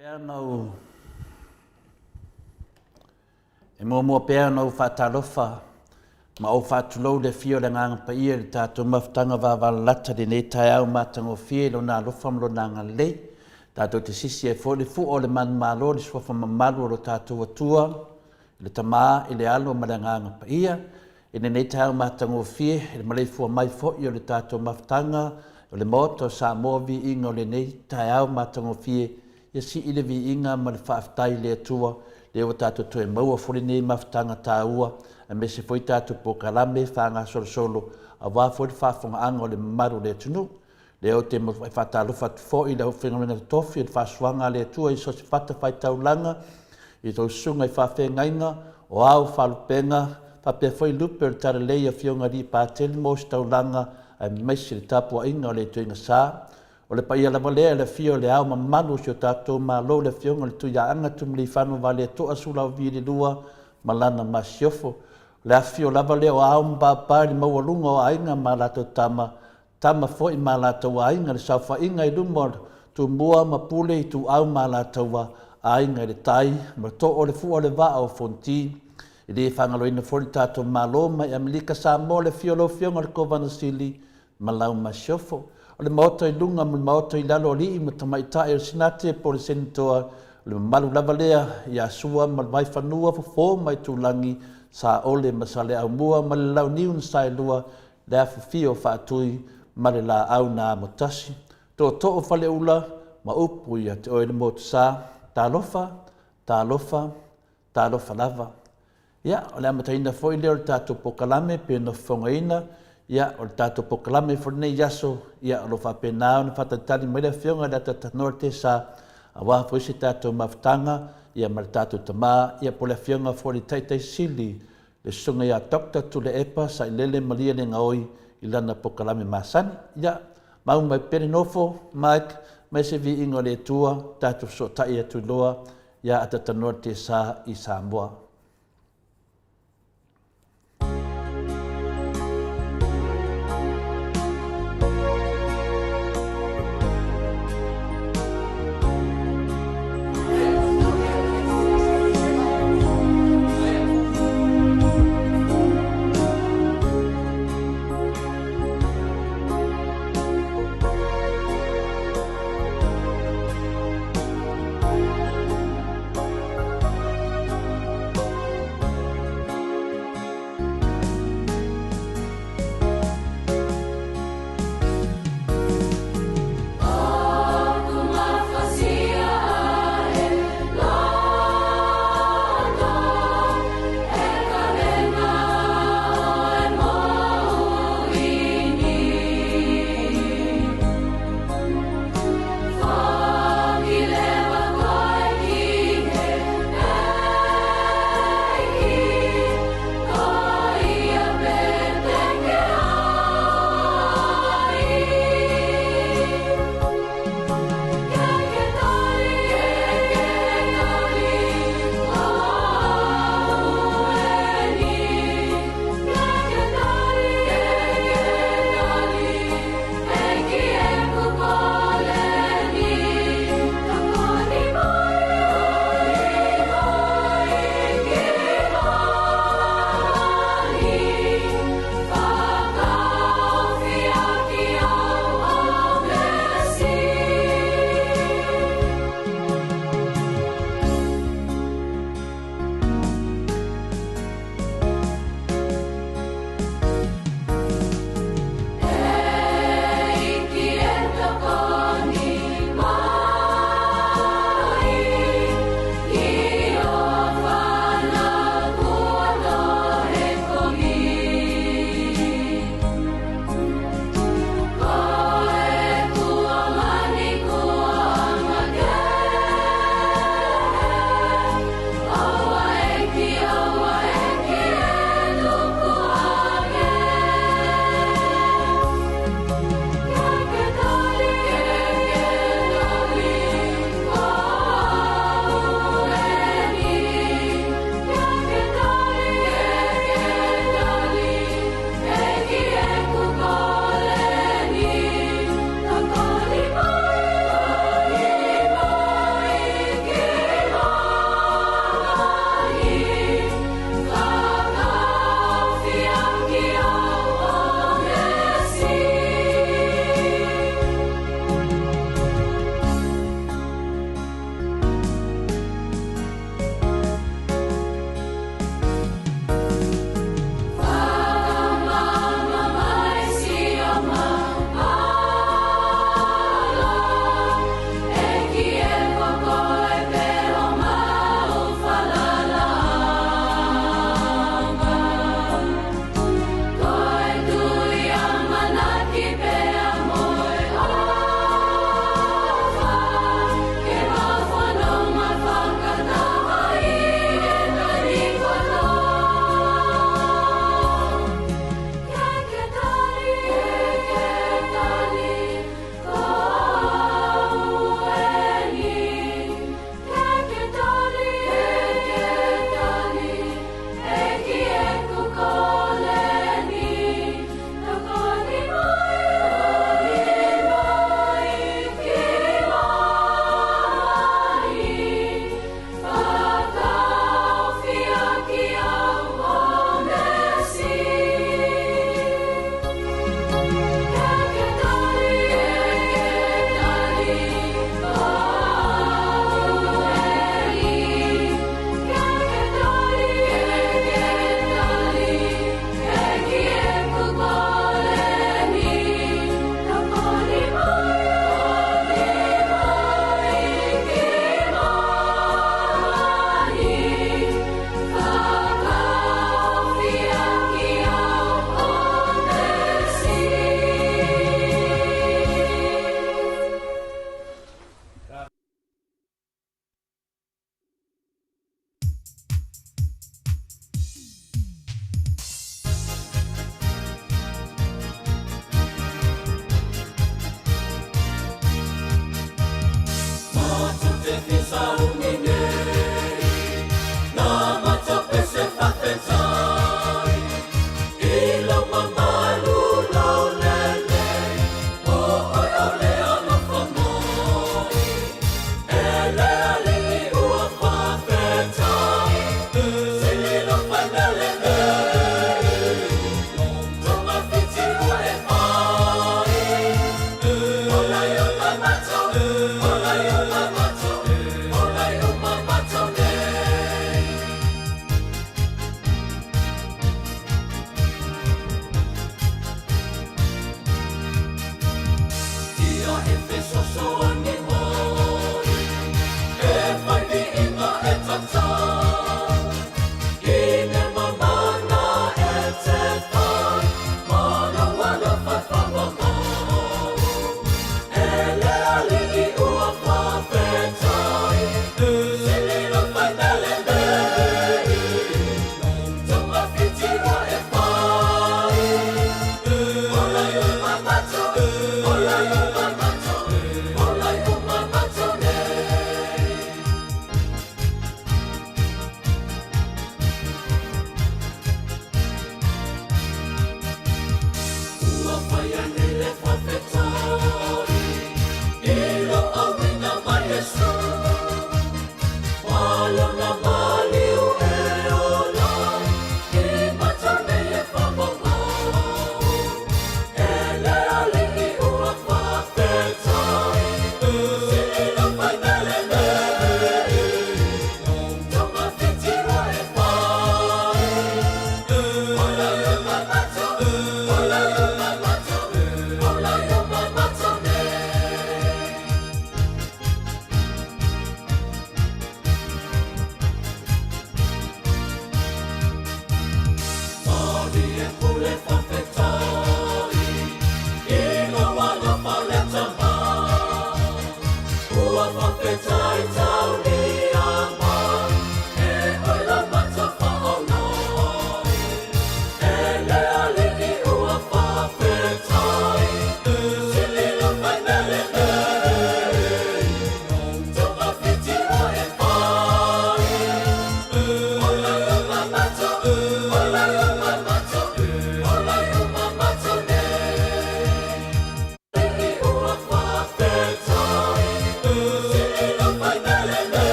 Pea ona ou E muamua pea ona ou faatalofa ma ou faatulou le afio o le Agaga Paia i le tatou mafutaga vavalalata i lenei taeao matagofie i Lona alofa ma Lona agalelei. Tatou te sisi ai foi le fua o le manumalo i le suafa mamalu o lo tatou Atua, i le Tama, i le Alo ma le Agaga Paia. I lenei taeao matagofie, i le maleifua mai foi o le tatou mafutaga o le Maota o Samoa, viiga o lenei taeao matagofie, ia sii le viiga ma le faafetai i le Atua, lea ua tatou toe maua foi lenei mafutaga taua, aemaise foi tatou polokalame faagasolosolo aua foi le faafofogaaga o le mamalu o le atunuu. Lea ou te faatalofa atu foi i le aufaigaluega totofi o le faasoaga a le Atua i so o se fatafaitaulaga, i tou susuga i faafeagaiga, o ao faalupega, faapea foi lupe o le Talalei Afioga Alii Patele mo Ositaulaga aemaise le tapuaiga o le Ituaiga Sa. O le paia lava lea i le afio o le Ao Mamalu o si o tatou Malo le Afioga i le Tuiaana Tumiliifano Vaaletoa Sualauvi II ma lana Masiofo. O le afifio lava lea o Ao ma Papa i le maualuga o Aiga ma latou Tama, Tama foi ma latou aiga, le saofaiga i luma o Tumua ma Pule, Ituau ma Alataua, Aiga i le Tai, ma Too o le Fua o le Vaa o Fonoti. E le faagaloina foi le tatou Malo mai Amerika Samoa, le afio o lau Afioga i le Kovana Sili ma lau Masiofo. O le Maota i luga ma le Maota i lalo, alii ma tamaitai o le Senate po o le Senetoa, o le mamalu lava lea ia Sua ma le Vaifanua, Fofo ma Aitulagi, Saole ma Saleaaumua ma le Launiu na Saelua, le afifio o Faatui ma le Laau na Amotasi, Tootoo Faleula ma upu ia te oe le Motusa, talofa, talofa, talofa lava. Ia, o le amataina foi lea o le tatou polokalame pei ona fofogaina, ia, o le tatou polokalame foi lenei aso, ia, o lo o faapena ona faatalitali mai le Afioga i le Atatanoa Tesa, aua foi se tatou mafutaga, ia, ma le tatou tama, ia, po o le Afioga foi i le Taitai Sili le Susuga ia Doctor Tuilaepa Sailele Malielegaoi i lana polokalame masani. Ia, mau mai pea le nofo, Mike, mai se viiga o le Atua, tatou fesootai atu loa ia Atatanoa Tesa i Samoa.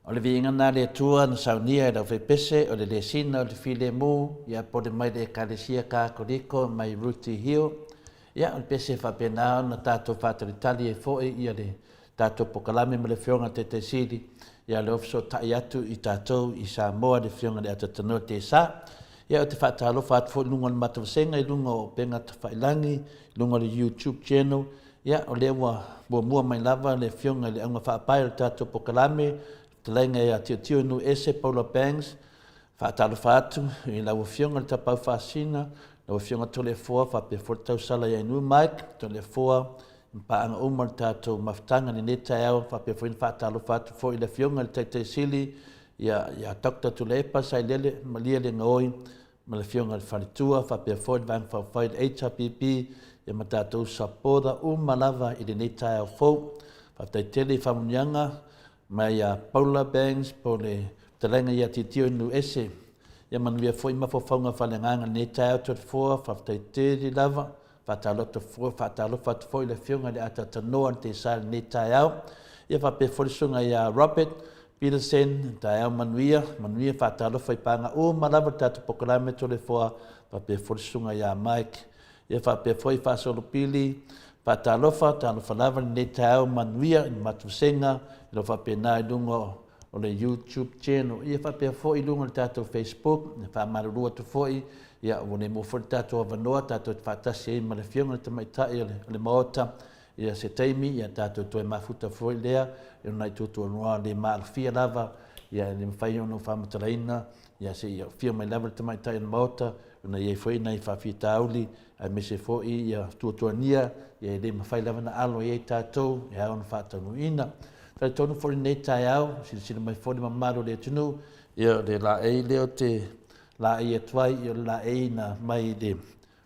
O le viiga lena a le Atua na saunia e le aufaipese o le lesina o le filemu ia pole mai le Ekalesia Katoliko mai Ruti Hill. Ia, o le pese e faapena ona tatou faatalitali ai foi ia le tatou pokalame ma le Afioga i le Taitai Sili, ia lea ua fesootai atu i tatou i Samoa le Afioga i le Atatanoa Tesa. Ia, ou te faatalofa atu foi i luga o le matou vasega i luga o upega tafailagi, i luga o le YouTube channel, Ia, o lea ua muamua mai lava le Afioga i le Auga Faapae o le tatou Pokalame, Fetalaiga ia Tiotio Nuuese Paula Bangs. Faatalofa atu i lau Afioga i le Tapaau Faasina, lau Afioga Toleafoa faapea foi le tausala ia Inu Mike Toleafoa, ma paaga uma o le tatou mafutaga i lenei taeao. Faapea foi ona faatalofa atu foi i le Afioga i le Taitai Sili ia, ia Doctor Tuilaepa Sailele Malie Legaoi, ma le Afioga i le Faletua faapea foi le Vaega Faaupufai i le HRPP ia ma tatou supporter uma lava i lenei taeao fou. Faafetai tele i faamanuiaga mai ia Paula Bangs po o le fetalaiga ia Titio i Nuuese. Ia manuia foi mafaufauga faaleagaga i lenei taeao Toleafoa, faafetai tele lava. Faatalofa atu foi i le Afioga i le Atatanoa le Teisa i lenei taeao. Ia faapea foi le Susuga ia Robert Peterson, taeao manuia, manuia faatalofa i paga uma lava le tatou pokalame Toleafoa, faapea foi le Susuga ia Mike. Ia faapea foi Faasolopili, faatalofa, talofa lava lenei taeao manuia i le matou vasega, i lo faapena i luga o le YouTube channel. Ia faapea foi i luga o le tatou Facebook, e faamalulu atu foi, ia ua le maua foi le tatou avanoa tatou te faatasi ai ma le Afioga i le Tamaitai o le, o le Maota, ia se taimi, ia tatou toe mafuta foi lea, i ona i tuatuanoa le maalofia lava, ia e le mafai ona ou faamatalaina, ia se i afio mai lava le Tamaitai o le Maota, ona i ai foi nai faafitauli, aemaise foi ia tuatuania, ia e le mafai lava ona alo i ai tatou, e ao ona faataunuuina. Talitonu foi lenei taeao, silasila mai foi le mamalu o le atunuu, ia o le laei lea ou te laei atu ai, ia o le laei na mai le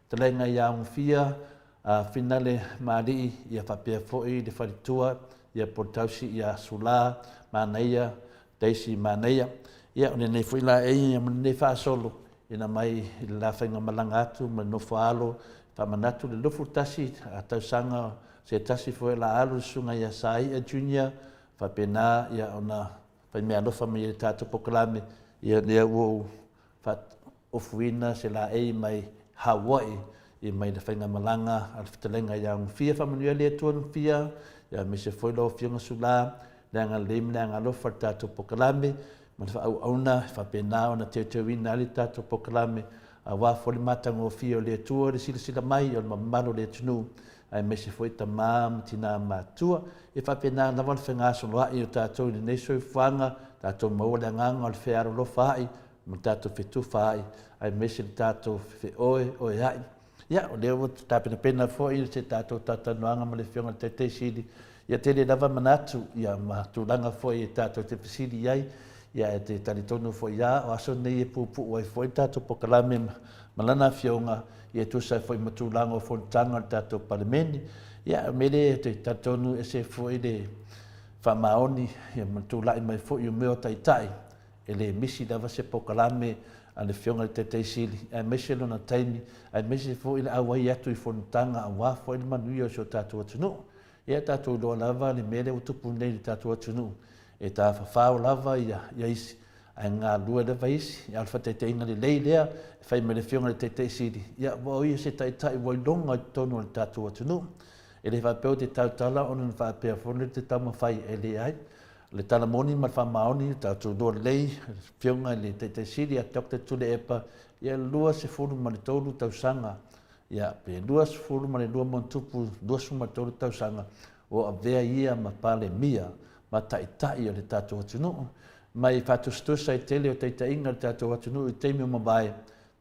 fetalaiga ia Augafia, a Finale Maalii, ia faapea foi le faletua, ia po o le tausi ia Sula Manaia, Daisy Manaia. Ia o lenei foi laei ma lenei faasolo, ina mai i le la faigamalaga atu ma le nofo alo, faamanatu le 21 tausaga se tasi foi o la alu le susuga ia Saia Junior, faapena ia ona fai meaalofa mai ai le tatou pokalame, ia lea ua ou faaofuina se laei mai Hawaii. Ia mai le faigamalaga a le fetalaiga ia Gufia, faamanuia le Atua Gufia, ia aemaise foi lau Afioga Sula, le agalelei ma le agalofa i le tatou polokalame ma le faaauauna e faapena ona teuteuina ai le tatou polokalame aua foi le matagofie o le Atua, le silasila mai o le mamalu o le atunuu aemaise foi tama ma tina matutua. E faapena lava le fegasoloai o tatou i lenei soifuaga, tatou maua le agaga o le fealolofa ai ma le tatou fetufaai, aemaise le tatou feoeoeai. Ia, o lea ua tapenapena foi se tatou talatalanoaga ma le Afioga i le Taitai Sili. Ia tele lava manatu ia ma tulaga foi e tatou te fesili i ai, ia ae te talitonu foi lava o aso nei e puupuu ai foi le tatou polokalame ma lana Afioga, ia e tusa ai foi ma tulaga o fonotaga a le tatou Palemene. Ia, o le mea lea ou te talitonu e ese foi le faamaoni ma le tulai mai foi o mea o Taitai, E le misi lava se polokalame a le Afioga i le Taitai Sili, aemaise lona taimi, aemaise foi le auai atu i fonotaga aua foi le manuia o si o tatou atunuu. Ia tatou iloa lava le mea lea ua tupu nei i le tatou atunuu, e tafafao lava ia isi, ae galulue lava isi. A o le faataitaiga lelei lea e fai mai le Afioga i le Taitai Sili, ia ua o ia se taitai ua iloga i totonu o le tatou atunuu. E le faapea ou te tautala ona na faapea foi lea ou te taumafai, e leai. O le tala moni ma le faamaoni, tatou iloa lelei, le Afioga i le Taitai Sili ia Doctor Tuilaepa, ia 23 tausaga, ia pe 22 ma ona tupu, 23 tausaga o avea ia ma Palemia ma Taitai o le tatou atunuu. Mai faatusatusa i le tele o taitaiga o le tatou atunuu i taimi ua mavae,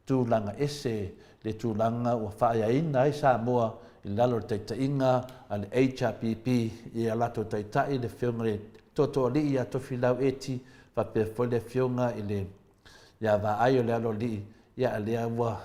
tulaga ese le tulaga ua faaeaina ai Samoa i lalo o le taitaiga a le HRPP i a latou taitai le Afioga i le Tootooalii ia Tofilau Eti faapea foi le Afioga i le ia Vaai o le Aloalii, ia lea ua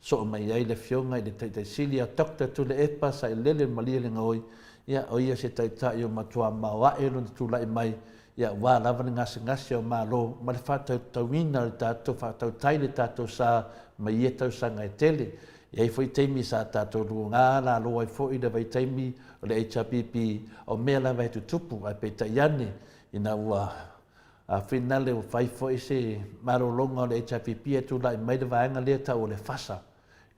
soo mai ai le Afioga i le Taitai Sili ia Doctor Tuilaepa Sailele Malielegaoi, ia o ia se taitai ua matua maoae lona tulai mai Ia aua lava le gasegase o Malo ma le faatautauina o le tatou faatautai le tatou sa mai ia tausaga e tele. E i ai foi taimi sa tatou luga lalo ai foi le vaitaimi o le HRPP o mea lava e tutupu ae peitai ane ina ua finale ua fai foi se malologa o le HRPP ae tulai mai le vaega lea e tau o le FASA.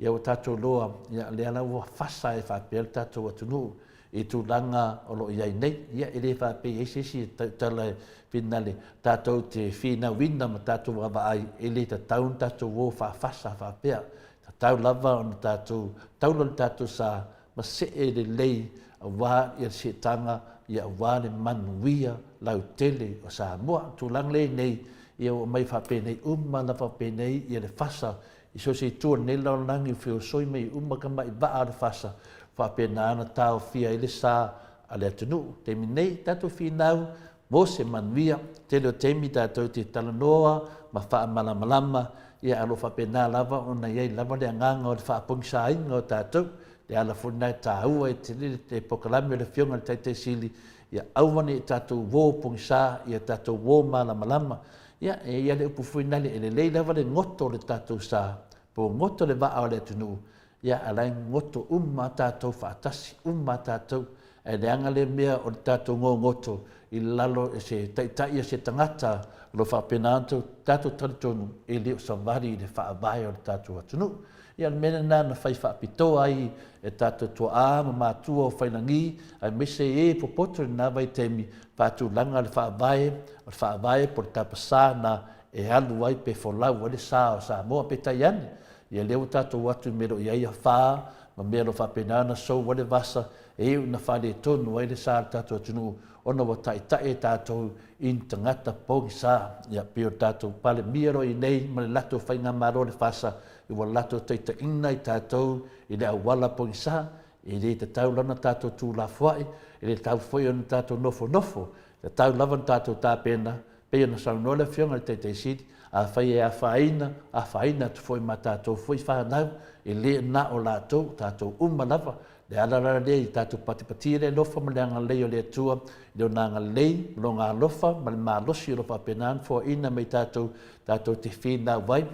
Ia ua tatou iloa, ia lea la ua fasa ai faapea le tatou atunuu i tulaga o lo o i ai nei. Ia e le faapea e i ai se isi e tautala e finale tatou te finauina ma tatou vaavaai e le tatau ona tatou o faafasa faapea. E tatau lava ona tatou taula le tatou sa ma see lelei aua le seetaga ia aua le manuia lautele o Samoa. O le tulaga lea i nei, ia ua aumai faapenei uma lava penei ia le fasa I so o se itu o lenei lalolagi ua feosoi mai uma kamai vaa o le fasa, faapena ona taofia ai le sa a le atunuu. Taimi nei, tatou finau mo se manuia. Tele o taimi tatou te talanoa ma faamalamalama, ia ae o lo o faapena lava ona i ai lava le agaga o le faapogisaina o tatou. Le ala foi lena e taua ai tele le polokalame o le Afioga i le Taitai Sili, ia aua ne i tatou uo pogisa, ia tatou uo malamalama. Ia, e i ai le upu foi nale, e lelei lava le goto o le tatou sa, po o goto le vaa o le atunuu, ia, a la e goto uma lava tatou faatasi uma lava tatou. Ae leaga le mea o le tatou gogoto i lalo e se taitai o se tagata o lo o faapena ona tatou talitonu e le o savali i le faavae o le tatou atunuu. Ia, o le mea lena na fai faapitoa ai e tatou tuaa ma matua o Failagi, aemaise e popoto i lena vaitaimi, faatulaga le faavae, o le faavae po o le tapasa na e alu ai pe folau ai le sa o Samoa. Peitai ane, ia lea ua tatou o atu i mea e le o i ai afa ma mea o lo o faapena ona sou ai le vasa e iu ina faaletonu ai le sa o le tatou atunuu ona ua taitai e tatou i ni tagata pogisa. Ia, pei o le tatou Palemia o lo o i nei ma le latou faigamalo o le FASA, ua latou taitaiina i tatou i le auala pogisa, e le tatau la ona tatou tuulafoai, e le tatau foi ona tatou nofonofo, e tatau lava ona tatou tapena, pei ona saunoa le Afioga i le Taitai Sili, afai e afaina, afaina atu foi ma tatou foi fanau, e le na o latou, tatou uma lava. Le ala la lea i tatou patipatia le alofa ma le agalelei o le Atua, i Lona agalelei, Lona alofa ma le malosi o lo o faapena ona foaina mai tatou, tatou te finau ai.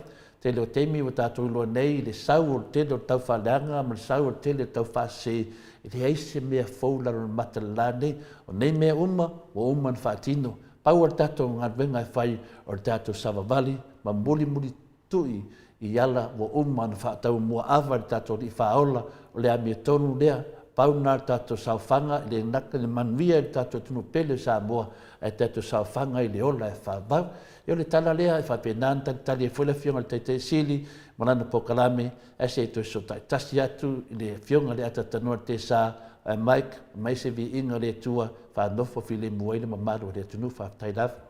Tele o taimi ua tatou iloa nei i le sau o le tele o le taufaaleaga ma le sau o le tele o le taufaasese, e leai se mea fou i lalo o le mata i le la nei. O nei mea uma, ua uma ona faatino. Pau o le tatou galuega e fai, o le tatou savavali ma mulimuli. tui i ala ua uma ona faataumuaava e le tatou Alii Faaola, o le amiotonu lea, pau lena o le tatou saofaga, e le gata i le manuia i le tatou atunuu pele o Samoa, ae tatou saofaga i le ola e faavavau. Ia o le tala lea, e faapena ona talitali ai foi le Afioga i le Taitai Sili ma lana polokalame, ae se i toe fesootai tasi atu i le Afioga i le ataatanoa i le tesa, ae Mike, aumai se viiga o le Atua, faanofo filemu ai le mamalu o le atunuu. Faafetai lava.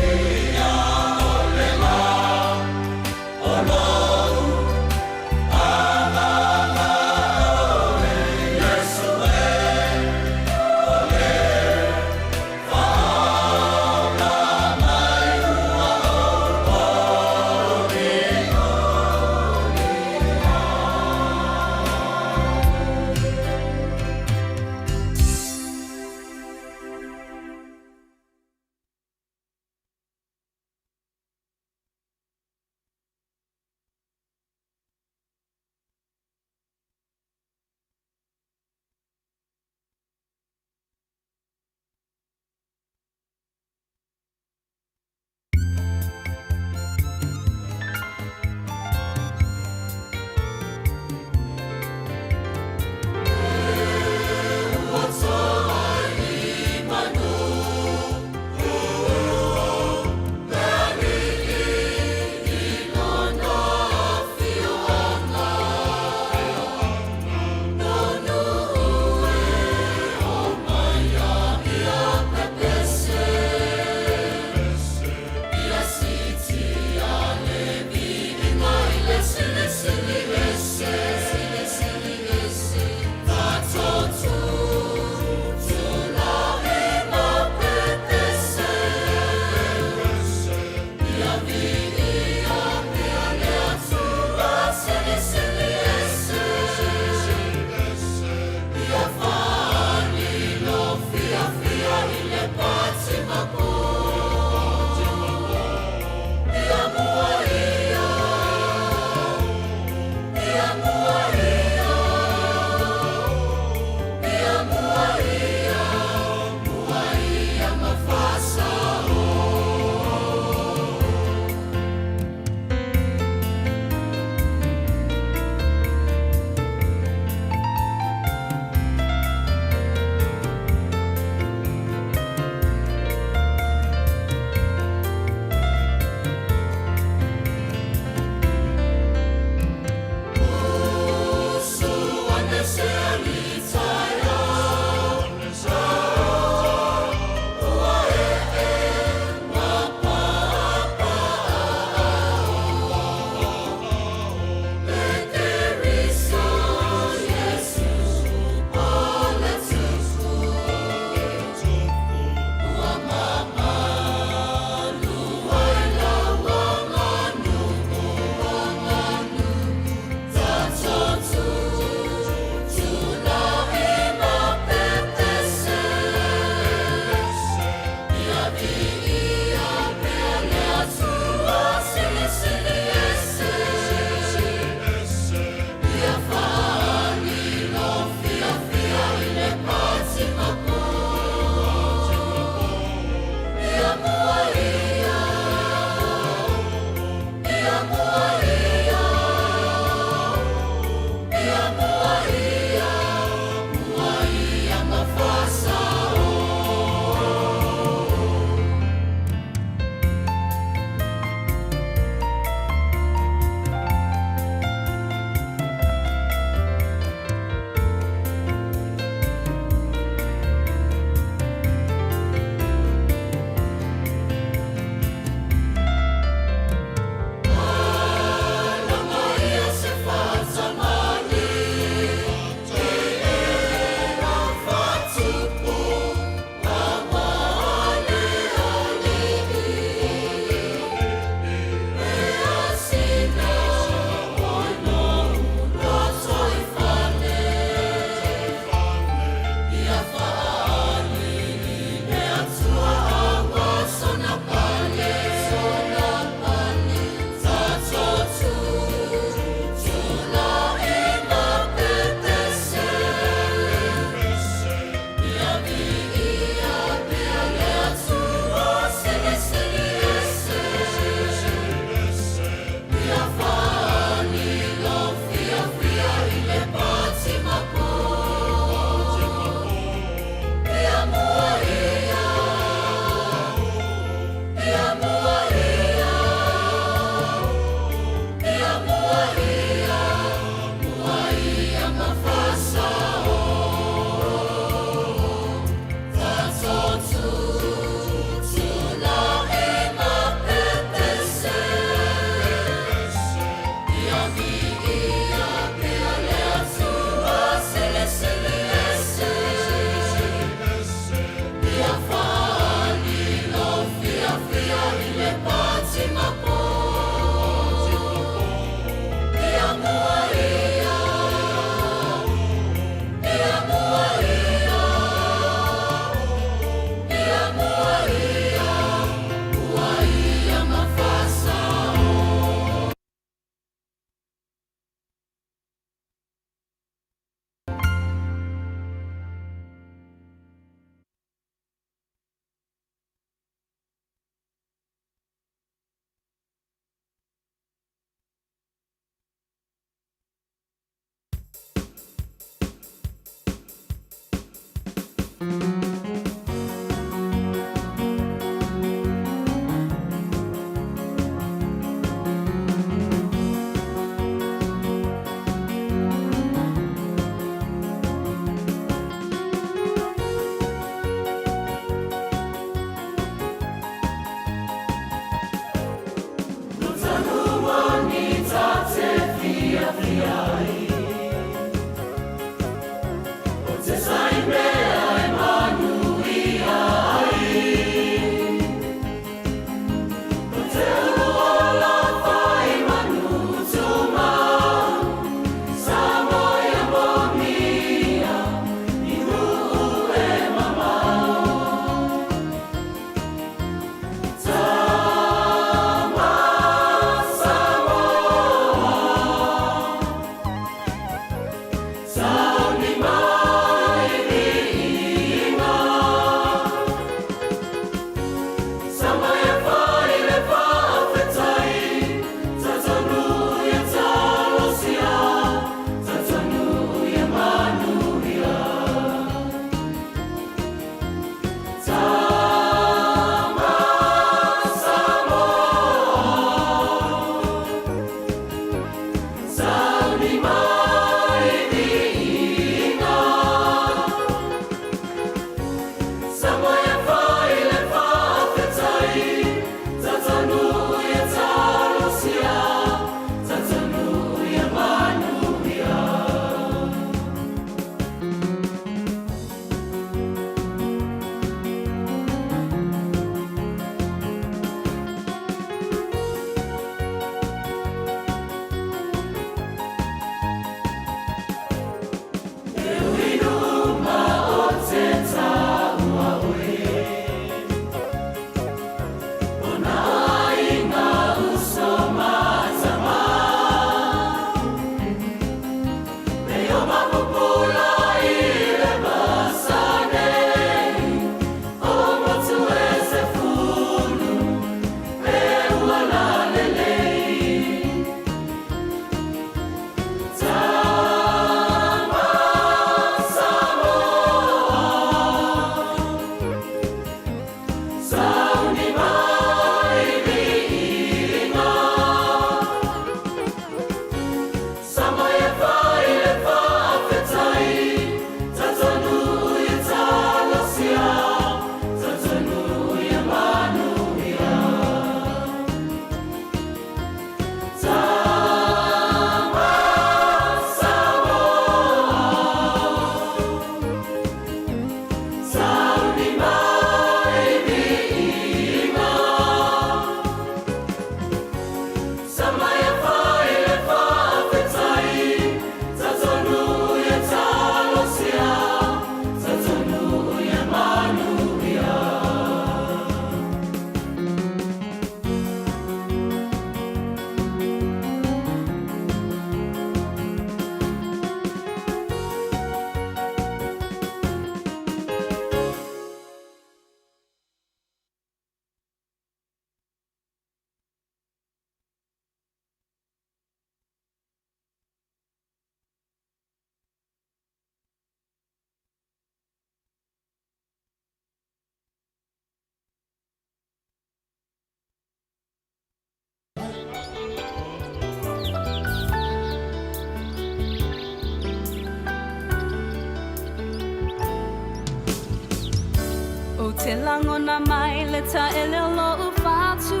te lagona mai le taele o lo'u fatu.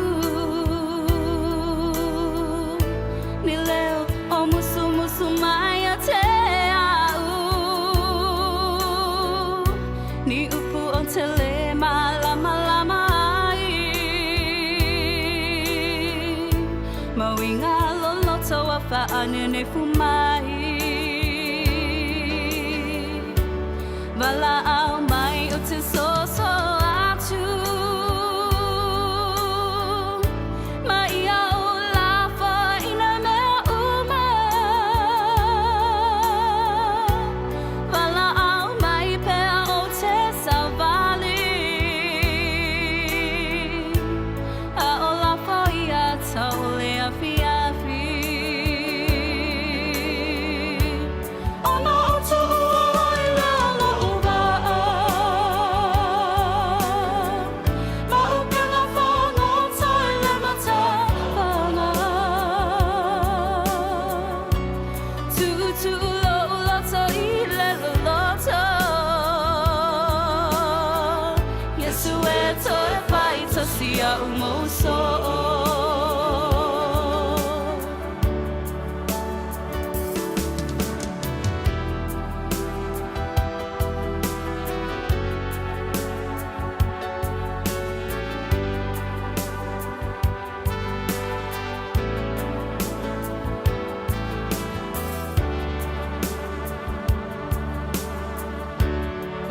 Ni leo o musumusu mai ia te a'u. Ni upu o te lē mālamalama ai. Ma uiga loloto ua faanenefu mai. Valaau mai ou te soso atu. Ma ia ou lafoina mea uma. Valaau mai pea ou te savali. A o lafo ia tau le afiafi. Ona ou tuua ai lea lo'u vaa. Ma upega fagota i le matafaga. Tuutuu lo'u loto i le loloto. Iesu e toe fai tasi a'u mou soo.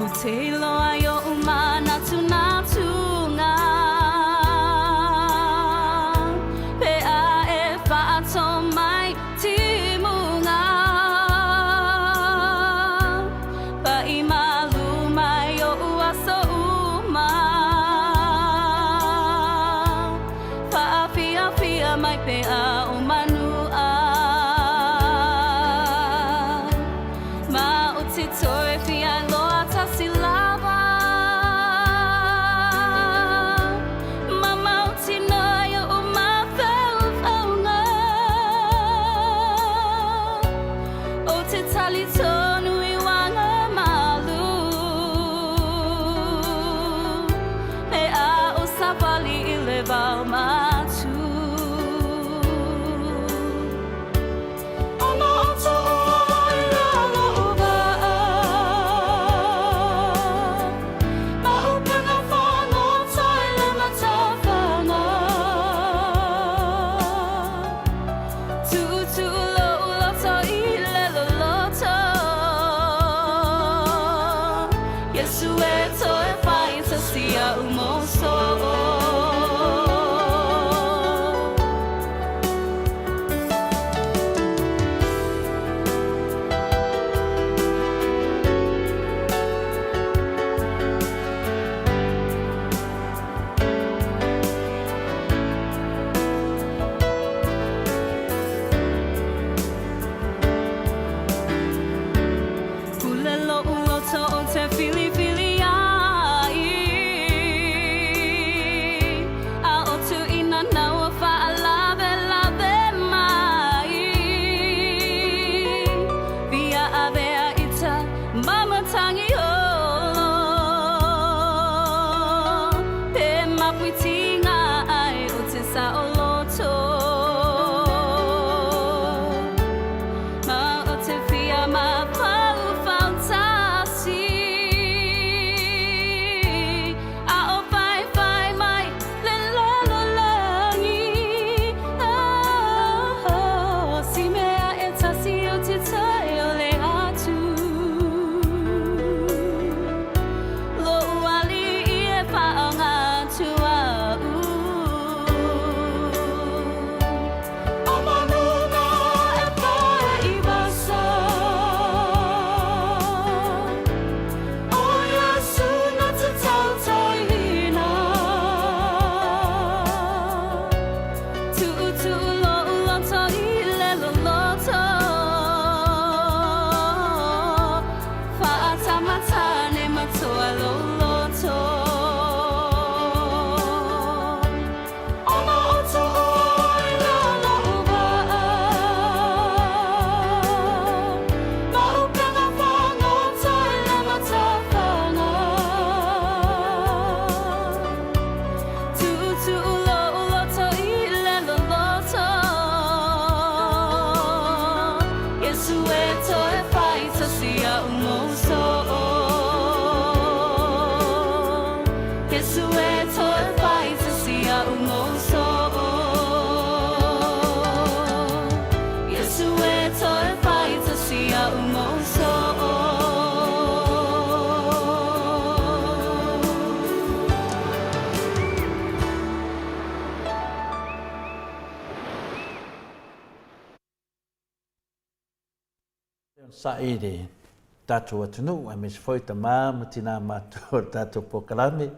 Ou te iloa i o'u manatunatuga. Pe a e faato mai timuga. Paʻi malū mai o'u aso uma. Faafiafia mai pea o manu'a. Ma ou te toe fia iloa tasi lava. Ma mautinoa i o'u mafaufauga. Ou te talitonu i uaga malu. Pe a ou savali i le vao matu. Ona ou tuua ai lea lo'u vaa. Ma upega fagota i le matafaga. Tuutuu lo'u loto i le loloto. Onosai i le tatou atunuu aemaise foi tama ma tina matutua o le tatou polokalame.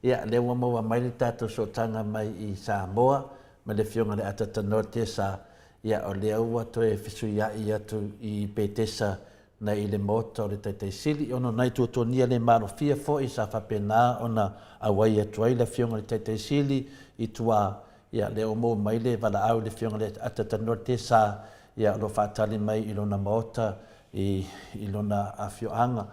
Ia, lea ua maua mai le tatou sootaga mai i Samoa ma le Afioga i le Atatanoa Tesa, ia o lea ua toe fesuiai atu i Petesa nei i le Maota o le Taitai Sili, ona o nai tuatuagia le malofia foi sa faapena ona auai atu ai le Afioga i le Taitai Sili i tua. Ia, lea ua maua mai le valaau i le Afioga i le Atatanoa Tesa, ia o lo o faatali mai i lona maota i i lona afioaga.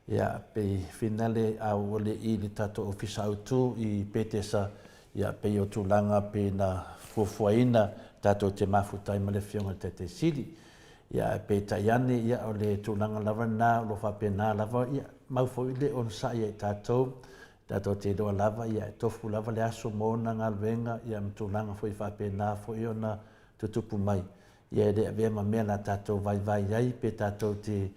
Ia, pei finale a ua le i le tatou Ofisa Autu i Petesa, ia pei o tulaga pei na fuafuaina tatou te mafuta ai ma le Afioga i le Taitai Sili. Ia, ae peitai ane, ia, o le tulaga lava lena o lo o faapena lava, ia, mau foi le onosai ia i tatou, tatou te iloa lava, ia, e tofu lava le aso mo ona galuega, ia, ma tulaga foi faapena foi ona tutupu mai. Ia, e le avea ma mea la tatou vaivai ai pe tatou te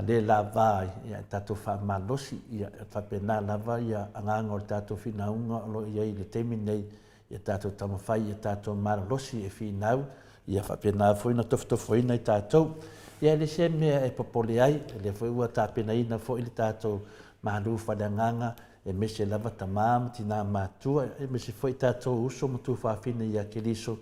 le lava ai, ia, e tatou faamalosi, ia, e faapena lava ia agaga o le tatou finauga o lo o i ai i le taimi lenei, Ia tatou taumafai ia tatou malolosi e finau, ia faapena foi ona tofotofoina i tatou. Ia e le se mea e popole ai, o lea foi ua tapenaina foi le tatou malu faaleagaga, aemaise lava tama ma tina matutua, aemaise foi tatou uso ma tuafafine ia Keriso,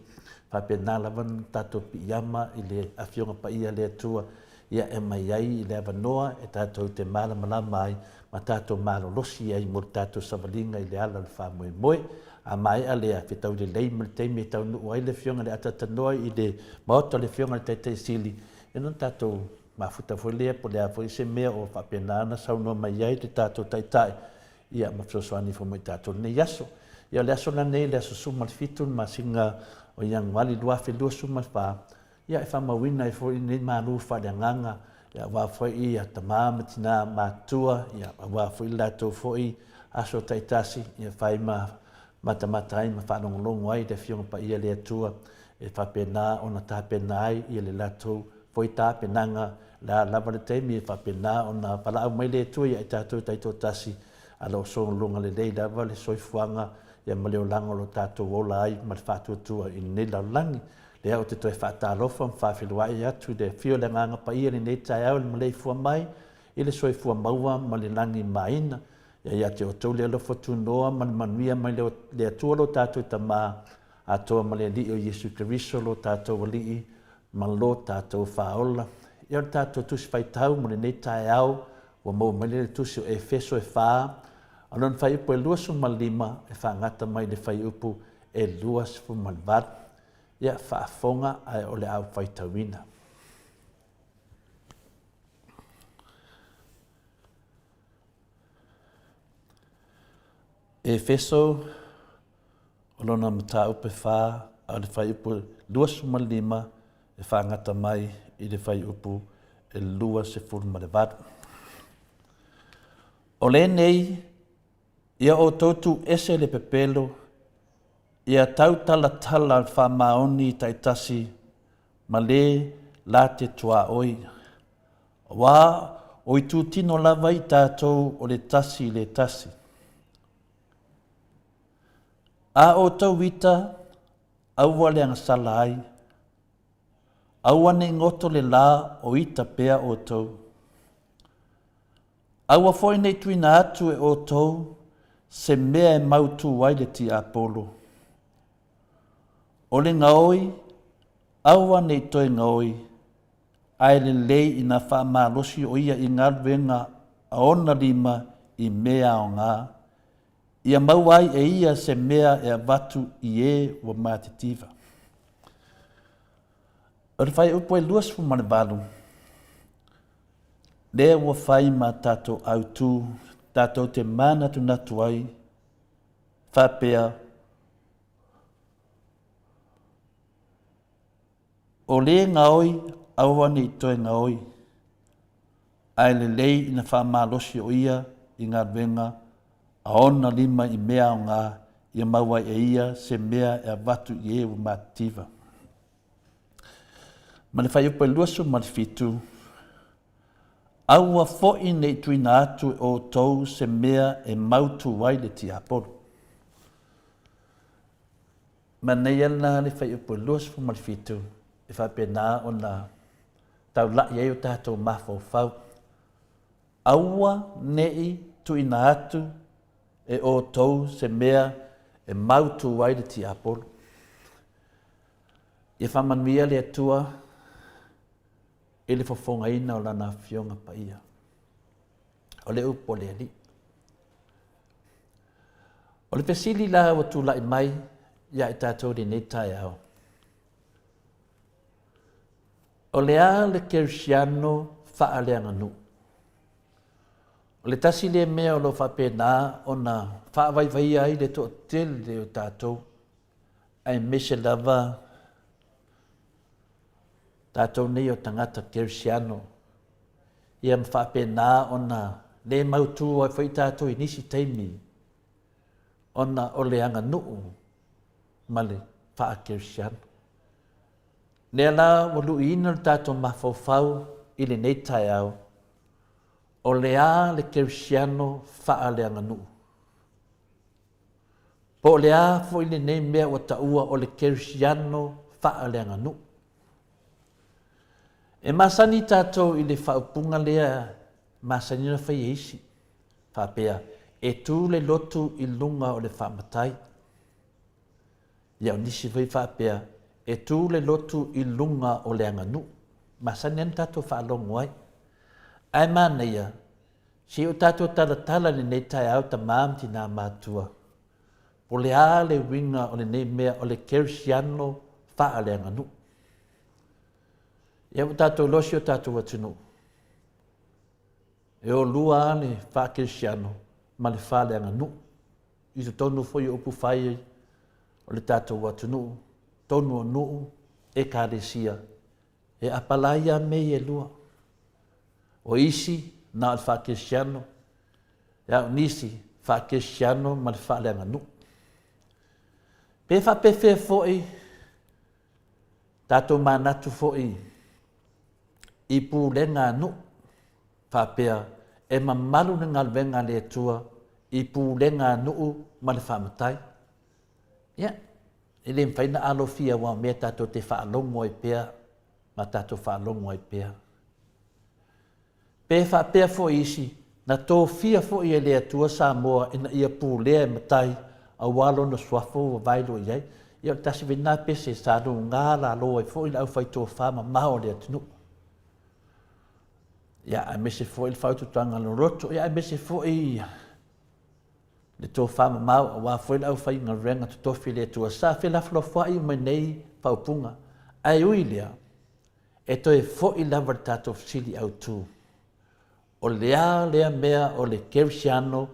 faapena lava ona tatou piiama i le Afioga Paia a le Atua, ia e aumai ai le avanoa e tatou te malamalama ai ma tatou malolosi ai mo le tatou savaliga i le ala o le faamoemoe. A maea lea, fetau lelei ma le taimi e taunuu ai le Afioga i le Atatanoa i le Maota o le Afioga i le Taitai Sili, ia ona tatou mafuta foi lea po o le a foi se mea o faapena ona saunoa mai ai le tatou Taitai, ia ma fesoasoani ifo mo i tatou i lenei aso. Ia o le aso lenei, le aso 17 le masina o Ianuari 2024, Ia, e faamauina ai foi lenei malu faaleagaga, ia, aua foi ia tama ma tina matutua, ia, aua foi le latou foi aso taitasi, ia fai ma matamata ai ma faalogologo ai i le Afioga Paia a le Atua, e faapena ona tapena ai ia le latou foi tapenaga, le a lava le taimi e faapena ona valaau mai le Atua ia i tatou taitoatasi, a lo o sologa lelei lava le soifuaga ia ma le olaga o lo o tatou ola ai ma le faatuatua i lenei lalolagi. Lea ou te toe faatalofa ma faafeiloai atu i le afio o le Agaga Paia i lenei taeao i le maleifua mai i le soifua maua ma le lagi maina. Ia ia te outou le alofa tunoa ma le manuia mai le Atua lo tatou Tama atoa ma le Alii o Iesu Keriso lo tatou Alii ma lo tatou Faaola. Ia o le tatou Tusi Faitau mo lenei taeao ua maua mai lea i le Tusi o Efeso e 4, o lona fuaiupu e 25 e faagata mai i le fuaiupu e 28. Ia, faafofoga ae o le a ou faitauina. Efeso, o lona mataupu e 4, a o le fuaiupu 25 e faagata mai i le fuaiupu e 28. O lenei, ia outou tu ese le pepelo, Ia tautalatala faamaoni taitasi ma le la te tuaoi, aua o itutino lava i tatou o le tasi i le tasi. A outou ita, aua le agasala ai, aua ne i goto le la o ita pea outou. Aua foi ne i tuuina atu e outou se mea e mautū ai le tiapolo. O le gaoi, aua ne i toe gaoi, ae lelei ina faamalosi o ia i galuega a ona lima i mea aoga, ia maua ai e ia se mea e avatu i e ua matitiva. O le fuaiupu e 28, Lea ua fai ma tatou autu tatou te manatunatu ai, faapea, O le gaoi, aua ne i toe gaoi, ae lelei ina faamalosi o ia i galuega a ona lima i mea aoga, ia maua ai e ia se mea e avatu i e ua matitiva. Ma le fuaiupu e 27, Aua foi ne i tuuina atu e outou se mea e mautū ai le tiapolo. Manaia la le fuaiupu e 27 e faapena ona. taula'i ai o tatou mafaufau. Aua ne i tuuina atu e outou se mea e mautū ai le tiapolo. Ia faamanuia le Atua i le fofogaina o Lana Afioga Paia. O le upu a le Alii. O le fesili la ua tulai mai ia i tatou i lenei taeao, o le a le kerisiano faaleaganuu? O le tasi lea mea o lo o faapena ona faavaivaia ai le toatele o tatou, aemaise lava tatou nei o tagata kerisiano, ia ma faapena ona le mautu ai foi tatou i nisi taimi ona o le aganuu ma le faakerisiano. Lea la ua luiina lo tatou mafaufau i lenei taeao, o le a le kerisiano faaleaganuu? Po o le a foi lenei mea ua taua o le kerisiano faaleaganuu? E masani tatou i le faaupuga lea masani ona fai e isi, faapea, e tu le lotu i luga o le faamatai. Ia o nisi foi faapea, e tu le lotu i luga o le aganuu. Masani ona tatou faalogo ai. Ae manaia, se i o tatou talatala i lenei taeao tama ma tina matutua, po o le a le uiga o lenei mea o le kerisiano faaleaganuu. Ia ua tatou iloa si o tatou atunuu, e o lua lava le faakerisiano ma le faaleaganuu. I totonu foi o upu fai o le tatou atunuu, tonu o nuu, ekalesia, e apala ai lava mea ia e lua. O isi na o le faakerisiano, a o nisi faakerisiano ma le faaleaganuu. Pe faapefea foi tatou manatu foi i pulega a nuu, faapea e mamalu le galuega a le Atua i pulega a nuu ma le faamatai. Ia, e le mafai ona alofia aua o mea tatou te faalogo ai pea ma tatou faalogo ai pea. Pe faapea foi isi, na tofia foi e le Atua Samoa ina ia pulea e matai aua lona suafa ua vaai loa i ai. Ia o le tasi foi lena pese sa luga lalo ai foi le aufaitofa mamao a le atunuu. Ia, aemaise foi le faautautaga loloto, ia aemaise foi le tofa mamao aua foi le aufaigaluega totofi a le Atua sa felafolafoai uma i nei faaupuga. Ae ui i lea, e toe foi lava le tatou fesili autu, o le a lea mea o le kerisiano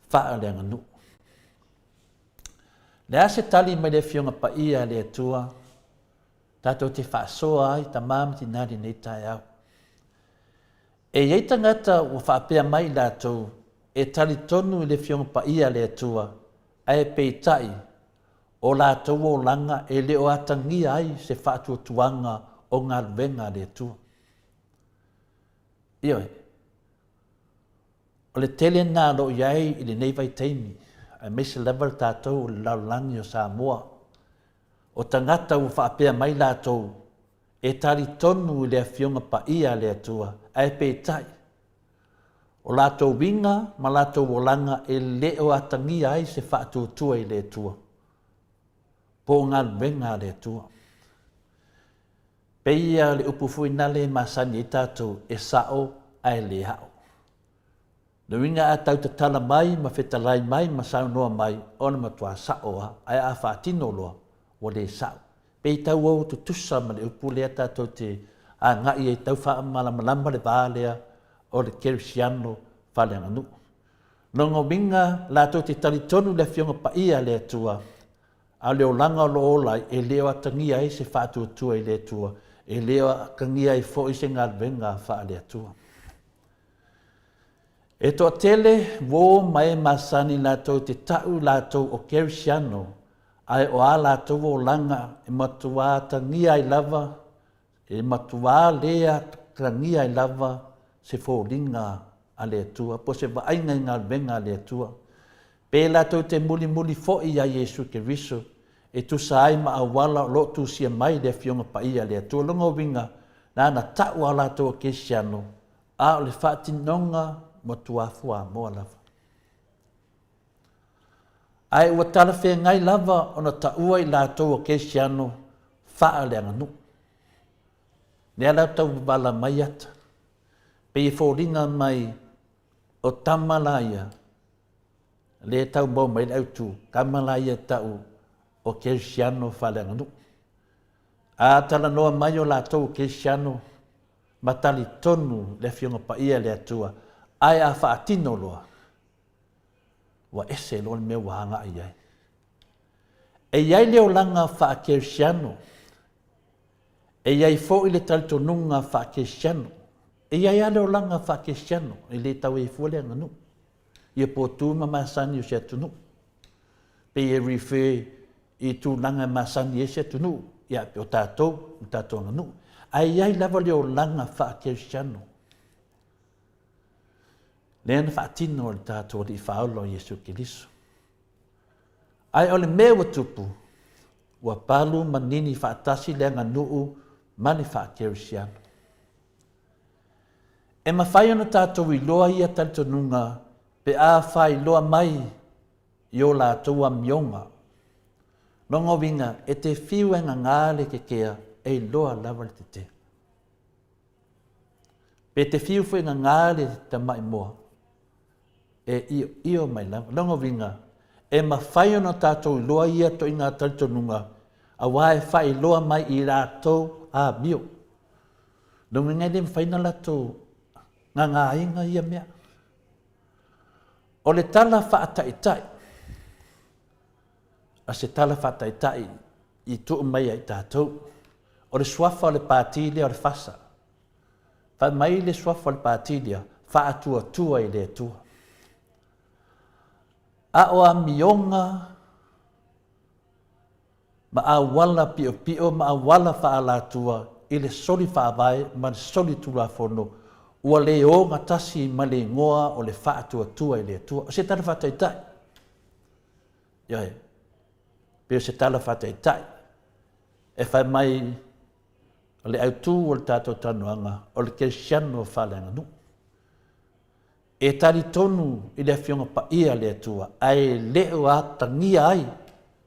faaleaganuu? Le a se tali mai le Afioga Paia a le Atua tatou te faasoa ai tama ma tina i lenei taeao? E i ai tagata ua faapea mai i latou e talitonu i le Afioga Paia a le Atua, ae peitai, o latou olaga e le o atagia ai se faatuatuaga o galuega a le Atua. Ioe, o le tele lena o lo o i ai i lenei vaitaimi, aemaise lava le tatou o le lalolagi o Samoa, o tagata ua faapea mai latou e talitonu i le Afioga Paia a le Atua, ae peitai, o latou uiga ma latou olaga e le o atagia ai se faatuatua i le Atua, po o galuega a le Atua. Pei o le upu foi nale e masani ai tatou, e sao ae le ao. Le uiga a tau tatala mai ma fetalai mai ma saunoa mai, o le matua sao lava, ae a faatino loa, ua le sao. Pei tau o tutusa ma le upu lea tatou te agai ai tau faamalamalama le va lea o le kerisiano faaleaganuu. Lona uiga latou te talitonu i le Afioga Paia a le Atua, a o le olaga o lo o ola ai e le o atagia ai se faatuatua i le Atua, e le o atagia ai foi se galuega faale-Atua. E toatele uō ma e masani latou te ta'u latou o Kerisiano, ae o a latou olaga e matuā atagia ai lava, e matuā lē atagia ai lava se foliga a le Atua, po o se vaaiga i galuega a le Atua. Pe latou te mulimuli foi iā Iesu Keriso e tusa ai ma auala o lo o tusia mai i le Afioga Paia a le Atua. Lona uiga, Na ona ta'u a latou o Kerisiano, a o le faatinoga mo Tuafuamoa lava. Ae ua talafeagai lava ona taua i latou o Kerisiano faaleaganuu. Lea la tau wavala mai ata, pei e foliga mai o tama la ia, lea e tau maua mai ai le autu, tama la ia e ta'u o Kerisiano faaleaganuu. A talanoa mai o latou o Kerisiano ma talitonu le Afioga Paia i le Atua, ae a faatino loa, ua ese loa le mea ua agai i ai. E i ai le olaga faakerisiano, e i ai foi le talitonuga faakerisiano. E i ai lava le olaga faakerisiano, e le tau ai fua le aganuu, ia po tu ma masani o se atunuu. Pei e refer i tulaga e masani ai se atunuu, ia o tatou, o tatou aganuu. Ae i ai lava le olaga faakerisiano. Lea na faatino e le tatou Alii Faaola o Iesu Keriso. Ae o le mea ua tupu, ua palu ma nini faatasi le aganuu ma le faakerisiano. E mafai ona tatou iloa ia talitonuga pe a faailoa mai i o latou amioga. Lona uiga, e te fiu e gagā le kekea, e iloa lava le tetea. Pe te fiu foi e gagā le tamai moa, e ioio mai lava. Lona uiga, e mafai ona tatou iloa ia toaiga talitonuga, aua e faailoa mai i latou amio. Lona uiga e le mafai ona latou gagāina ia mea. O le tala faataitai, a se tala faataitai i tuu mai ia i tatou, o le suafa o le pati lea o le FASA. Fai mai le suafa o le pati lea, Faatuatua i le Atua. A o amioga ma auala piopio ma auala faaalatua i le soli faavae ma le soli tulafono ua le ogatasi ma le igoa o le Faatuatua i le Atua. O se tala faataitai. Ioe. Pei o se tala faataitai. E fai mai o le autu o le tatou talanoaga o le kerisiano faaleaganuu. E talitonu i le Afioga Paia a le Atua, ae le o atagia ai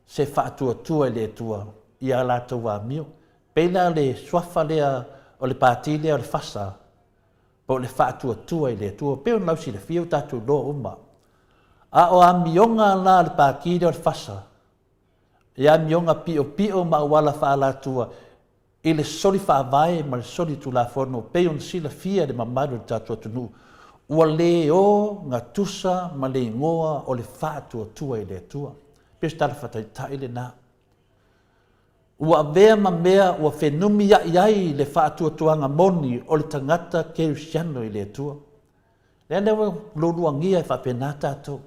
se faatuatua i le Atua i a latou amio. Pei la le suafa lea o le pati lea o le FASA, po o le Faatuatua i le Atua, pei ona lausilafia ua tatou iloa uma. A o amioga la a le pati lea o le FASA, i amioga piopio ma auala faaalatua i le soli faavae ma le soli tulafono pei ona silafia e le mamalu o le tatou atunuu, ua le o gatusa ma le igoa o le Faatuatua i le Atua. Pei o se tala faataitai lena. Ua avea ma mea ua fenumiai ai le faatuatuaga moni o le tagata kerisiano i le Atua. Lea lea ua lualuagia e faapena tatou.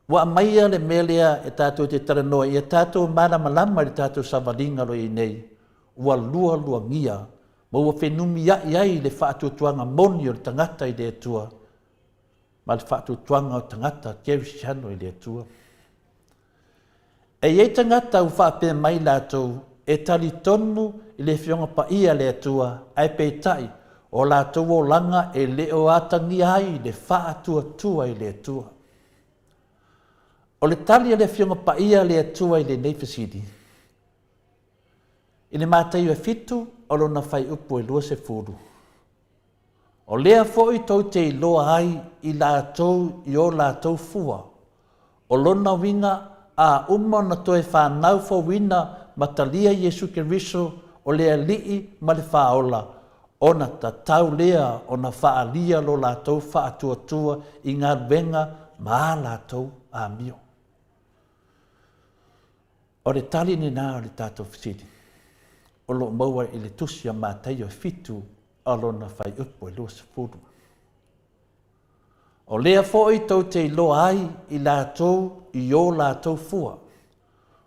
Ua aumaia le mea lea e tatou te talanoa ia tatou malamalama i le tatou savaliga o lo o i ai nei, ua lualuagia ma ua fenumiai ai le faatuatuaga moni o le tagata i le Atua ma le faatuatuaga o tagata kerisiano i le Atua. E i ai tagata ua faapea mai latou e talitonu i le Afioga Paia a le Atua, ae peitai, o latou olaga e le o atagia ai le faatuatua i le Atua. O le tali a le Afioga Paia a le Atua i lenei fesili, i le Mataio e 7 o lona fuaiupu e 20, O lea foi tou te iloa ai i latou i o latou fua. O lona uiga, a uma ona toe fanau fouina ma talia Iesu Keriso o le Alii ma le Faaola, ona tatau lea ona faaalia lo latou faatuatua i galuega ma a latou amio. O le tali lena o le tatou fesili o lo o maua i le Tusi a Mataio e 7 a lona fuaiupu e 20. O lea foi tou te iloa ai i latou i o latou fua.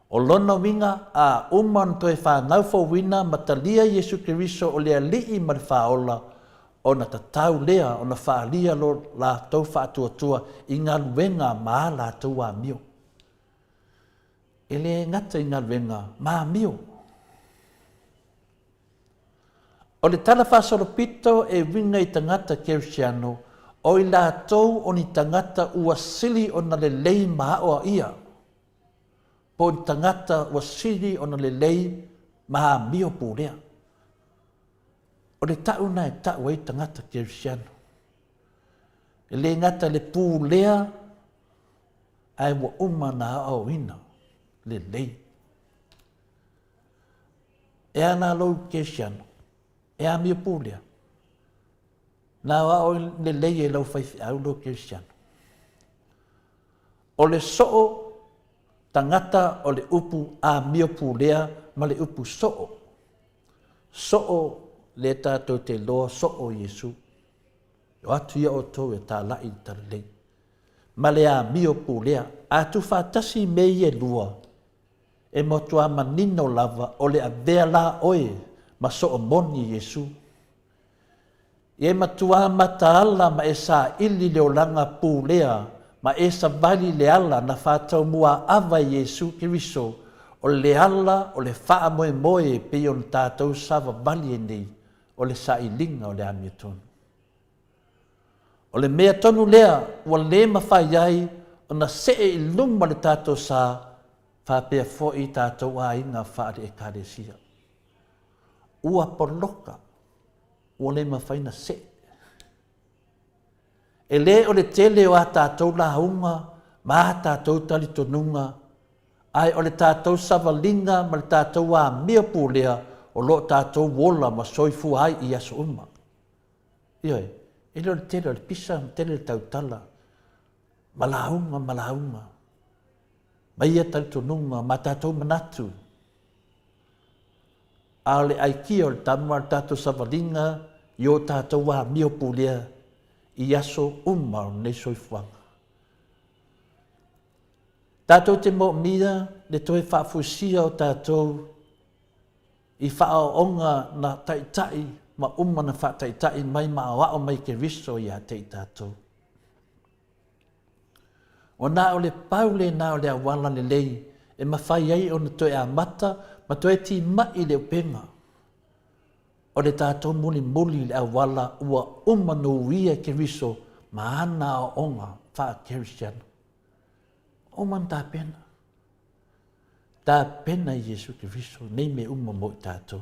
O lona uiga, a uma ona toe fanau fouina ma talia Iesu Keriso o le Alii ma le Faaola, ona tatau lea ona faaalia lo latou faatuatua i galuega ma a latou amio. E le gata i galuega ma amio. O le tala faasolopito e uiga i tagata Kerisiano, o i latou o ni tagata ua sili ona lelei ma aoaia, po o ni tagata ua sili ona lelei ma amio pulea. O le ta'u lena e ta'u ai tagata Kerisiano. E le gata i le pulea, ae ua uma ona aoaoina lelei. E a la lou Kerisiano? E amio pulea? Na aoao lelei e lau faifeau lou Kerisiano? O le soo tagata o le upu amio pulea ma le upu soo. Soo lea tatou te iloa soo Iesu. E o atu ia outou e talai i le talalelei. Ma le amio pulea. A tuufaatasi mea ia e lua, e matua manino lava o le avea la oe ma soo moni e Iesu. Ia e matuā mataala ma e saili le olaga pulea ma e savali le ala na faataumuaava e Iesu Keriso, o le ala o le faamoemoe e pei ona tatou savavali ai nei, o le sailiga o le amiotonu. O le mea tonu lea ua le mafai ai ona see i luma le tatou sa faapea foi tatou aiga faale-Ekalesia. Ua poloka ua le mafai ona see. E le o le tele o a tatou lauga ma a tatou talitonuga, ae o le tatou savaliga ma le tatou amio pulea o lo o tatou ola ma soifua ai i aso uma. Ioe, e le o le tele o le pisa ma tele le tautala ma lauga ma lauga ma ia talitonuga ma tatou manatu. A o le aikia o le tama o le tatou savaliga i o tatou amio pulea i aso uma o lenei soifuaga. Tatou te moomia le toe faafuisia o tatou i faaoaoga na taitai ma uma na faataitai mai ma aoao mai Keriso ia te i tatou. Ua na o le pau lena o le auala lelei e mafai ai ona toe amata ma toe timai le upega o le tatou mulimuli i le auala ua uma ona uia e Keriso ma ana aoaoga faa-Kerisiano. Uma ona tapena. Tapena e Iesu Keriso nei mea uma mo i tatou.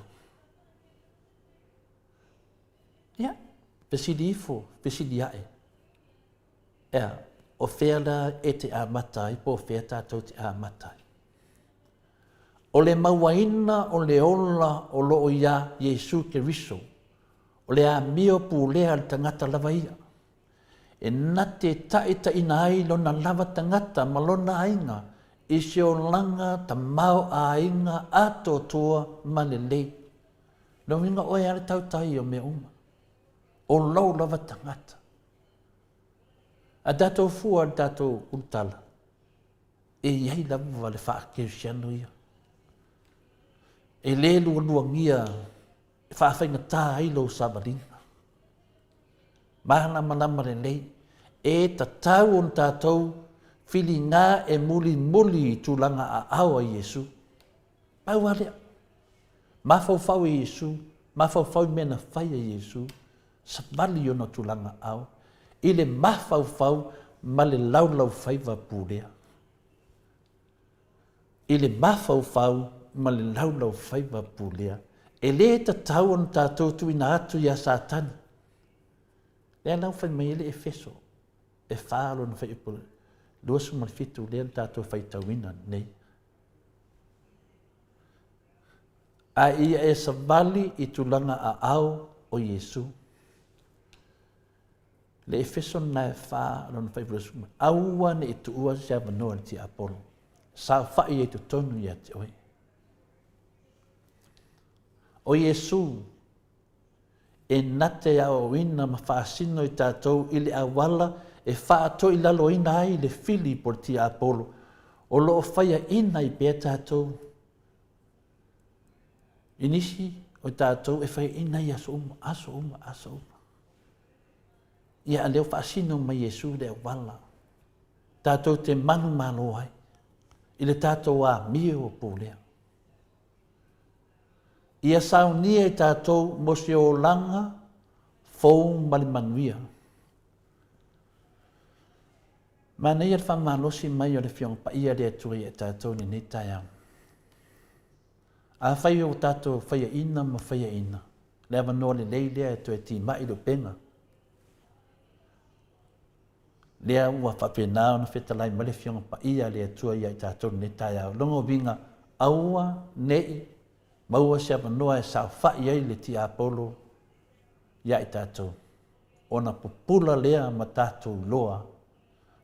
Ia, fesili ifo, fesili ae. Ea, o fea la e te amata ai po o fea tatou te amata ai? O le mauaina o le ola o lo o iā Iesu Keriso, o le amio pulea a le tagata lava ia, e na te taitaina ai lona lava tagata ma lona aiga i se olaga tamaoaiga atoatoa ma lelei. Lona uiga oe lava le tautai o mea uma, o lou lava tagata. A tatou fua i le tatou ulutala, e i ai lava le faakerisiano ia. E le lualuagia e faafaigata ai lou savaliga. Malamalama lelei, e tatau ona tatou filiga e mulimuli i tulaga aao a Iesu. Pau lava lea. Mafaufau e Iesu, mafaufau i mea na fai e Iesu, savali i ona tulaga aao, i le mafaufau ma le laulaufaiva pulea. I le mafaufau ma le laulaufaiva pulea. E le tatau ona tatou tuuina atu iā Satani. Lea la ua fai mai ai le Efeso e fa lona fuaiupu 27 lea na tatou faitauina nei. A ia e savali i tulaga aao o Iesu. Le Efeso lena e fa lona fuaiupu 20, aua ne i tuua se avanoa i le tiapolo, saofai ai totonu ia te oe. O Iesu e na te aoaoina ma faasino i tatou i le auala e faatoilaloina ai le fili po o le tiapolo o lo o faiaina ai pea tatou. I nisi o tatou e faiaina ai aso uma, aso uma, aso uma. Ia, a lea ua faasino mai Iesu le auala tatou te manumalo ai i le tatou amio pulea. Ia saunia i tatou mo se olaga fou ma le manuia. Manaia le faamalosi mai o le Afioga Paia a le Atua ia i tatou i lenei taeao. Afai ua tatou faiaina ma faiaina, le avanoa lelei lea e toe timai le upega. Lea ua faapena ona fetalai mai le Afioga Paia a le Atua ia i tatou i lenei taeao. Lona uiga, aua ne i maua se avanoa e saofai ai le tiapolo ia i tatou, ona pupula lea ma tatou iloa,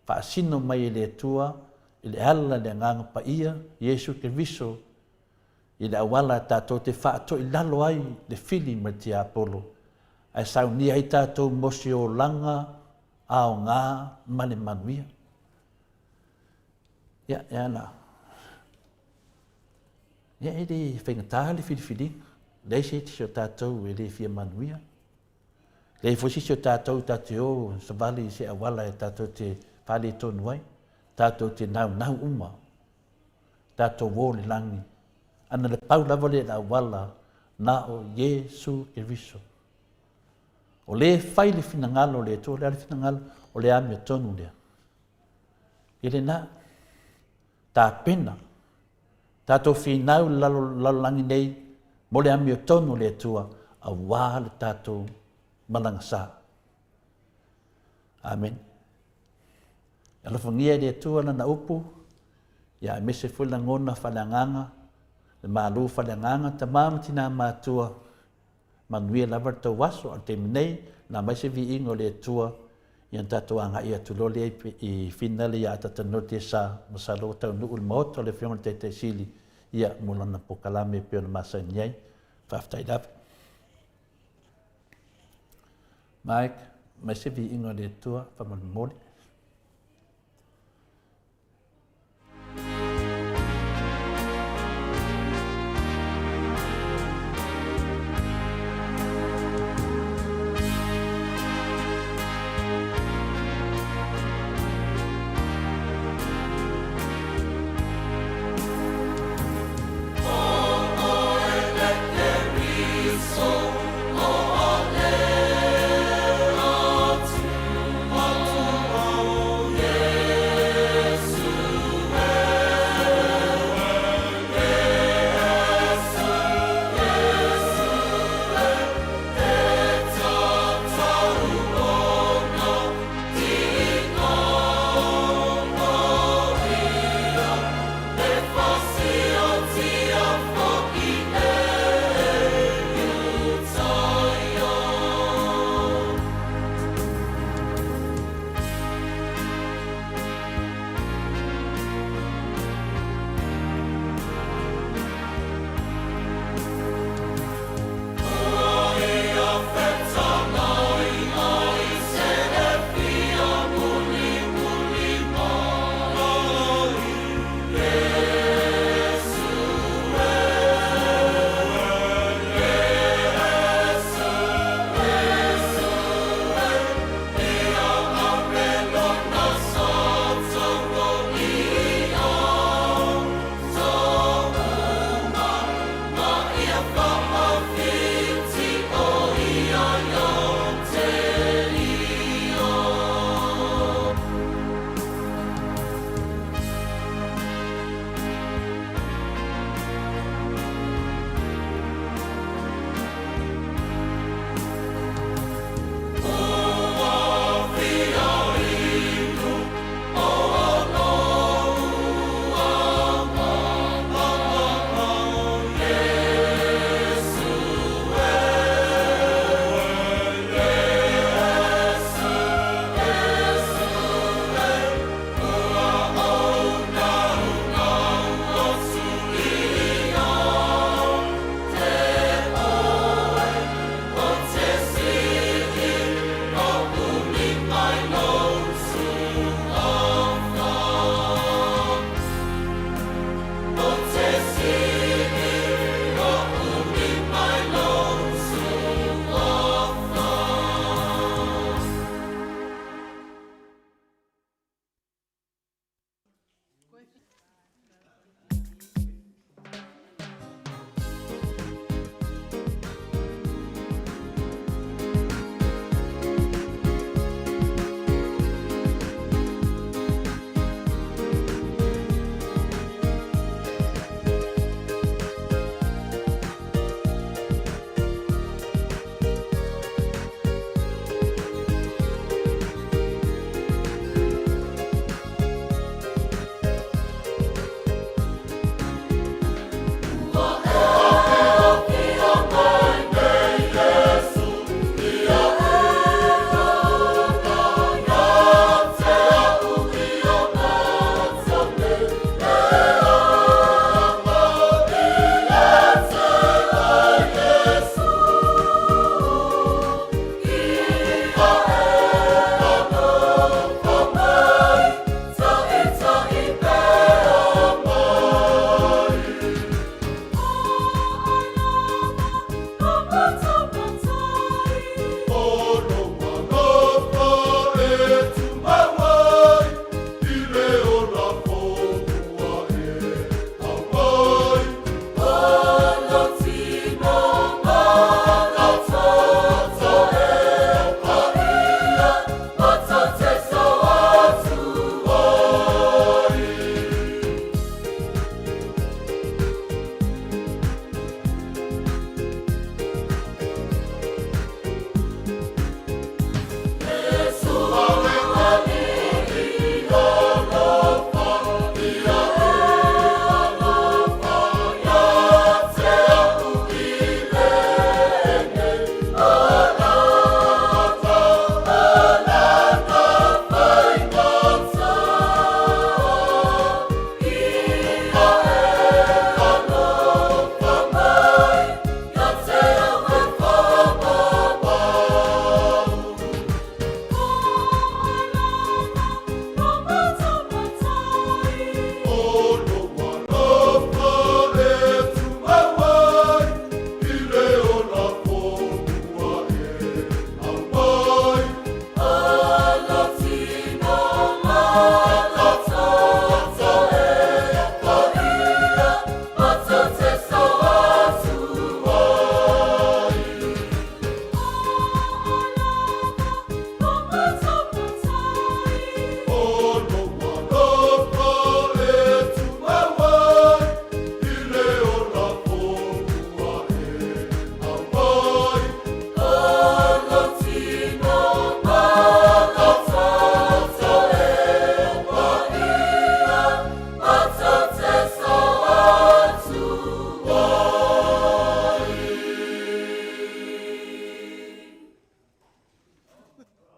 faasino mai e le Atua i le ala i le Agaga Paia, Iesu Keriso, i le auala tatou te faatoilalo ai le fili ma le tiapolo, ae saunia ai tatou mo se olaga aoga ma le manuia. Ia, e ala. Ia, e le faigata le filifiliga. Leai se isi o tatou e le fia manuia. Leai foi se isi o tatou tatou te o savali i se auala e tatou te faaletonu ai. Tatou te naunau uma. Tatou o i le lagi. A na le pau lava lea i le auala na o Iesu Keriso. O lea e fai le finagalo o le Atua, o le a le finagalo? O le amiotonu lea. I lena, tapena, tatou finau i le lalolagi nei mo le amiotonu o le Atua aua le tatou malaga sa. Amene. Alofagia e le Atua lana upu, ia aemaise foi lagona faaleagaga, le malu faaleagaga, tama ma tina matua, manuia lava le tou aso. A o le taimi nei, na aumai se viiga o le Atua, ia ona tatou agai atu loa lea i finale ia Atatanote sa masalo ua taunuu i le Maota o le Afioga i le Taitai Sili, ia mo lana polokalame e pei ona masani ai. Faafetai lava. Mike, mai se viiga o le Atua, faamolemole.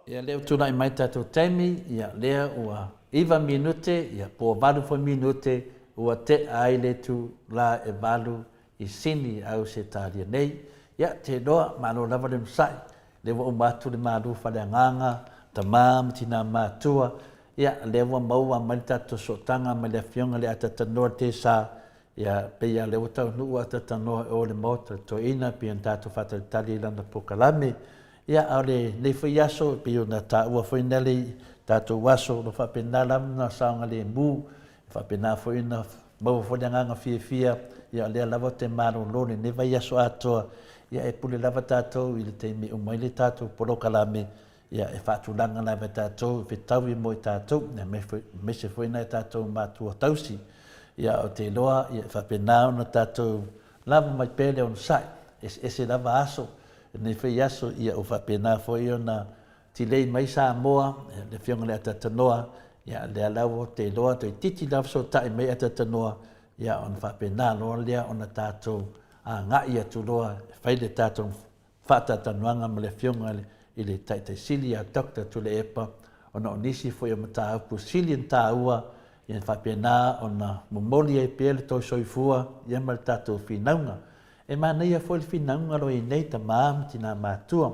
Ia lea ua tulai mai tatou taimi, ia lea ua 9 minute, ia po ua 8 foi minute ua tea ai le itula e 8 i Sini Ausetalia nei. Ia te iloa, malo lava le onosai, lea ua uma atu le malu faaleagaga, tama ma tina matua, ia lea ua maua mai le tatou sootaga ma le Afioga i le Atatanoa Tesa, ia pei lava o lea ua taunuu Atatanoa i o i le Maota o le Toeaina pei ona tatou faatalitali i lana polokalame. Ia a o lenei foi aso e pei ona taua foi nei tatou aso o lo o faapena lava ona saogalemu, e faapena foi ona maua foi le agaga fiafia, ia o lea lava ou te malolo i lenei vaiaso atoa, ia e pule lava tatou i le taimi e uma ai le tatou polokalame, ia e faatulaga lava e tatou e fetaui mo i tatou, aemaise foi nai a tatou matua tausi. Ia ou te iloa ia e faapena ona tatou lava mai pea le onosai, eseese lava aso, i lenei foi aso ia ua faapena foi ona tilei mai Samoa, le Afioga i le Atatanoa, ia lea la ua te iloa toeitiiti lava fesootai mai Atatanoa, ia ona faapena loa lea ona tatou agai atu loa e fai le tatou faatalatalanoaga ma le Afioga i le Taitai Sili ia Doctor Tuilaepa ona o nisi foi o mataupu sili ona taua ia faapena ona momoli ai pea le toe soifua ia ma le tatou finauga. E manaia foi le finauga lo i nei tama ma tina matua.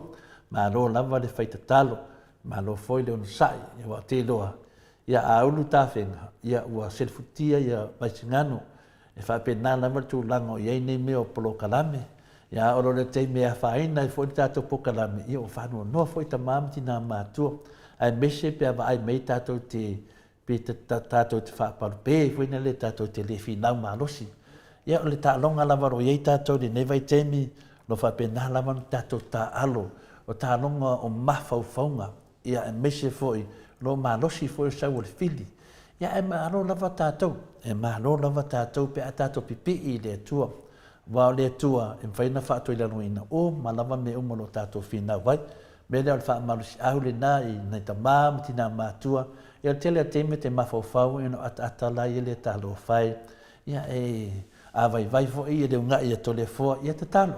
Malo lava le fai tatalo, malo foi le onosai, aua ou te iloa, ia a ulu tafega, ia ua selefutia ia Vaisigano. E faapena lava le tulaga o i ai nei mea o polokalame. Ia a oo loa i le taimi e afaina ai foi le tatou polokalame, ia ua faanoanoa foi tama ma tina matua, aemaise pe a vaai mai tatou te pe tatou te faapalupe foi lea tatou te le finau malosi. Ia o le taaloga lava o lo o i ai tatou i lenei vaitaimi, o lo o faapena lava ona tatou taaalo, o taaloga o mafaufauga, ia aemaise foi o lo o malosi foi le sau o le fili. Ia ae malo lava tatou, e malo lava tatou pe a tatou pipii i le Atua. Aua o le Atua e mafai ona faatoilaloina uma lava mea uma o lo o tatou finau ai. mea lea o le faamalosiau lena i nai tama ma tina matua. Ia o le tele o taimi e te mafaufau ona o ataata la ia le talofa e. Ia e a vaivai foi le una'i a Toleafoa, ia tatalo.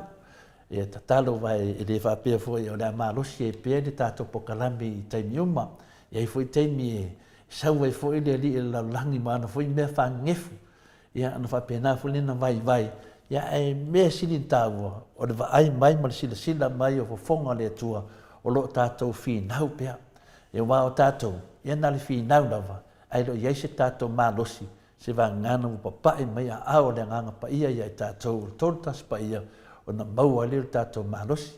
Ia tatalo aua e le faapea foi o le a malosi ai pea le tatou pokalame i taimi uma. E i ai foi taimi e sau ai foi le alii o le lalolagi ma ana foi mea fagegefu. Ia ona faapena foi lea ona vaivai, ia ae mea sili ona taua, o le vaai mai ma le silasila mai o fofoga o le Atua o lo o tatou finau pea. Aua o tatou, ia na o le finau lava, ae le o i ai se tatou malosi, se vagana ua papae mai aao o le Agaga Paia ia i tatou, o le Tolu Tasi Paia, ona maua ai lea o le tatou malosi.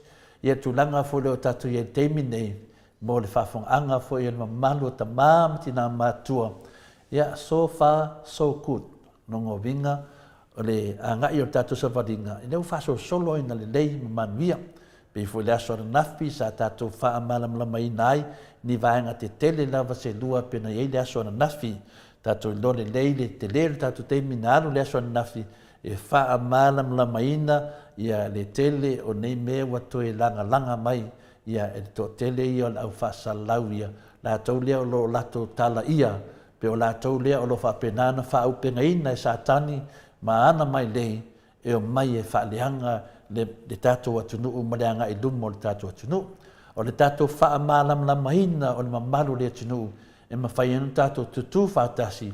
Ia tulaga foi lea o tatou i ai i le taimi nei, mo le faafofogaaga foi a le mamalu o tama ma tina matutua, ia so far so good. Lona uiga o le agai o le tatou savaliga, lea ua faasolosolo ai ina lelei ma manuia. Pei foi le aso ananafi sa tatou faamalamalamaina ai ni vaega tetele lava se lua pei ona i ai le aso ananafi. Tatou iloa lelei le tele o le tatou taimi na alu le aso ananafi e faamalamalamaina ia le tele o nei mea ua toe lagalaga mai ia e le toatele ia o le au faasalalau ia, latou lea o lo o latou talaia, pe o latou lea o lo o faapena ona faaupegaina e Satani ma ana mailei e omai e faaleaga le, le tatou atunuu ma le agai i luma o le tatou atunuu. O le tatou faamalamalamaina o le mamalu o le atunuu e mafai ai ona tatou tutū faatasi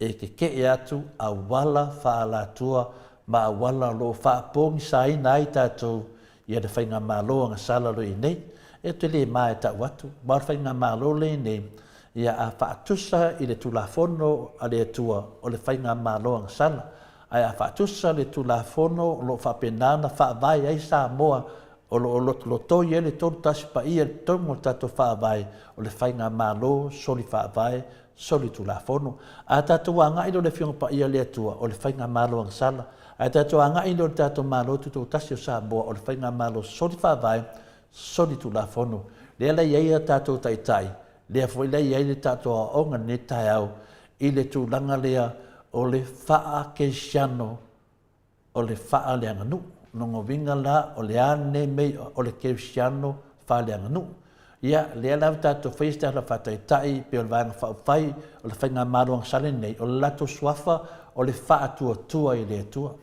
e kekeʻe atu auala faaalatua ma auala o lo o faapogisaina ai tatou ia le faigamalo agasala o lo o i ai nei. E te le ma e tau atu, aua o le faigamalo lea i nei, ia a faatusa i le Tulafono a le Atua o le faigamalo agasala, ae a faatusa le Tulafono o lo o faapena ona faavae ai Samoa o lo o lotolotoi ai le 31 paia i totonu o le tatou Faavae, o le faigamalo soli faavae solitulafono. A tatou agai loa i le Afioga Paia a le Atua, o le faigamalo agasala. Ae tatou agai loa i le tatou Malo Tutoatasi o Samoa, o le faigamalo solifaavae, solitulafono. Lea la e i ai a tatou Taitai, lea foi la e i ai le tatou aoaoga i lenei taeao i le tulaga lea o le faa-kerisiano o le faaleaganuu. Lona uiga la, o le a lenei mea o le kerisiano faaleaganuu? Ia, lea la ua tatou faia se tala faataitai pei o le Vaega Faaupufai o le Faigamalo Agasala lenei, o le latou suafa o le faatuatua i le Atua.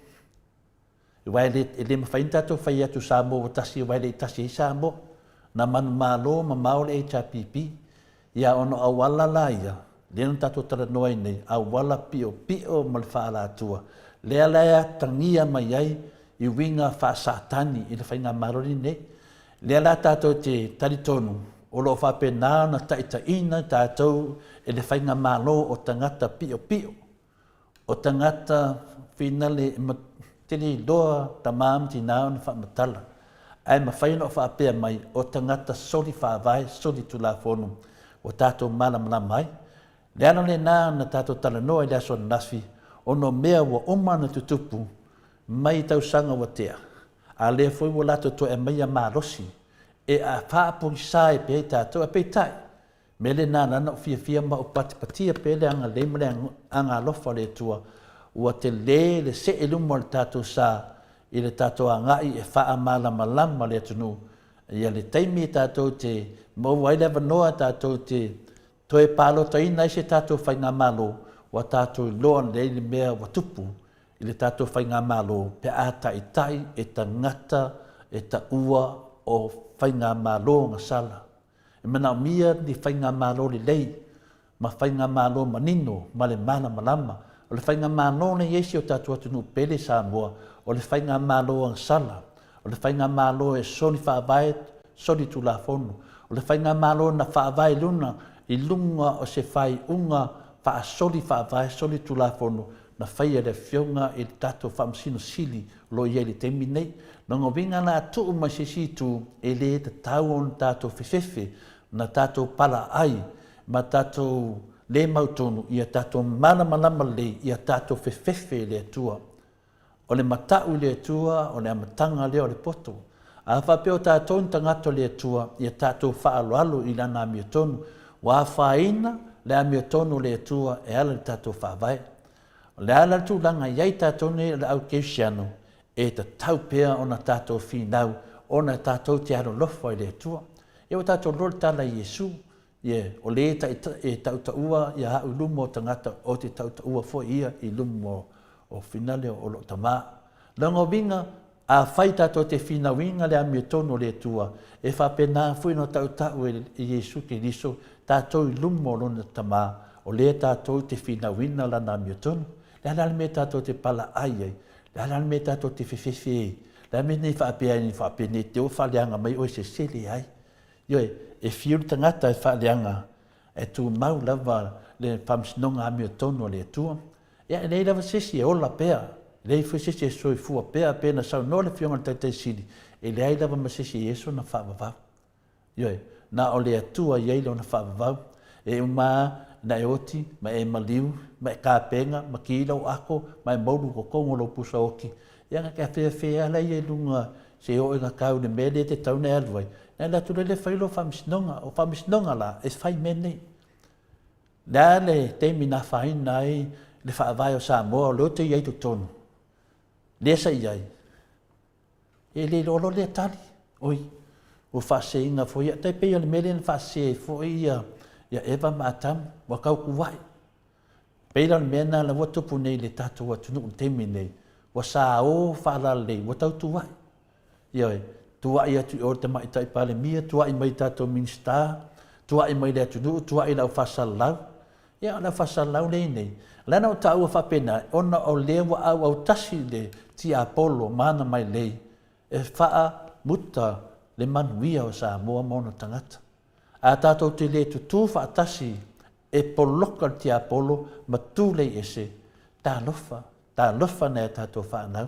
Aua e le, e le mafai ona tatou fai atu Samoa ua tasi aua e le i tasi ai Samoa. Na manumalo mamao le HRPP, ia ona o auala la ia, lea na tatou talanoa ai nei, auala piopio ma le faaalatua, lea la e atagia mai ai i uiga faa-Satani i le Faigamalo lenei. Lea la tatou te talitonu o lo o faapena ona taitaiina tatou e le Faigamalo o tagata piopio, o tagata finale e tele iloa tama ma tina ona faamatala, ae mafai ona faapea mai o tagata soli faavae, soli tulafono ua tatou malamalama ai. Le ala lena na tatou talanoa i le aso ananafi, ona o mea ua uma ona tutupu mai tausaga ua tea, a lea foi ua latou toe aumaia malosi e faapogisā ai pea i tatou. Ae peitai, mea lena na ou fiafia ma ou patipatia pea le agalelei ma le agaalofa o le Atua, ua tele le see i luma o le tatou sa i le tatou agai e faamalamalama le atunuu. Ia le taimi e tatou te maua ai le avanoa tatou te toe palotaina ai se tatou faigamalo, ua tatou iloa lelei le mea ua tupu i le tatou faigamalo pe a taitai e tagata e taua o faigamalo gasala. E manaomia ni faigamalo lelei ma faigamalo manino ma le malamalama. O le faigamalo lea e i ai si o tatou atunuu pele Samoa, o le faigamalo agasala, o le faigamalo e soli faavae, soli tulafono, o le faigamalo na faavae i luna i luga o se faaiuga faasoli faavae, soli tulafono na faia e le Afioga i le tatou Faamasino Sili o lo o i ai i le taimi nei. Lona uiga la a tuu mai se isi itu, e le tatau ona tatou fefefe na tatou palaai ma tatou le mautonu, ia tatou malamalama lelei, ia tatou fefefe i le Atua. O le matau i le Atua, o le amataga lea o le poto. A faapea o tatou ni tagata o le Atua, ia tatou faaaloalo i Lana amiotonu, ua afaina le amiotonu o le Atua e ala i le tatou faavae. O le a la le tulaga e i ai tatou nei o le au kerisiano, e tatau pea ona tatou finau ona tatou te alolofa i le Atua. Ia ua tatou iloa le tala i Iesu, Ie, o le e tautaua ia au i luma o tagata, ou te tautaua foi ia i luma o finale o lou Tama. Lona uiga, afai tatou te finauina le amiotonu o le Atua, e faapena foi ona tautau e Iesu Keriso tatou i luma o Lona Tama, o lea tatou te finauina Lana amiotonu. Le a la le mea tatou te palaai ai? Le a la le mea tatou te fefefe ai? Le a le mea nei faapea ai, faapenei te ua faaleaga mai oe se sele ai? Ioe, e fiu le tagata e faaleaga, e tumau lava le faamasinoga amiotonu a le Atua. Ia, e leai lava se isi e ola pea, e leai foi se isi e soifua pea, pei ona saunoa le Afioga i le Taitai Sili, e leai lava ma se isi e i ai sona faavavau. Ioe, na o le Atua e i ai lona faavavau. E uma lava ona e oti, ma e maliu, ma e tapena, ma ki lou ako, ma e moulu i totonu o lou pusa oti. Ia, na te afeafea lava laia i luga se i oo ina tau i le mea lea e tatau ona e alu ai, ona e alu atu loa lea e fai lou faamasinoga. O faamasinoga la, e fai mea nei. O le a le taimi na afaina ai le Faavae o Samoa o lea ou te i ai i totonu, lea sa i ai, e le iloa loa lea tali, oi, ua faaseseina foi ia, tai pei o le mea lea na faasese ai foi ia, ia Eva ma Atamu, ua tautuai. Pei la o le mea lena la ua tupu nei i le tatou atunuu i le taimi lenei, ua sao faalalelei, ua tautuai. Ioe, tuai atu i o i le Tamaitai Palemia, tuai mai i tatou Minisita, tuai mai i le atunuu, tuai i le au faasalalau. Ia, o le au faasalalau lea e i ai nei, o le a na ou taua faapena, ona o lea ua auautasi le tiapolo ma ana mailei e faamuta le manuia o Samoa ma ona tagata. A tatou te le tutū faatasi e poloka le tiapolo ma tulei ese, talofa, talofa nai a tatou fanau,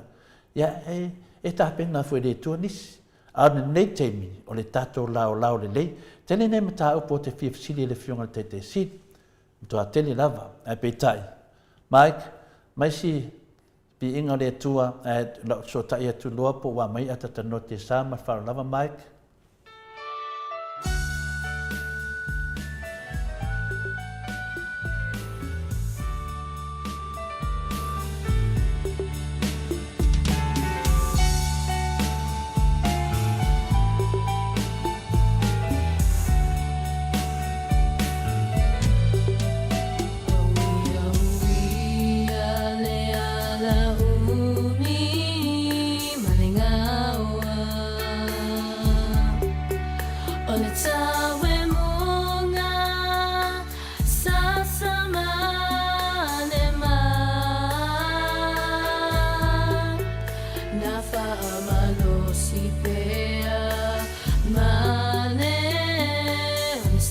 ia e, e tapena foi e le Atua nisi. A o lenei taimi, o le tatou laolao lelei. Tele nei mataupu ou te fia fesili i le Afioga i le Taitai Sili, matua tele lava, ae peitai, Mike, mai si piiga o le Atua, ae lau fesootai atu loa po ua aumai atatanoa te sa ma le faaaloalo lava Mike.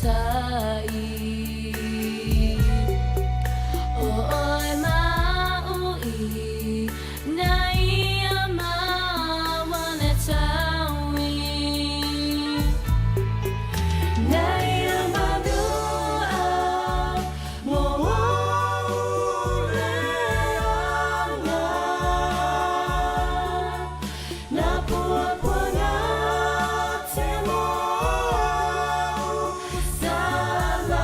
tai. ʻO ʻoe maʻu i na ia mawale taui. Na ia manu a mo ou leaga. Na puapuaga te mou sala.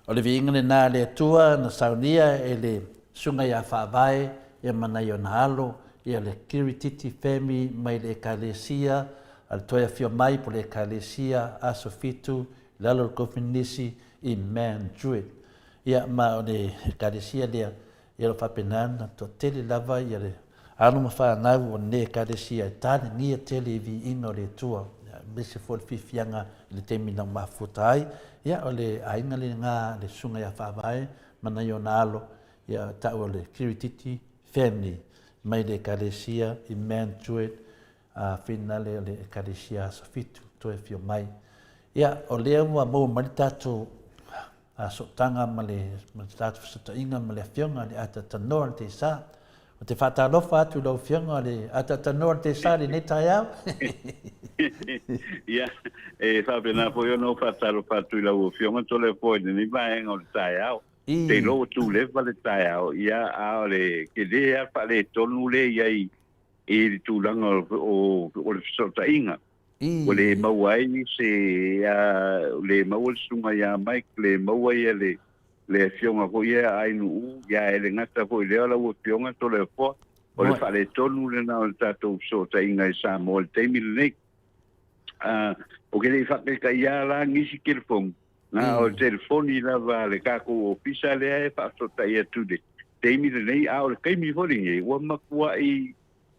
O le viiga lena a le Atua na saunia e le Susuga ia Faavae ia ma nai ona alo, ia le Kirititi Family mai le Ekalesia a le Toe Afio Mai po le Ekalesia Aso Fitu i lalo o le Kofinisi i Madrid. Ia ma o le Ekalesia lea Ia o lo o faapena ona toatele lava ia le alo ma fanau o lenei Ekalesia e taligia tele i viiga o le Atua, aemaise foi o le fiafiaga i le taimi na mafuta ai. Ia o le aiga lena le Susuga ia Faavae ma nai ona alo, ia e tau o le Kirititi Family mai le Ekalesia i Mantuet. finale o le Ekalesia Aso Fitu toe afio mai. Ia, o lea ua maua mai le tatou sootaga ma le tatou fesootaiga ma le Afioga i le Atatanoa Letesa. Ou te faatalofa atu i lau Afioga i le Atatanoa Letesa i lenei taeao. Ia, e faapena foi ona ou faatalofa atu i lau Afioga Toleafoa i lenei vaega o le taeao. Te iloa ua tuleva le taeao, ia, a o le tele lava le faaletonu lea e i ai i le tulaga o le fesootaiga. Ua le maua ai se, le maua le susuga ia Mike, le maua ia le le afioga foi ia Ainuu, ia e le gata foi i lea lau afioga Toleafoa, o le faaletonu lena o le tatou fesootaiga i Samoa i le taimi lenei. Ou te le i faataitaia la nisi telefoni, na o le telefoni lava a le tatou ofisa lea e faafesootai atu i le taimi lenei, a o le taimi foi lenei ua matuai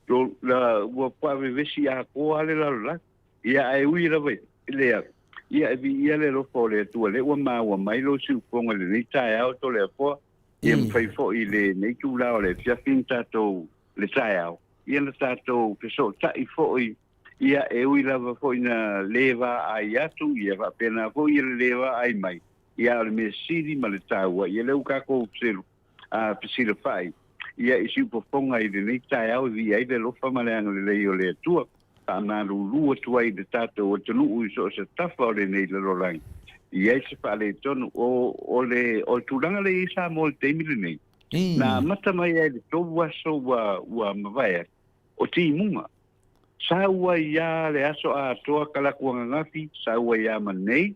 ua vevesi atoa le lalolagi. Ia ae ui lava i lea, ia e viia le alofa o le Atua lea ua maua mai lou siufofoga i lenei taeao Toleafoa, ia mafai foi i lenei itula o le afiafi na tatou le taeao, ia na tatou fesootai foi, ia e ui lava foi na le vaai atu, ia faapena foi ia le le vaai mai, ia a o le mea sili ma le taua, ia lea ua tatou fesilafai, ia i siufofoga i lenei taeao e viia ai le alofa ma le agalelei o le Atua. Faamalulu atu ai i le tatou atunuu i so o se tafa o lenei lalolagi, i ai se faaletonu. O, o le, o le tulaga lea e i ai Samoa i le taimi lenei, na amata mai lava i le 3 aso ua, ua mavae atu, o timuga. Sau ai lava le aso atoa kalaku ananafi, sau ai lava ma nei.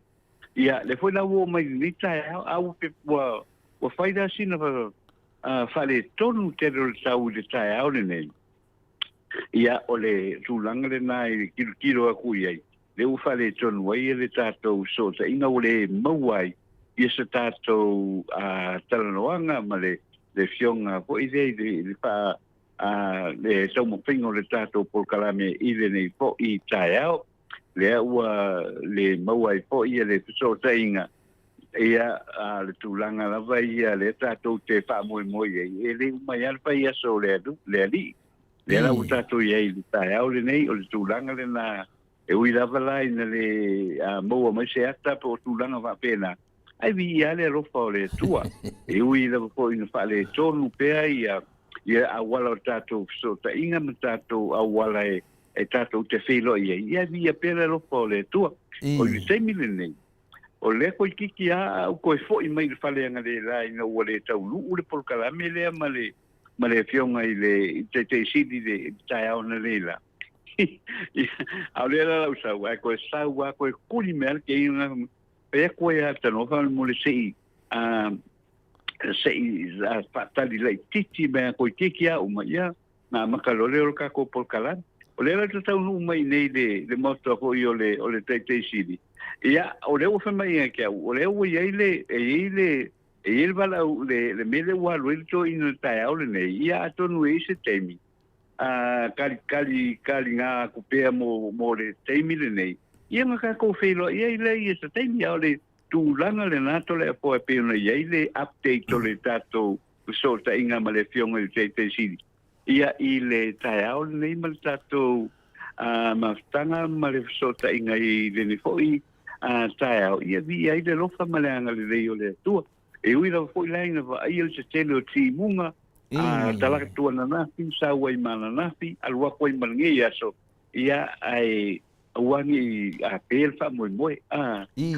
Ia, lea foi la ua oo mai i lenei taeao, a ua, ua, ua fai la sina faaletonu tele o le tau i le taeao lenei. Ia, o le tulaga lena i le tilotilo atu i ai, lea ua faaletonu ai le tatou fesootaiga ua le maua ai ia se tatou talanoaga ma le afioga foi lea i le faa le taumafaiga o le tatou polokalame i lenei foi taeao. Lea ua le maua ai foi le fesootaiga, ia, a le tulaga lava ia lea tatou te faamoemoe i ai, e le uma ai lava le fai aso o le le Alii. Lea la ua tatou i ai i le taeao lenei, o le tulaga lena, e ui lava la ina le maua mai se ata po o tulaga faapena, ae viia lava le alofa o le Atua. E ui lava foi ina faaletonu pea ia ia auala o tatou fesootaiga ma tatou auala e e tatou te feiloai ai, ia viia pea le alofa o le Atua. O le taimi lenei, o lea toeitiiti lava a ou toe foi mai i le fale analeila ina ua le taunuu le polokalame lea ma le ma le afioga i le Taitai Sili i le taeao analeila. A o lea la lau sau, ae toe sau lava, toe tuli mai lava le kei fai atu ai lava tanoa faamolemole se i se i faatali laitiiti mai lava toeitiiti lava uma, ia na amata loa lea o le tatou polokalame. O lea la te taunuu mai nei le, le maota foi o le, o le Taitai Sili, ia, o lea ua fai mai ia te au, o lea ua i ai le, e i ai le, e i ai le valaau, le, le mea lea ua alu ai le toeaina i le taeao lenei, ia atonu e i ai se taimi, a, kali, kali, kaliga atu pea mo, mo le taimi lenei, ia na tatou feiloai ai lea i se taimi, a o le tulaga lena Toleafoa e pei ona i ai le update o le tatou fesootaiga ma le Afioga i le Taitai Sili, ia i le taeao lenei ma le tatou mafutaga ma le fesootaiga i lenei foi taeao, ia viia ai le alofa ma le agalelei o le Atua. E ui lava foi la ina vaaia le tetele o timuga, talatu ananafi, sau ai ma ananafi, alu atu ai ma lenei aso, ia ae aua ne i afea le faamoemoe.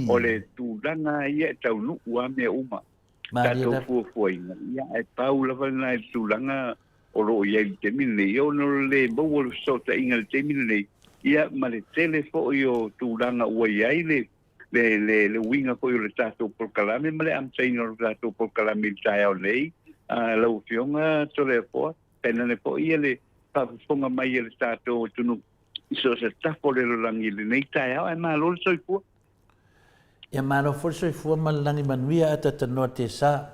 O le tulaga ia e taunuu lava mea uma. tatou fuafuaina, ia, ae pau lava lena i le tulaga o lo o i ai i le taimi lenei, ia ona o le lē maua o le fesootaiga i le taimi lenei, ia ma le tele foi o tulaga ua i ai le le le le uiga foi o le tatou polokalame ma le amataina o le tatou polokalame i le taeao nei, lau Afioga Toleafoa, tainane foi ia le faafofoga mai a le tatou atunuu i so o se tafa o le lalolagi i lenei taeao, ae malo le soifua. Ia malo foi le soifua ma le lagi manuia ae talanoa tesa.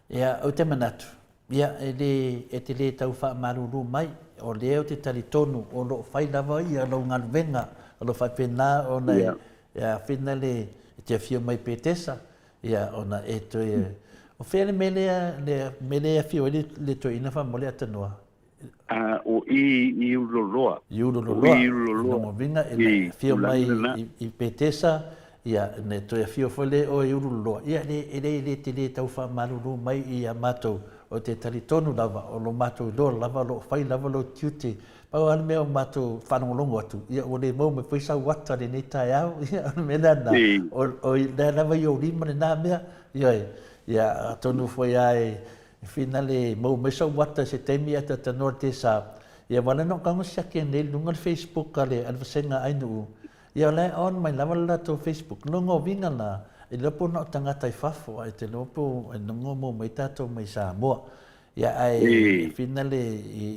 Ia ou te manatu, ia e le e te le tau faamalulu mai, o lea ou te talitonu o lo o fai lava ia lou galuega, o lo o faapena ona e e afina le e te afio mai Petesa, ia ona e toe o fea le mea lea le mea lea e afio ai le toeaina faamolemole a tanoa. A o i i Ululoloa. I Ululoloa. I Ululoloa. Lona uiga e na afio mai i Petesa, ia, na toe afio foi lea oe i Ululoloa. Ia, e le, e le te le tau faamalulu mai ia matou, ou te talitonu lava, o lo matou iloa lava, o lo o fai lava lou tiute. Pau lava le mea o matou faalogologo atu, ia ua le maua mai foi sau ata i lenei taeao, ia o le mea lena, o lea lava i ou lima lena mea, ioe. Ia, atonu foi lava e Finale maua mai sau ata i se taimi ae talatalanoa le tesa. Ia aua la na ou tago siaki anei i luga le Facebook a le vasega a Ainuu. Ia o la e on mai lava le latou Facebook. Logo uiga la, e le iloa po na o tagata i fafo ae te iloa po o logo maua mai tatou mai Samoa. Ia ae finale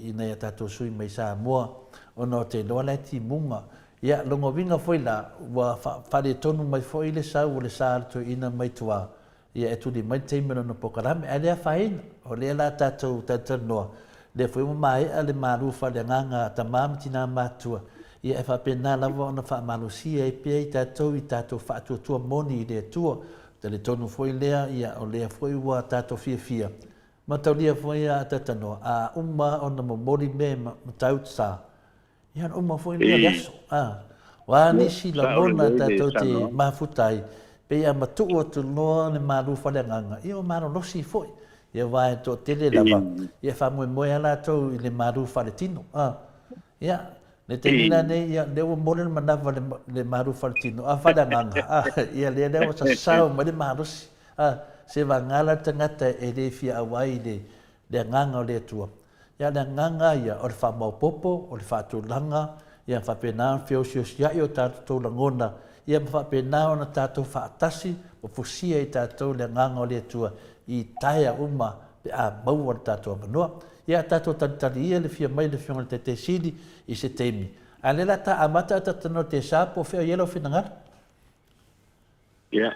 i nai a tatou sui mai Samoa ona ou te iloa la e timuga. Ia logo uiga foi la, ua faaletonu mai foi le sau o le sa a le toeaina mai tua. Ia e tuli mai le taimi o lona polokalame, ae le afaina, o lea la tatou talatalanoa, lea foi ua maea le malu faaleagaga a tama ma tina matutua, ia e faapena lava ona faamalosia ai pea i tatou i tatou faatuatua moni i le Atua. Talitonu foi lea, ia o lea foi ua tatou fiafia ma taulia foi a talatalanoa, a uma ona momoli mea e matautu sa, Ia ona uma foi lea o le aso. O a nisi lagona tatou te mafuta ai, pei a matuu atu loa le malu faaleagaga, ia ua malolosi foi. Ia aua e toatele lava, ia e faamoemoe lava latou i le malu faaletino. Ia, le taimi la nei, ia lea ua momoli le manava i le malu faaletino, a faaleagaga, ia lea lea ua sasao mai le malosi. Se vagana le tagata e le fia auai i le agaga o le Atua. Ia, o le agaga ia o le faamaopoopo, o le faatulaga, ia faapena ona feosiosiai o tatou lagona, ia ma faapena ona tatou faatasi ma fusia i tatou le agaga o le Atua i taea uma pe a maua le tatou avanoa. Ia, tatou talitali ia le fia mai o le Afioga i le Taitai Sili i se taimi. A o lea o le a ta amata a ta talanoa i le tesa po o fea o i ai lau finagalo. Ia,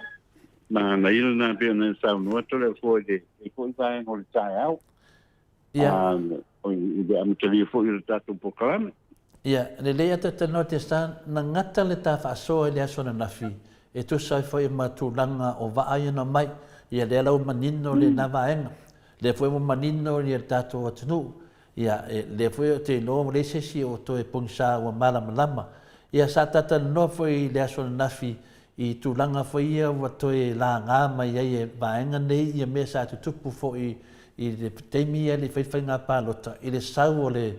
manaia lena pei ona e saunoa Toleafoa i lenei foi vaega o le taeao. Ia. I le amatalia foi o le tatou polokalame. Ia, lelei a talanoa Testa, na gata le ta faasoa i le aso ananafi, e tusa ai foi ma tulaga o vaa ia na omai. Ia, lea la ua manino lena vaega. Lea foi ua manino le tatou atunuu. Ia, lea foi ou te iloa ua leai se isi o toe pogisa ua malamalama. Ia, sa ta talanoa foi i le aso ananafi i tulaga foi ia ua toe laga mai ai e vaega nei ia mea sa tutupu foi i le taimi ia e le i fai le faiga palota i le sau o le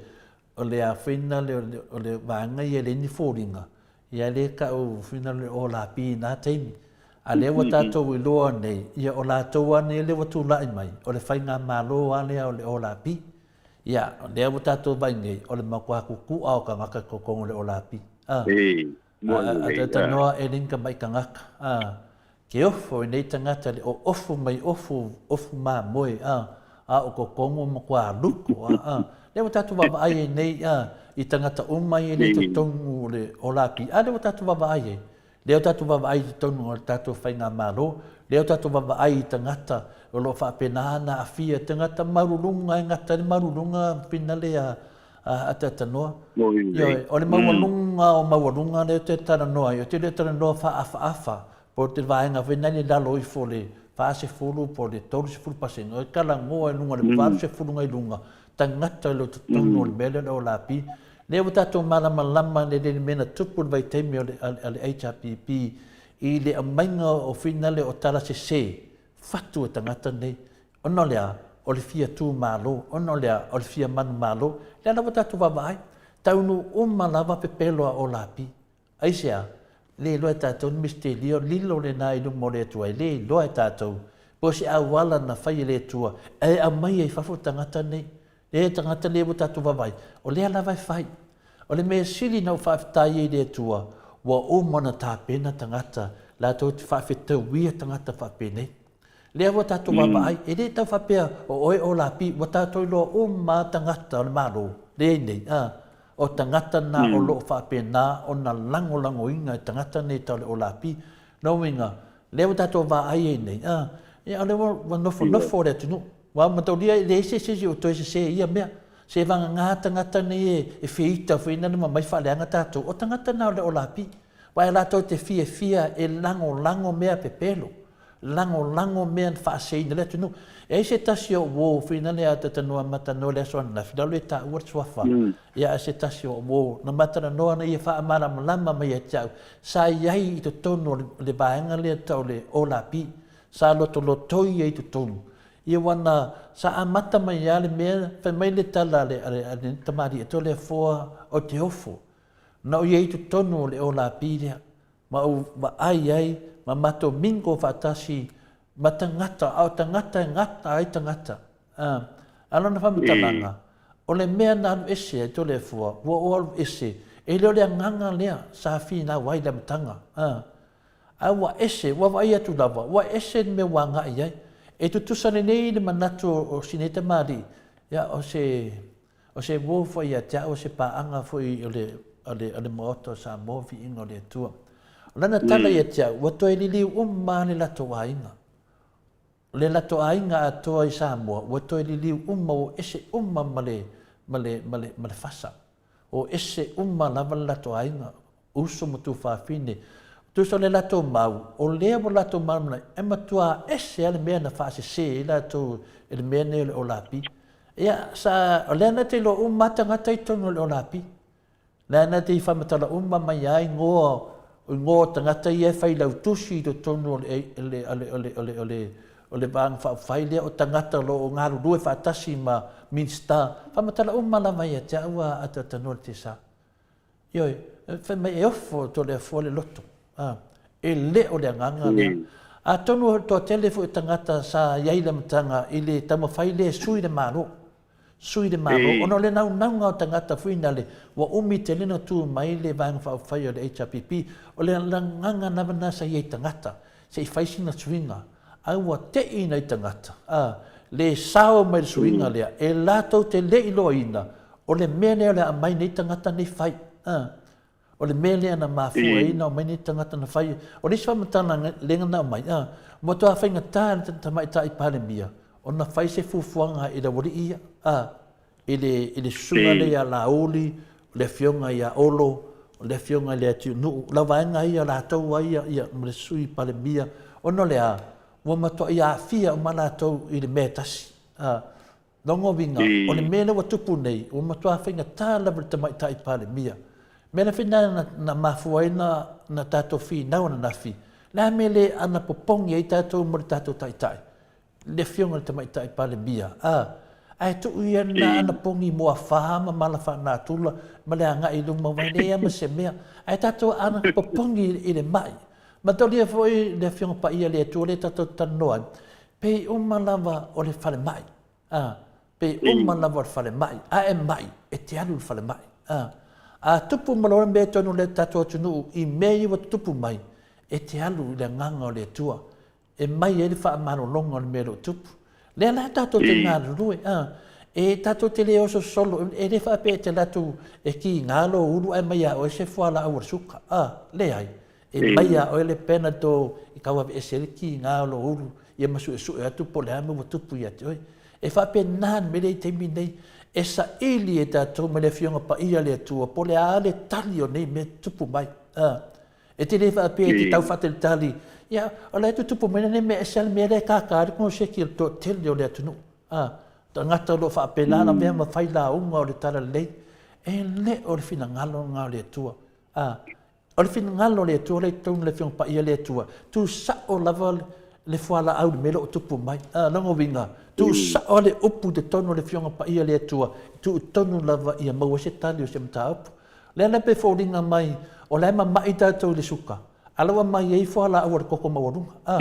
o le a foi na le o le vaega ia e leai ni foliga ia lea e tau foi na le OLP i na taimi. A lea ua tatou iloa nei, ia o latou lava nei lea ua tulai mai, o le faigamalo lava lea o le OLP. Ia, o lea ua tatou vaai nei, o le matua kuku'a o tagata i totonu o le OLP. A. A talanoa e le ni tamai tagata, a, ke ofo i nei tagata le ofu mai ofu, ofu mamoe, a, a o totonu ua matua luku, a, a. Lea ua tatou vaavaai ai nei, a, i tagata uma ia e le i totonu o le OLAP, a lea ua tatou vaavaai ai. Lea ua tatou vaavaai i totonu o le tatou faigamalo, lea ua tatou vaavaai i tagata o lo o faapena ona aafia, tagata maualuluga e gata ai le maualuluga finale a, a talatalanoa. Ioe, o le maualuga o maualuga lea ou te talanoa ai, ou te le talanoa faaafaafa po o te vaega foi lea i lalo ifo o le 40 po o le 30 pasene, o e talanoa i luga o le 80 nai luga tagata i lo totonu o le mea lea o le OLAP. Lea ua tatou malamalama i le mea na tupu i le vaitaimi o le HRPP i le aumaiga o finale o tala sese fatu e tagata nei Ona o le a? O le fia tu malo. Ona o le a? O le fia manumalo. Lea lava tatou vaavaai. Taunuu uma lava pepelo a Olapi. Aisea? Le iloa e tatou le misitelio lilo lena i luma o le Atua. E le iloa e tatou po o se auala na fai e le Atua e aumai ai fafo tagata nei. Le tagata nei ua tatou vaavaai, o lea lava e fai. O le mea sili na ou faafetai ai i le Atua, ua uma ona tapena tagata latou te faafetauia tagata faapenei. Lea ua tatou vaavaai, e le tau faapea o oe o Lapi, ua tatou iloa uma lava tagata o le Malo, lea i nei, a, o tagata na o lo o faapena ona lagolagoina e tagata nei tau le Olapi. Lona uiga, lea ua tatou vaai ai nei, a, ia o lea ua nofonofo le atunuu. Ua mataulia e leai se isi o toe sese i ia mea. Se vagana tagata nei e feita foi na ma mai faaleaga tatou, o tagata na o le Olapi. Aua e latou te fiafia e lagolago mea pepelo. lagolago mea na faaseseina le atunuu. E ai se tasi o uo finale a talanoa ma talanoa i le aso ananafi, lalo e taua le suafa, ia a se tasi o uo na ma talanoa na ia faamalamalama mai ia te au, sa i ai i totonu o le vaega lea tau o le OLAP, sa lotolotoi ai i totonu. Ia ua na, sa amata mai lava le mea, fai mai le tala a le, a le, a le tamalii Toleafoa o te ofo, na ou i ai i totonu o le OLAP lea, ma ou vaai ai ma matou mingle faatasi ma tagata, a o tagata e gata ai tagata. A, a lona faamatalaga, o le mea na alu ese ai Toleafoa, ua ou alu ese, e le o le agaga lea sa finau ai i le amataga. A, a ua ese, ua vaai atu lava, ua ese le mea ua agai i ai. E tutusa lelei le manatu o si nei tamalii, ia, o se O se uo foi ia te au, o se paaga foi o le, o le, o le Maota o Samoa, viiga o le Atua. O lana tala ia te au, ua toe liliu uma lava le latou aiga. O le latou aiga atoa i Samoa, ua toe liliu uma, ua ese uma ma le, ma le, ma le, ma le fasa. Ua ese uma lava le latou aiga. uso ma tuafafine. Tusa o le latou mau, o lea ua latou malamalama, e matua ese lava le mea na faasese ai latou i le mea nei o le olapi. Ia, sa, o lea na te iloa uma lava tagata i totonu o le olapi. Lea na te i faamatala uma mai lava igoa, igoa o tagata ia e fai lautusi i totonu o le, o le, o le, o le, o le, o le, o le Vaega Faaupufai lea, o tagata o lo o galulue faatasi ma Minisita. Faamatala uma lava ia te au a Tanoa le Tesa. Ioe, fai mai e ofo Toleafoa le loto, a, e le o le agaga lea. Atonu o le toatele foi o tagata sa i ai i le amataga i le taumafai lea e sui le Malo, sui le Malo, ona o le naunauga o tagata foi nale, ua umi tele ona tu mai le Vaega Faaupufai o le HRPP, o le agaga lava lena sa i ai i tagata, se i fai sina suiga, a ua tei nai tagata, a, le sao mai le suiga lea, e latou te le iloaina o le mea lea o le a aumai nei tagata nei fai, a, o le mea lea na mafua ai ona aumai nei tagata na fai. O le isi faamatalaga na aumai, a, matua faigata le Tamaitai Palemia ona fai se fuafuaga i le aualii ia, a, i le, i le susuga lea ia Laauli, o le afioga ia Olo, o le afioga i Leatiunuu, o lau vaega ia, latou a ia, ia, ma le Sui Palemia, ona o le a? Ua matuai aafia uma latou i le mea e tasi. A, lona uiga, o le mea lea ua tupu nei, ua matua faigata lava i le Tamaitai Palemia. Mea la na, na, na mafua ai na, na tatou finau ananafi, le a mea le anapopogi ai tatou mo le tatou Taitai? le Afioga i le Tamaitai Palemia, a, ae tuu ia lena anapogi muafa ma mala faanatura ma le agai i luma aua e leai lava ma se mea. Ae tatou anapopogi i le mai. Mataulia foi le Afioga Paia a le Atua lea tatou te talanoa ai, pei uma lava o le falemai, a, pei uma lava o le falemai, a e mai, e te alu i le falemai, a. A tupu ma loa mea tonu le tatou atunuu i mea ia ua tutupu mai, e te alu i le agaga o le Atua e mai ai le faamalologa o le mea o lo o tupu. Lea la tatou te galulue, a, e tatou te le oso solo, e le faapea e te alu atu e kiga lou ulu ae mai ia oe se fualaau o le suka, a, leai. E mai ia oe le Panadol e tau aveese ai le kiga o lou ulu, ia ma suesue atu po o le a le mea ua tupu ia te oe. E faapena le mea lea i taimi nei, e saili e tatou ma le Afioga Paia a le Atua po o le a le tali o nei mea tupu mai, a. E te le faapea e te tau faatalitali, ia, o la e tutupu mai lenei mea, ese lava le mea lea e kākā ai le konoseki o le toatele o le atunuu. A, tagata o lo o faapena lavea ma fai lauga o le talalelei, e le o le finagalo lena o le Atua. A, o le finagalo o le Atua lea i totonu o le Afioga Paia le Atua, tuu sao lava le fualaau i le mea o lo o tupu mai. A, lona uiga, tuu sao le upu i totonu o le Afioga Paia le Atua, tuu tonu lava ia maua se tali o se mataupu. Lea la pei foliga mai o la e mama'i tatou i le suka, a la ua mai ai fualaau a le toto maualuga. A,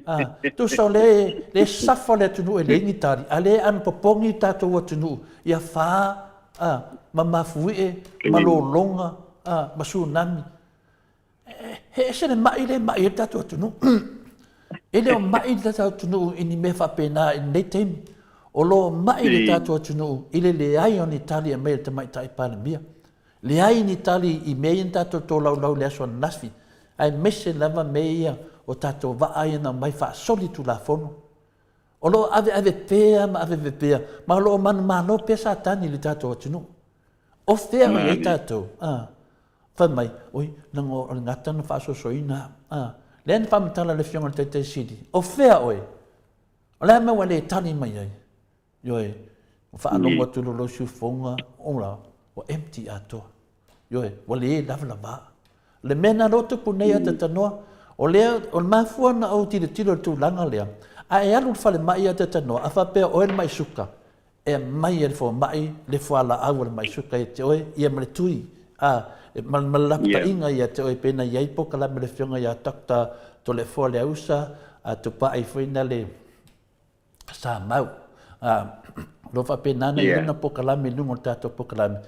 a, tusa o lea, lea e safa le atunuu e leai ni tali, a lea e anapopogi le tatou atunuu ia fa, a, ma mafuie, ma lologa, a, ma tsunami. He ese le ma'i lea e ma'i ai le tatou atunuu. E le o ma'i le tatou atunuu i ni mea faapena i lenei taimi. O lo o ma'i le tatou atunuu i le leai o ni tali e aumai e le Tamaitai Palemia. Leai ni tali i mea ia na tatou tolaulau i le aso ananafi, aemaise lava mea ia o tatou vaa ia na aumai faasolitulafono. O lo o aveave pea ma aveave pea, ma o lo o manumalo pea Satani i le tatou atunuu. O fea o i ai tatou? Fai mai, oi, leaga o le gata na faasoasoaina au. Lea na faamatala le Afioga i le Taitai Sili, O fea oe? O le a mea ua e le tali mai ai? Ioe, ua faalogo atu loa lou siufofoga, ola, ua empty atoa. Ioe, ua le lavalava. O le mea lena o lea ua tupu nei ia Tatanoa, o lea, o le mafua ona ou tilotilo i le tulaga lea, a e alu i le falemai ia Tatanoa, a faapea o oe le mai suka, e aumai e le fomai le fualaau a le mai suka ia te oe, ia ma le tui, a, ma, ma le lapataiga ia te oe pei ona i ai polokalame a le Afioga ia Doctor Toleafoa Leausa, a Tupai foi na le, sa mau. O lo o faapena ona i ai lana polokalame i luga o le tatou polokalame.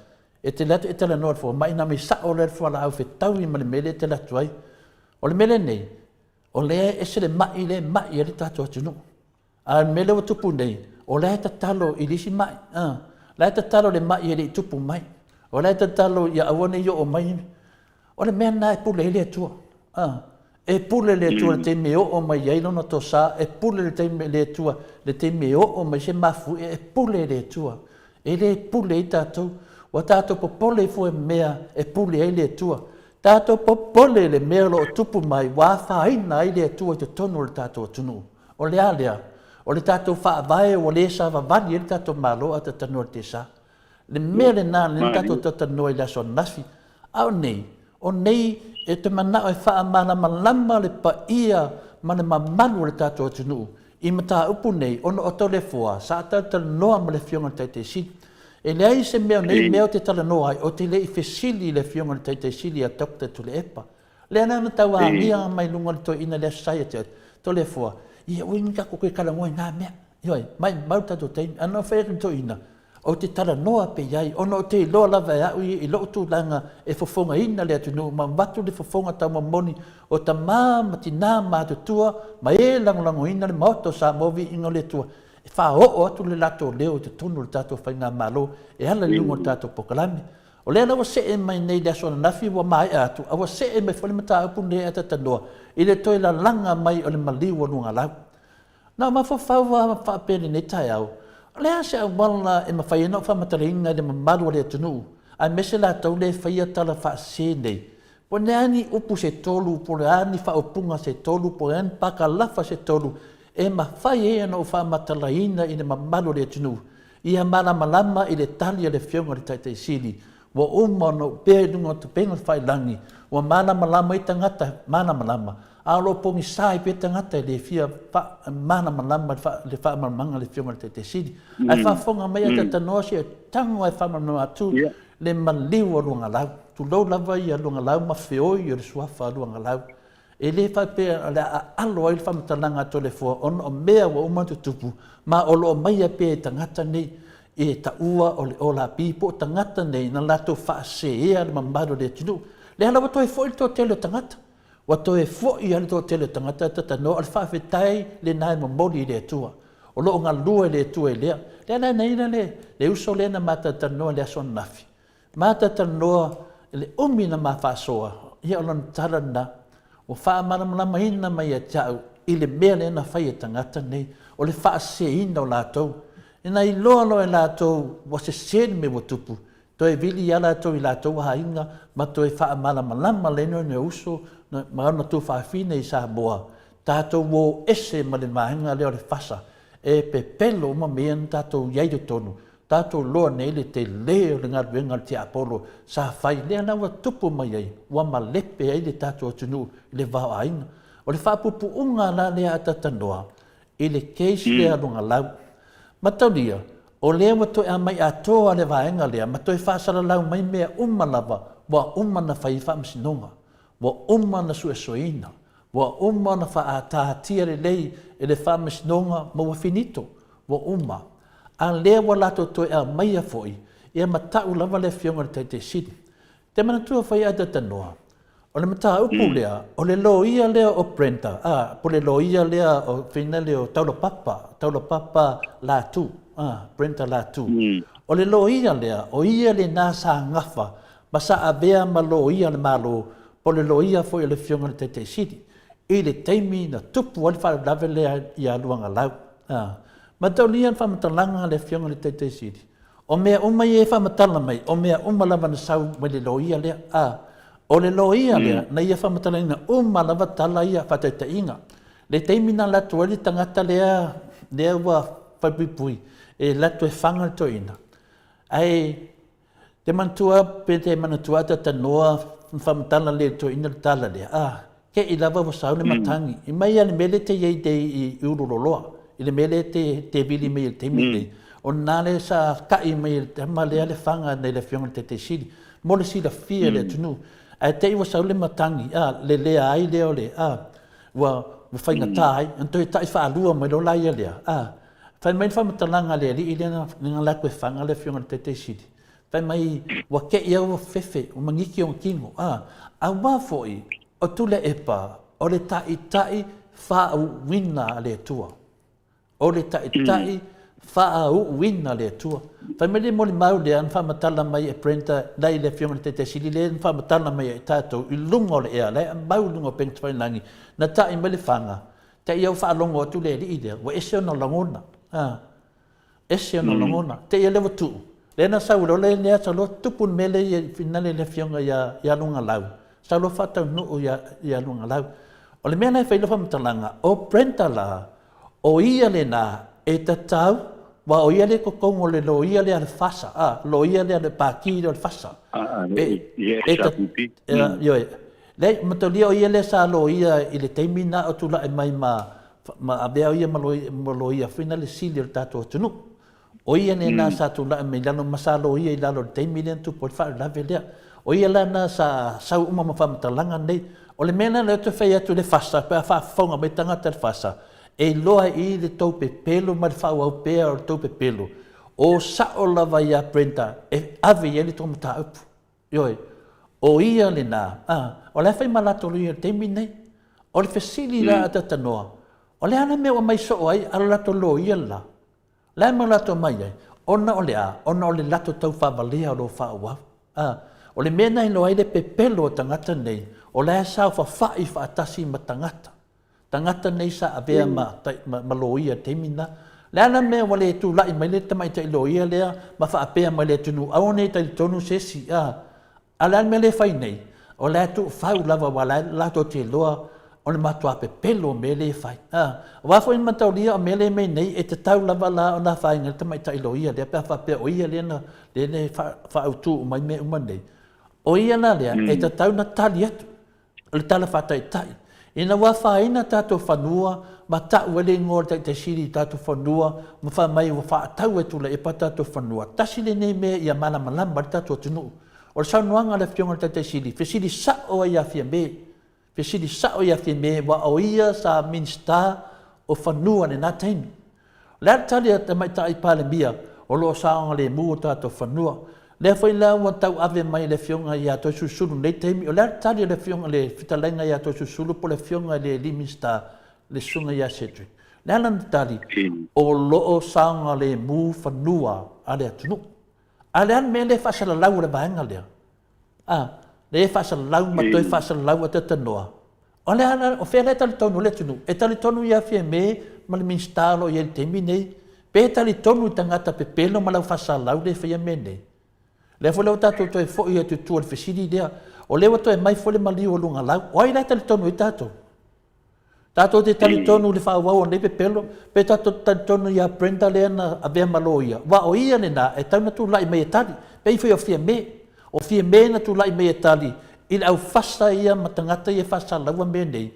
E tele atu e talanoa i le fomai na mea sao lea le fualaau fetaui ma le mea lea e tele atu ai. O le mea lenei, o lea e ese le mai lea e mai ai le tatou atunuu. A o le mea lea ua tupu nei, o la e tatalo i le isi mai. La e tatalo i le mai e le i tupu mai. O la e tatalo ia aua ne i oo mai. O le mea lena e pule ai le Atua. E pule le Atua i le taimi e oo mai ai lona tosa, e pule le taimi le Atua le taimi e oo mai se mafuie, e pule le Atua. E le pule ai tatou. Ua tatou popole ifo i mea e pule ai le Atua. Tatou popole i le mea o lo o tupu mai ua afaina ai le Atua i totonu o le tatou atunuu. O le a lea? O le tatou Faavae ua le savavali ai le tatou Malo a tatou i le tiasa. Le mea lena lea na tatou talatalanoa i le aso ananafi. A o nei, o nei e te manao e faamalamalama le paia ma le mamalu o le tatou atunuu i mataupu nei ona o Toleafoa sa talatalanoa ma le Afioga i le Taitai Sili. E leai se mea o nei mea ou te talanoa ai ou te le i fesili i le Afioga i le Taitai Sili ia Doctor Tuilaepa. Lea la na tau agia mai luga o le toeaina i le Aso Saia te Toleafoa, ia aua ne i tatou toe talanoa i na mea. Ioe, maumau le tatou taimi. Ae na ou fai atu i le toeaina, ou te talanoa pea i ai, ona ou te iloa lava e au ia i lou tulaga e fofogaina le atunuu ma avatu le fofoga taumamoni o tama ma tina matutua ma e lagolagoina le Maota o Samoa Viiga o le Atua, e faaoo atu le latou leo i totonu o le tatou Faigamalo e ala i luga o le tatou polokalame. O lea la ua see mai nei i le aso ananafi ua maea atu, a ua see mai foi le mataupu lenei a Tatanoa i le toe lalaga mai o le maliu o Luagalau. Na ou mafaufau lava faapea i lenei taeao, o le a se auala e mafai ai ona ou faamatalaina i le mamalu o le atunuu, aemaise latou lea e faia tala faasese nei, po o le a ni upu se tolu, po o le a ni faaupuga se tolu, po o le a ni pakalafa se tolu e mafai ai ona ou faamatalaina i le mamalu o le atunuu, ia malamalama i le tali a le Afioga i le Taitai Sili, ua uma ona opea i luga o upega tafailagi, ua malamalama ai tagata malamalama, a o lo o pogisa ai pea tagata e le fia malamalama i le faamalamalamaga a le Afioga i le Taitai Sili. Ae faafofoga mai a talanoa se tago ae faamalamalama atu le maliu o Luagalau. Tulou lava ia Luagalau ma feoi o le suafa a Luagalau. E le faapea o le a aalo ai le faamatalaga a Toleafoa ona o mea ua uma ona tutupu, ma o lo o aumaia pea e tagata nei e taua o le OLAP po o tagata nei na latou faaseea le mamalu o le atunuu. Lea la ua toe foi le toatele o tagata. Ua toe foi lava le toatele o tagata e talanoa, o le faafetai lena e momoli i le Atua. O lo o galue le Atua i lea. Lea la na i ai le uso lea na ma talatalanoa i le aso ananafi, Ma talatalanoa i le umi na ma faasoa, ia o lona tala lena, ua faamalamalamaina mai ia te au i le mea lea na fai e tagata nei, o le faaseseina o latou. Ina iloa loa e latou ua sese le mea ua tupu, toe vili lava latou i latou aiga ma toe faamalamalama lea ona uso ma ona tuafafine i Samoa, tatou o ese ma le vaega lea o le fasa, e pepelo uma mea na tatou i ai i totonu, Tatou iloa nei le tele o le galuega a le tiapolo sa fai, lea la ua tupu mai ai, ua malepe ai le tatou atunuu i le va o aiga. O le faapuupuuga la lea a Tatanoa i le case lea a Luagalau. Mataulia, o lea ua toe aumai atoa le vaega lea ma toe faasalalau mai mea uma lava ua uma ona fai i faamasinoga, ua uma ona suesueina, ua uma ona faaataatia lelei e le faamasinoga ma ua finito, ua uma. A lea ua latou toe aumaia foi, ia ma ta'u lava le Afioga i le Taitai Sili. Te manatua foi a Tatanoa, o le mataupu lea, o le loia lea o Brenda, a, po o le loia lea o fina lea o Taulapapa, Taulapapa Latu, a, Brenda Latu. O le loia lea, o ia lena sa gafa ma sa avea ma loia a le Malo, po o le loia foi o le Afioga i le Taitai Sili, i le taimi na tupu ai le faalavelave lea ia Luagalau. A, Mataulia le faamatalaga a le Afioga i le Taitai Sili, o mea uma ia e faamatala mai, o mea uma lava na sau mai le loia lea. A, O le loia lea, na ia faamatalaina uma lava tala ia, faataitaiga, le taimi na alu atu ai le tagata lea, lea ua falepuipui e alu atu e fana le toeaina, ae te manatua pe te manatua a ta talanoa na faamatala lelei e le toeaina le tala lea, a, te i lava ua sau le matagi, i mai lava i le mea lea e te i ai nei i Ululoloa, i le mea lea e te vili mai ai i le taimi lenei, o lena lea sa ta'i mai e le tama lea le faga nei le Afioga i le Taitai Sili, mo le silafia e le atunuu. Ae te i ua sau le matagi, a, le leai lea o le, a, ua faigata ai, ona toe ta'i faalua mai loa laia lea, a. Fai mai le faamatalaga a le alii lea na alu atu e faga le Afioga i le Taitai Sili, fai mai, ua te i lava ua fefe, ua maniti ona tino, a. Aua foi, o Tuilaepa, o le taitai faauuina a le Atua. O le taitai faauuina a le Atua. Fai mai le molimau lea na faamatala mai e Brenda la i le Afioga i le Taitai Sili lea na faamatala mai ai i tatou i luga o le ea, la e aumau i luga o upega tafailagi, na ta'i mai le faga, te i au faalogo atu le alii lea, ua ese ona lagona. A. Ese ona lagona. Te i lea ua tuu. Lea na sau loa lea sau loa tupu le mea lea i finale i le afioga ia ia Lugalau. Sau loa faataunuu ia ia Lugalau. O le mea la e fai lau faamatalaga, o Brenda la, o ia lena e tatau, aua o ia lea i totonu o le loia lea a le FASA, a, loia lea a le Pati lea o le FASA. E, e, ioe. Leai, mataulia o ia lea sa loia i le taimi na o tulai mai ma ma avea o ia ma loia foi na le sili o le tatou atunuu. O ia lena sa tulai mai i lalo ma sa loia i lalo i le taimi lea na tupu ai le faalavelave lea. O ia la lena sa sau uma ma faamatalaga nei. O le mea lena lea ou te fai atu i le FASA pe a faafofoga mai tagata i le FASA, e iloa i i le tou pepelo ma le faaauau pea o le tou pepelo. O sao lava ia Brenda e ave i ai le tou mataupu. Ioe, o ia lena, a, o la e fai ma latou loia i le taimi lenei. O le fesili la a Tatanoa, o le a le mea ua aumai soo ai a lo latou loia le la? O le a le mea ua latou aumai ai? Ona o le a? Ona o le latou taufaavalea o lo o faaauau. A, o le mea lena e iloa ai le pepelo o tagata nei, o la e saofafai faatasi ma tagata. Tagata nei sa avea ma, ma, ma loia i le taimi lena. O le a la le mea ua le tulai mai le tamaitai loia lea ma faapea mai le atunuu, aua ne i talitonu se isi, a, a o le a le mea lea e fai nei? O la e tuufau lava aua o la e latou te iloa o le matua pepelo o mea lea e fai. A, aua foi le mataulia o mea lea e mei nei, e tatau lava la ona afaina ai le tamaitai loia lea pe a faapea o ia lea na, lea na faaautu uma ai mea uma nei. O ia la lea, e tatau ona tali atu. O le tala faataitai, ina ua afaina tatou fanua ma tau ai le igoa o le Taitai Sili i tatou fanua ma fai mai ua faatau e Tuilaepa tatou fanua, tasi lenei mea ia malamalama ai le tatou atunuu. O le saunoaga a le Afioga i le Taitai Sili, fesili sao ai ia Fiame, fesili sao ia Fiame aua o ia sa Minisita o Fanua i lena taimi. O le a le tali a le Tamaitai Palemia o lo o saogalemu o tatou fanua? Lea foi la ua tauave mai e le Afioga ia Toesulusulu i lenei taimi, o le a le tali a le Afioga i le Fetalaiga ia Toesulusulu po o le Afioga i le Alii Minisita le Susuga ia Cedric? O le a lana tali? O lo o saogalemu fanua a le atunuu. A o le a le mea lea e faasalalau e le vaega lea? A, lea e faasalalau ma toe faasalalau a talanoa. O le a, o fea la e talitonu ai le atunuu? E talitonu ia Fiame ma le Minisita o lo o i ai i le taimi nei, pe talitonu i tagata pepelo ma le aufaisalau lea e faia mea nei? Lea foi la ua tatou toe foi atu i tua i le fesili lea, o lea ua toe aumai foi le maliu o lugalau, o ai la e talitonu ai tatou? Tatou te talitonu i le faaauau o nei pepelo, pe tatou te talitonu ia Brenda lea na avea ma loia, aua o ia lena e tatau ona tulai mai e tali, pei foi o Fiame. O Fiame na tulai mai e tali i le aufasa ia ma tagata ia e faasalaua mea nei,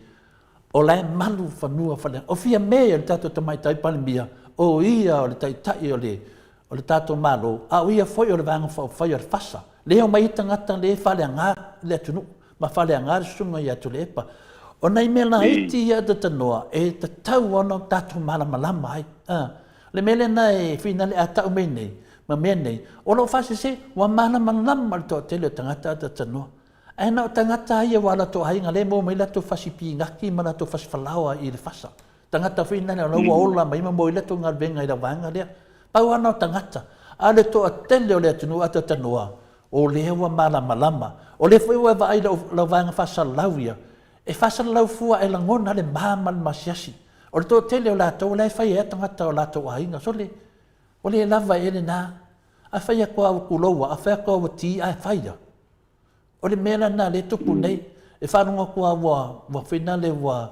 o la e malu fanua fale. O Fiame o le tatou Tamaitai Palemia, o ia o le Taitai o le o le tatou Malo, a o ia foi o le Vaega Faaupufai o le FASA, lea e omai ai tagata lea e faaleaga le atunuu ma faaleaga le susuga ia Tuilaepa. O nai mea laiti ia Atatanoa e tatau ona tatou malamalama ai. A, o le mea lena e finale a tau mai nei ma mea nei, o lo o faasese ua malamalama le toatele o tagata Atatanoa. Ae na o tagata ia ua latou aiga lea e maua mai latou fasi pinati ma latou fasi falaoa i le FASA. Tagata foi nale o la ua ola mai ma moe latou galuega i la vaega lea. Pau lava na o tagata. A o le toatele o le atunuu atoatanoa, o lea ua malamalama. O lea foi ua e vaai i lau vaega faasalalau ia, e faasalalau fua e lagona le ma ma le masiasi. O le toatele o latou o la e fai ai lava tagata o latou aiga. Sole, ua le lava ea lena. A fai atu lava ua tulou lava, a fai atu lava ua ti ae fai lava. O le mea la lena lea e tupu nei, e faalogo atu lava ua, ua foi lale ua,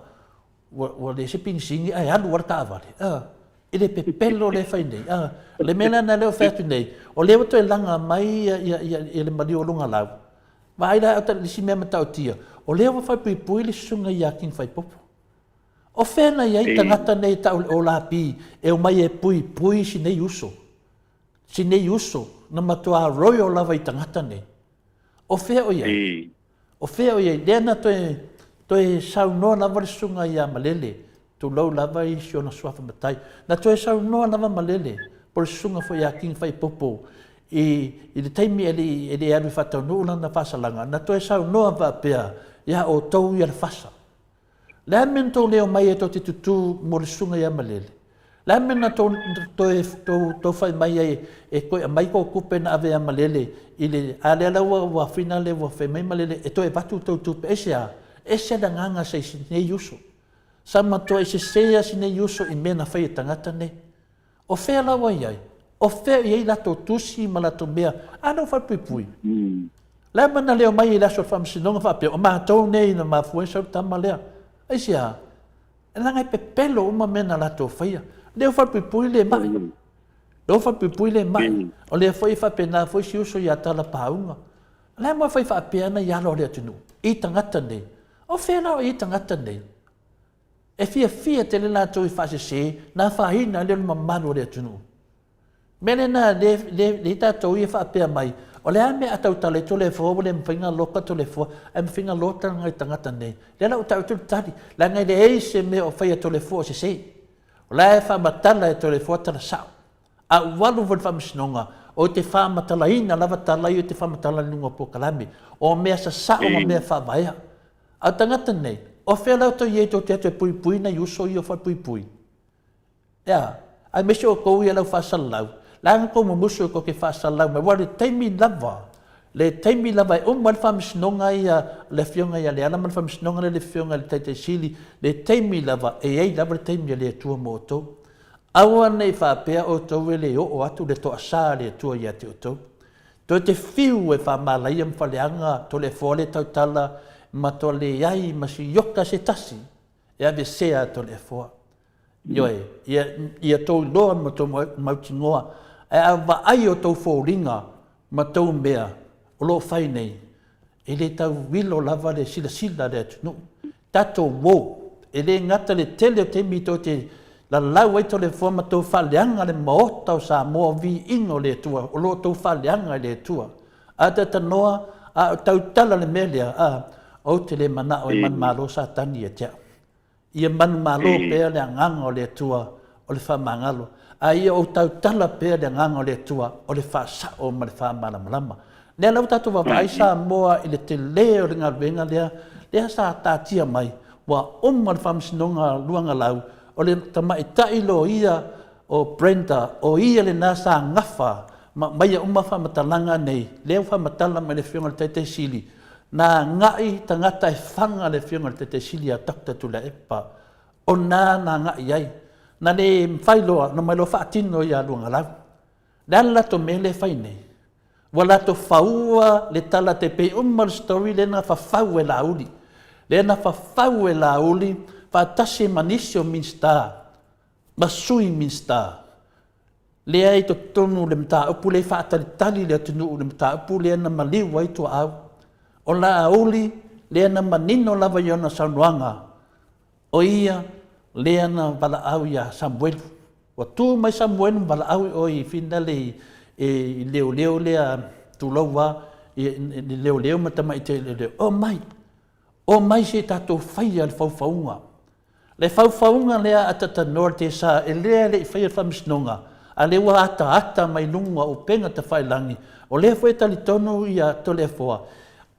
ua, ua leai se pigisini ae alu lava le taavale, a, i le pepelo lea e fai nei, a. O le mea la lena lea ua fai atu nei, o lea ua toe laga mai ia, ia, ia, ia le maliu o luga lau, vaai la o le isi mea matautia, o lea ua falepuipui le susuga ia King Faipopo. O fea na i ai tagata nei e tau o le Olapi e omai e puipui si nei uso, si nei uso na matua royal lava i tagata nei. O fea o i ai? O fea o i ai? Lea na toe, toe saunoa lava le susuga ia Malele, tulou lava i si ona suafa matai. Na toe saunoa lava Malele, po o le susuga foi ia King Faipopo, i, i le taimi e le i, e le i alu e faataunuu lana faasalaga, na toe saunoa faapea, Ia outou ia le fasa. Le a le mea na tou le omai ai tou te tutū mo le susuga ia Malele? Le a le mea na tou toe tou fai mai ai e toe aumai tou tupe na ave ia Malele i le a lea la ua ua fina le ua fai mai Malele e toe avatu tou tupe aisea? Ese le agaga sa i si nei uso. Sa matuai sese lava si nei uso i mea na fai e tagata nei. O fea la ua i ai? O fea e i ai latou tusi ma latou mea? A lea ua falepuipui. Le a mea na le omai ai i le aso o le faamasinoga faapea, o matou nei na mafua ai sau le tama lea? Aisea? Leaga e pepelo uma mea na latou faia. Lea ua falepuipui le mai. Lea ua falepuipui le mai. O lea foi e faapena foi si uso ia Talapauga. O le a mea e fai faapea ana i alo o le atunuu i tagata nei? O fea la o i ai tagata nei? E fiafia tele latou i faasese na afaina ai lea o le mamalu o le atunuu. Mea lena le, le, le tatou ia faapea mai, o le a mea a tautala ai Toleafoa ua le mafai na loka Toleafoa, ae mafai na lota nai tagata nei. Lea la ua tau atu le tali, leaga e leai se mea o faia Toleafoa o sese. O la e faamatala e Toleafoa tala sao. A ua alu foi i le faamasinoga, ou te faamatalaina lava tala ia ou te faamatala i luga o polokalame, o mea sasao ma mea faavaea. A o tagata nei, o fea la outou i ai tou te atu e puipui nai uso ia o falepuipui? E a? Aemaise outou ia lau faasalalau, leaga tou mumusu tou te faasalalau mai, aua o le taimi lava, le taimi lava e uma ai le faamasinoga ia a le Afioga ia Leala ma le faamasinoga lea a le Afioga i le Taitai Sili, le taimi lava, e i ai lava le taimi a le Atua mo outou. Aua ne i faapea outou e le oo atu le toasa a le Atua ia te outou. Toe te fiu e faamalaia ma faleaga Toleafoa le tautala matua leai ma si ioka se tasi e avesea a Toleafoa. Ioe, ia, ia tou iloa ma tou mautinoa, ae a vaai o tou foliga ma tou mea o lo o fai nei, e le tau ilo lava le silasila a le atunuu. Tatou uo, e le gata le tele o taimi tou te lalau ai Toleafoa ma tou faaleaga le Maota o Samoa, viiga o le Atua, o lo o tou faaleaga i le Atua. A tatanoa, a o tautala le mea lea, a, ou te le manao e manumalo Satani ia te au. Ia manumalo pea le Agaga o le Atua o le faamagalo, a ia ou tautala pea le Agaga o le Atua o le faasao ma le faamalamalama. Lea la ua tatou vaavaai Samoa i le tele o le galuega lea, lea sa taatia mai, ua uma le faamasinoga luangalau, o le tamaitai loia o Brenda, o ia lena sa gafa ma aumaia uma faamatalaga nei, lea ua faamatala mai le Afioga i le Taitai Sili, na agai tagata e faga le Afioga i le Taitai Sili ia Doctor Tuilaepa, o na na agai i ai. Na le mafai loa ona omai loa faatino ia Luagalau. Le a le latou mea lea e fai nei? Ua latou faua le tala te pei uma le story lea na fafau e Laauli. Lea na fafau e Laauli faatasi ma nisi o Minisita ma Sui Minisita. Lea i totonu o le mataupu lea e faatalitali le atunuu i le mataupu lea na maliu ai Tuaau. O Laauli lea na manino lava i ona saunoaga, o ia lea na valaau ia Samuelu. Ua tu mai Samuelu ma valaau i o i finale i leoleo lea, tulou a, i leoleo ma tamaitai leoleo, omai, omai se i tatou faia le faufauga. Le faufauga lea a Tatanoa le Tesa e lea e le i faia le faamasinoga, a lea ua ataata mai luga o upega tafailagi, o lea foi e talitonu ia Toleafoa,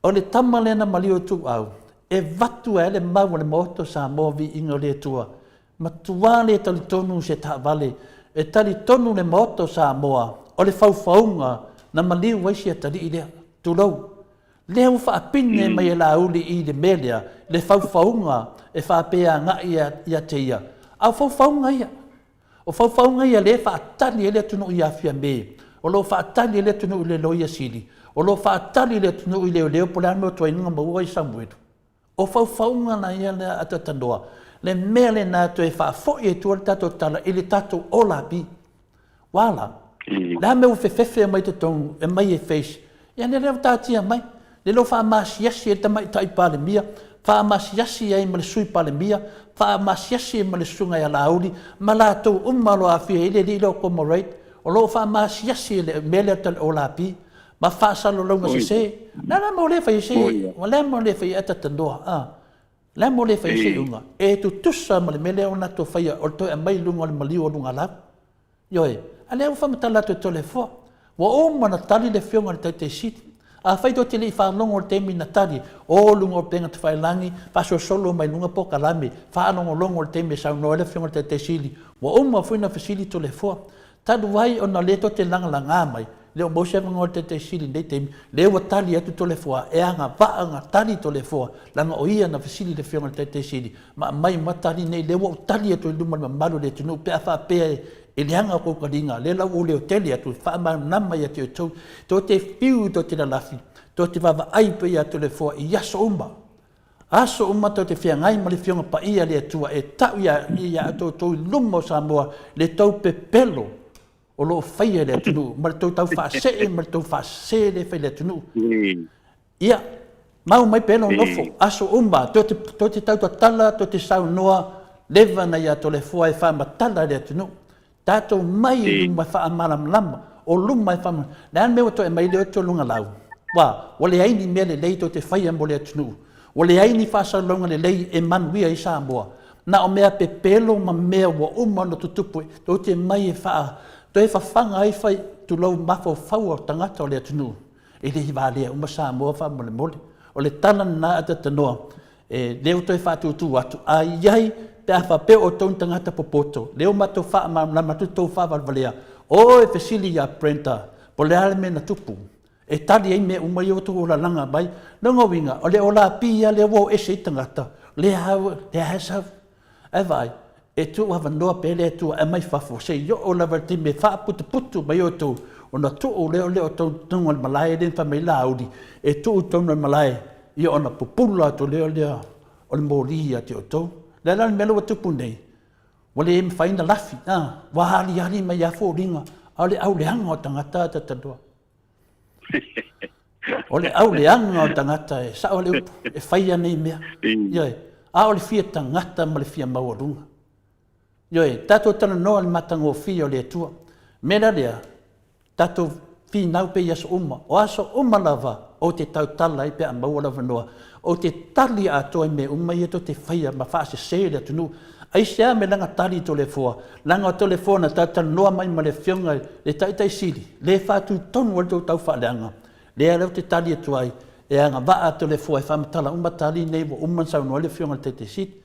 o le tama lea na maliu e Tuuau, e vatu ai le mau a le Maota o Samoa viiga o le Atua. Matua le talitonu se taavale, e talitonu le Maota o Samoa, o le faufauga na maliu ai si atalii lea. Tulou. Lea ua faapine mai e Laauli i le mea lea, le faufauga e faapea agai ia te ia, a o faufauga ia. O faufauga ia lea e faatali ai le atunuu ia Fiame, o lo o faatali ai le atunuu i le Loia Sili. O lo o faatali le atunuu i leoleo po o le a le mea o tuainuga maua ai Samuelu. O faufauga na ia lea a Tatanoa, le mea lena toe faafoi ai tua le tatou tala i le tatou ola api. Ua a la? Le a mea ua fefefe mai totonu e mai e face? Ia lea ua taatia mai. Le lo faamasiasi ai le Tamaitai Palemia, faamasiasi ai ma le Sui Palemia, faamasiasi ai ma le Susuga ia Laauli ma latou uma o lo o aafia ai le alii lea o Comrade, o lo o faamasiasi le mea lea o le ola api ma faasalalauga sese. Le a la le mea ua le fai ai se, o le a le mea ua le fai ai Atatanoa, a? O le a le mea ua le fai ai se iuga? E tutusa ma le mea lea ua latou faia o le toe aumai i luga o le maliu o lugalau. Ioe, a lea ua faamatala atu e Toleafoa, ua uma ona tali le Afioga i le Taitai Sili. Afai tou te le i faalogo i le taimi na tali, o luga o upega tafailagi, faasolosolo mai luga polokalame, faalogologo i le taimi e saunoa ai le Afioga i le Taitai Sili, ua uma foi ona fesili Toleafoa. Talu ai ona o lea tou te lagalaga mai, le o maua se avanoa o le Taitai Sili i lenei taimi, lea ua tali atu Toleafoa, e agavaa ona tali Toleafoa, leaga o ia na fesili i le Afioga i le Taitai Sili, ma aumai uma tali nei, lea ua ou tali atu i luma o le mamalu o le atunuu pe a faapea e leaga tou taliga, lea la ua ou leotele atu e faamalamalama ia te outou, tou te fiu tou te lalafi, tou te vaavaai pea ia Toleafoa i aso uma, aso uma tou te feagai ma le Afioga Paia a le Atua e tau ia outou i luma o Samoa le tou pepelo o lo o faia e le atunuu ma le tou taufaasee ma le tou faasese lea e fai i le atunuu. Ia, mau mai pea lou nofo, aso uma, tou te tautatala, tou te saunoa, leva na ia Toleafoa e faamatala i le atunuu. Tatou mai i luma e faamalamalama, o luma e faamalamalama. Le a le mea ua toe aumai lea o Tolugalau? Ua, ua leai ni mea lelei tou te faia mo le atunuu. Ua leai ni faasalalauga lelei e manuia ai Samoa. Na o mea pepelo ma mea ua uma ona tutupu tou te mai e faa, toe fafaga ai fai, tulou, mafaufau o tagata o le atunuu. E le i valea uma Samoa faamolemole. O le tala lena a Tatanoa, e lea ua toe faatūtū atu, a i ai pe a faapea o outou ni tagata popoto, lea ua matou faamalamalama atu le tou faavalevalea, o e fesili ia Brenda po o le a le mea na tupu, e tali ai mea uma ia ua outou lalaga mai. Lona uiga, o le olapi lava lea ua o ese ai tagata, lea lava e sau. Ae vaai, e tuuavanoa pea le Atua e aumai fafo, se i oo lava i le taimi e faaputuputu mai outou, ona tuu lea o le outou i totonu o le malae lea na fai mai ai Laauli, e tuu i totonu o le malae, ia ona pupula atu lea o lea o le moli ia te outou. O le a la le mea lea ua tupu nei? Ua le mafai ona lafi, a, ua aliali mai lava foliga, a o le auleaga o tagata tataloa. O le auleaga o tagata e sao le upu, e faia nei mea. Ioe, a o le fia tagata ma le fia maualuga. Ioe, tatou talanoa i le matagofie o le Atua. Mea la lea, tatou finau pea i aso uma. O aso uma lava ou te tautala ai pe a maua le avanoa. Ou te tali atoa i mea uma ia tou te faia ma faasese le atunuu. Aisea me lana tali i Toleafoa? Leaga o Toleafoa na talatalanoa mai ma le Afioga i le Taitai Sili, le faatutonu ai le tou taufaaleaga. Lea la ou te tali atu ai, e agavaa Toleafoa e faamatala uma tali nei ua uma ona saunoa ai le Afioga i le Taitai Sili.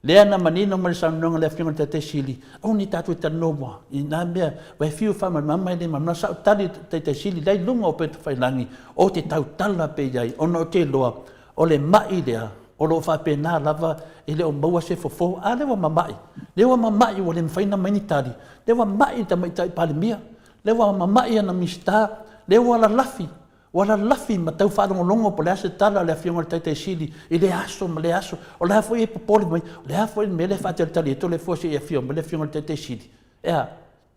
Lea na manino mai le saunoaga a le Afioga i le Taitai Sili, aua ne i tatou talanoa mua i na mea, ua e fiu e faamalamalama e le malamalama. Sa ou tali i le Taitai Sili la i luga o Upetafailangi, ou te tautala pea i ai ona ou te iloa o le ma'i lea o lo o faapena lava e le o maua se fofo. A lea ua mama'i, lea ua mama'i ua le mafai ona aumai ni tali, lea ua ma'i le Tamaitai Palemia, lea ua mama'i ana Minisita, lea ua lalafi Ua lalafi ma tau faalogologo po o le a se tala a le Afioga i le Taitai Sili i lea aso ma lea aso. O le a foi e popole mai, o le a foi le mea lea e faatalitali ai Toleafoa se i afio mai le Afioga i le Taitai Sili? E a?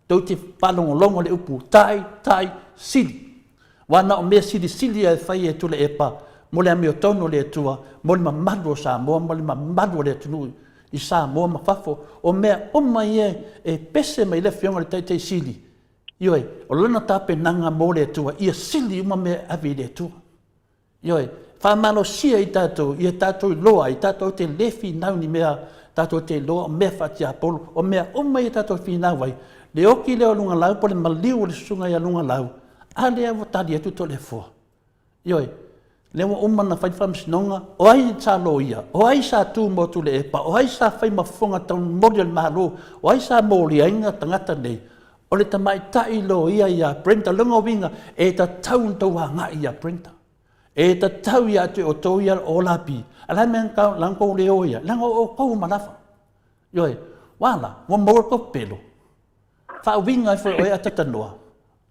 Tou te faalogologo i le upu tai, tai, sili. Aua na o mea silisili lava e fai e Tuilaepa mo le amiotonu o le Atua, mo le mamalu o Samoa ma le mamalu o le atunuu i Samoa ma fafo. O mea uma ia e pese mai ai le Afioga i le Taitai Sili, Ioe, o lana tapenaga mo le Atua, ia sili uma mea e ave i le Atua. Ioe, faamalosia i tatou, ia tatou iloa ai, tatou te le finau ni mea, tatou te iloa o mea faatiapolo, o mea uma ia tatou finau ai, le oki lea o Lugalau po o le maliu o le susuga ia Lugalau, a lea ua tali atu Toleafoa. Ioe, lea ua uma ona fai le faamasinoga, o ai sa loia, o ai sa tu mo Tuilaepa, o ai sa fai ma fofoga taumolimoli o le Malo, o ai sa moliaina tagata nei? O le tamaitai loia ia Brenda. Lona uiga, e tatau ona tou agai ia Brenda. E tatau ia te outou ia Olapi. A le a le mea na tou le o ai? Leaga o outou uma lava. Ioe, ua a la? Ua maua le tou pepelo. Faauiga ai foi oe a Tatanoa,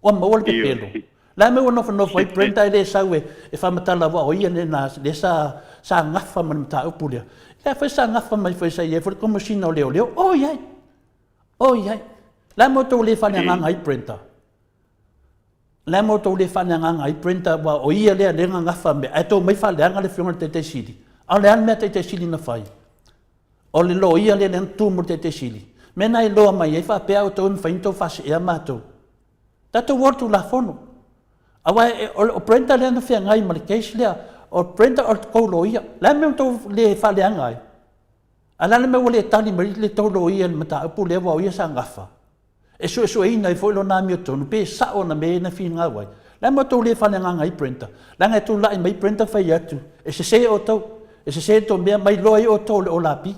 ua maua le pepelo. Le a mea ua nofonofo ai Brenda e le sau e e faamatala aua o ia lena lea sa sa gafa ma le mataupu lea. Le a foi sa gafa mai foi sa i ai foi le Komesina o Leoleo. O i ai. O i ai. Le a mea ua tou le faaleagaga ai Brenda? Le a mea ua tou le faaleagaga ai Brenda aua o ia lea lea na gafa mea ae tou omai faaleaga le Afioga i le Taitai Sili. A o le a le mea a Taitai Sili na fai? O le loia lea lea na tu mo le Taitai Sili. Mea na iloa mai ai faapea outou e mafai ona tou faaseea matou. Tatou o i le Tulafono. Aua o Brenda lea na feagai ma le case lea. O Brenda o le tou loia. O le a le mea ua tou le faaleaga ai? A o le a le mea ua le tali mai le tou loia i le mataupu lea aua o ia sa gafa? E suesueina ai foi lona amiotonu pe sao ana mea ia na finau ai. O le a le mea ua tou le faaleagaga ai Brenda? Leaga e tulai mai Brenda fai atu, e sese outou, e sese le tou mea, ma iloa ai outou o le olapi.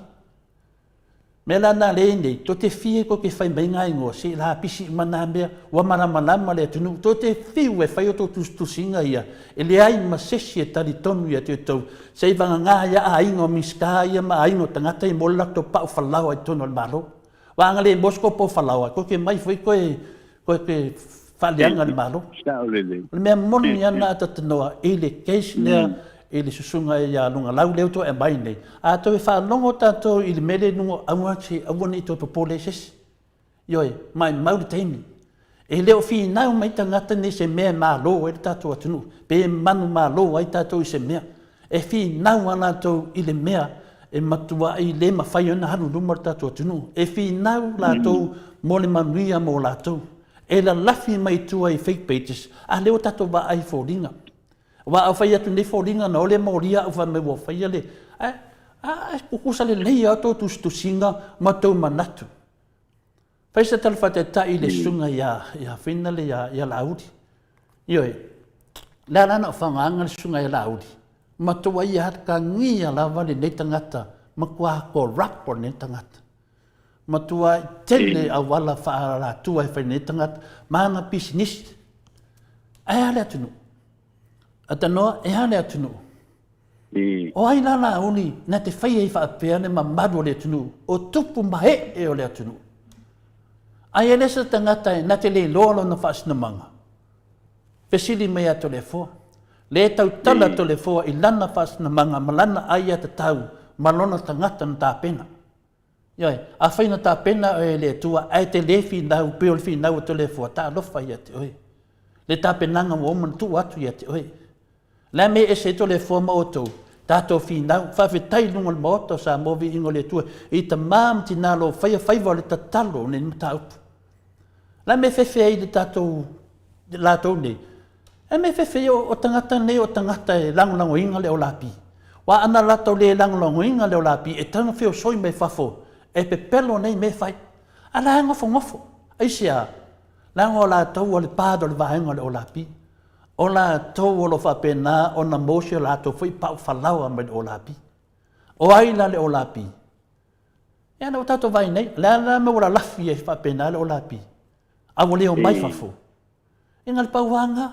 Mea la na lea e i nei, tou te fia tou te fai mai na igoa, se i lapisi uma na mea, ua malamalama le atunuu, tou te fiu e fai o tou tusitusiga ia, e leai ma sesi e talitonu ia te outou, se i vagana ia aiga o Minisita ia ma aiga o tagata ia mo le latou pau falaoa i totonu o le Malo. Aua a na le maua se tou pau falaoa, tou te mai foi toe toe te faaleaga le Malo. Sao lelei. O le mea moni lava lena a Tatanoa i le case lea i le susuga ia Lugalau lea ua toe aumai nei. A toe faalogo tatou i le mea lea i luga o aua te aua ne i toe popole ai se isi. Ioe, maimau le taimi. E le o finau mai tagata nei i se mea e malo ai le tatou atunuu, pe manumalo ai tatou i se mea. E finau lava latou i le mea e matuai le mafai ona alu i luma le tatou atunuu. E finau latou mo le manuia mo latou. E lalafi mai tua i fake pages, a lea ua tatou vaai i foliga. Aua a fai atu nei foliga ona o lea molia au fai mai ua faia le... Ae, a, e tutusa lelei lava tou tusitusiga ma tou manatu. Fai se tala faataitai i le susuga ia, ia Finale ia, ia Laauli. Ioe, le a la na o faogaga le susuga ia Laauli, matua ia atagia lava lenei tagata, matua corrupt o lenei tagata. Matua tele auala faaalatua e fai lenei tagata, ma ana pisinisi. Ae a le atunuu? Atanoa, e a le atunuu? O ai la Laauli na te fai ai faapea le mamalu o le atunuu, o tupu ma ee o le atunuu? Ai e le se tagata e na te le iloa lona faasinamaga. Fesili mai ia Toleafoa. Le tautala Toleafoa i lana faasinamaga ma lana aiatatau ma lona tagata na tapena. Ioe, afai na tapena oe e le Atua, ae te le finau pei o le finau a Toleafoa, talofa ia te oe. Le tapenaga ua uma ona tuu atu ia te oe. Le a mea e ese ai Toleafoa ma outou? Tatou finau, faafetai i luga o le Maota o Samoa viiga o le Atua i tama ma tina o lo o faia faiva o le tatalo o lenei mataupu. Le a mea e fefe ai le tatou latou nei? E mea fefe ia o tagata nei o tagata e lagolagoina le olapi. Aua ana latou le lagolagoina le olapi e tatau ona feosoi mai fafo e pepelo nei mea e fai. A la e nofonofo. Aisea? Leaga o latou o le part o le vaega o le olapi. O latou o lo o faapena ona maua si o latou foi pau falaoa mai le olapi. O ai la le olapi? Ia lea ua tatou vaai nei, o le a la le mea ua lalafi ai faapena le olapi? A ua le omai fafo. E na le pauaga,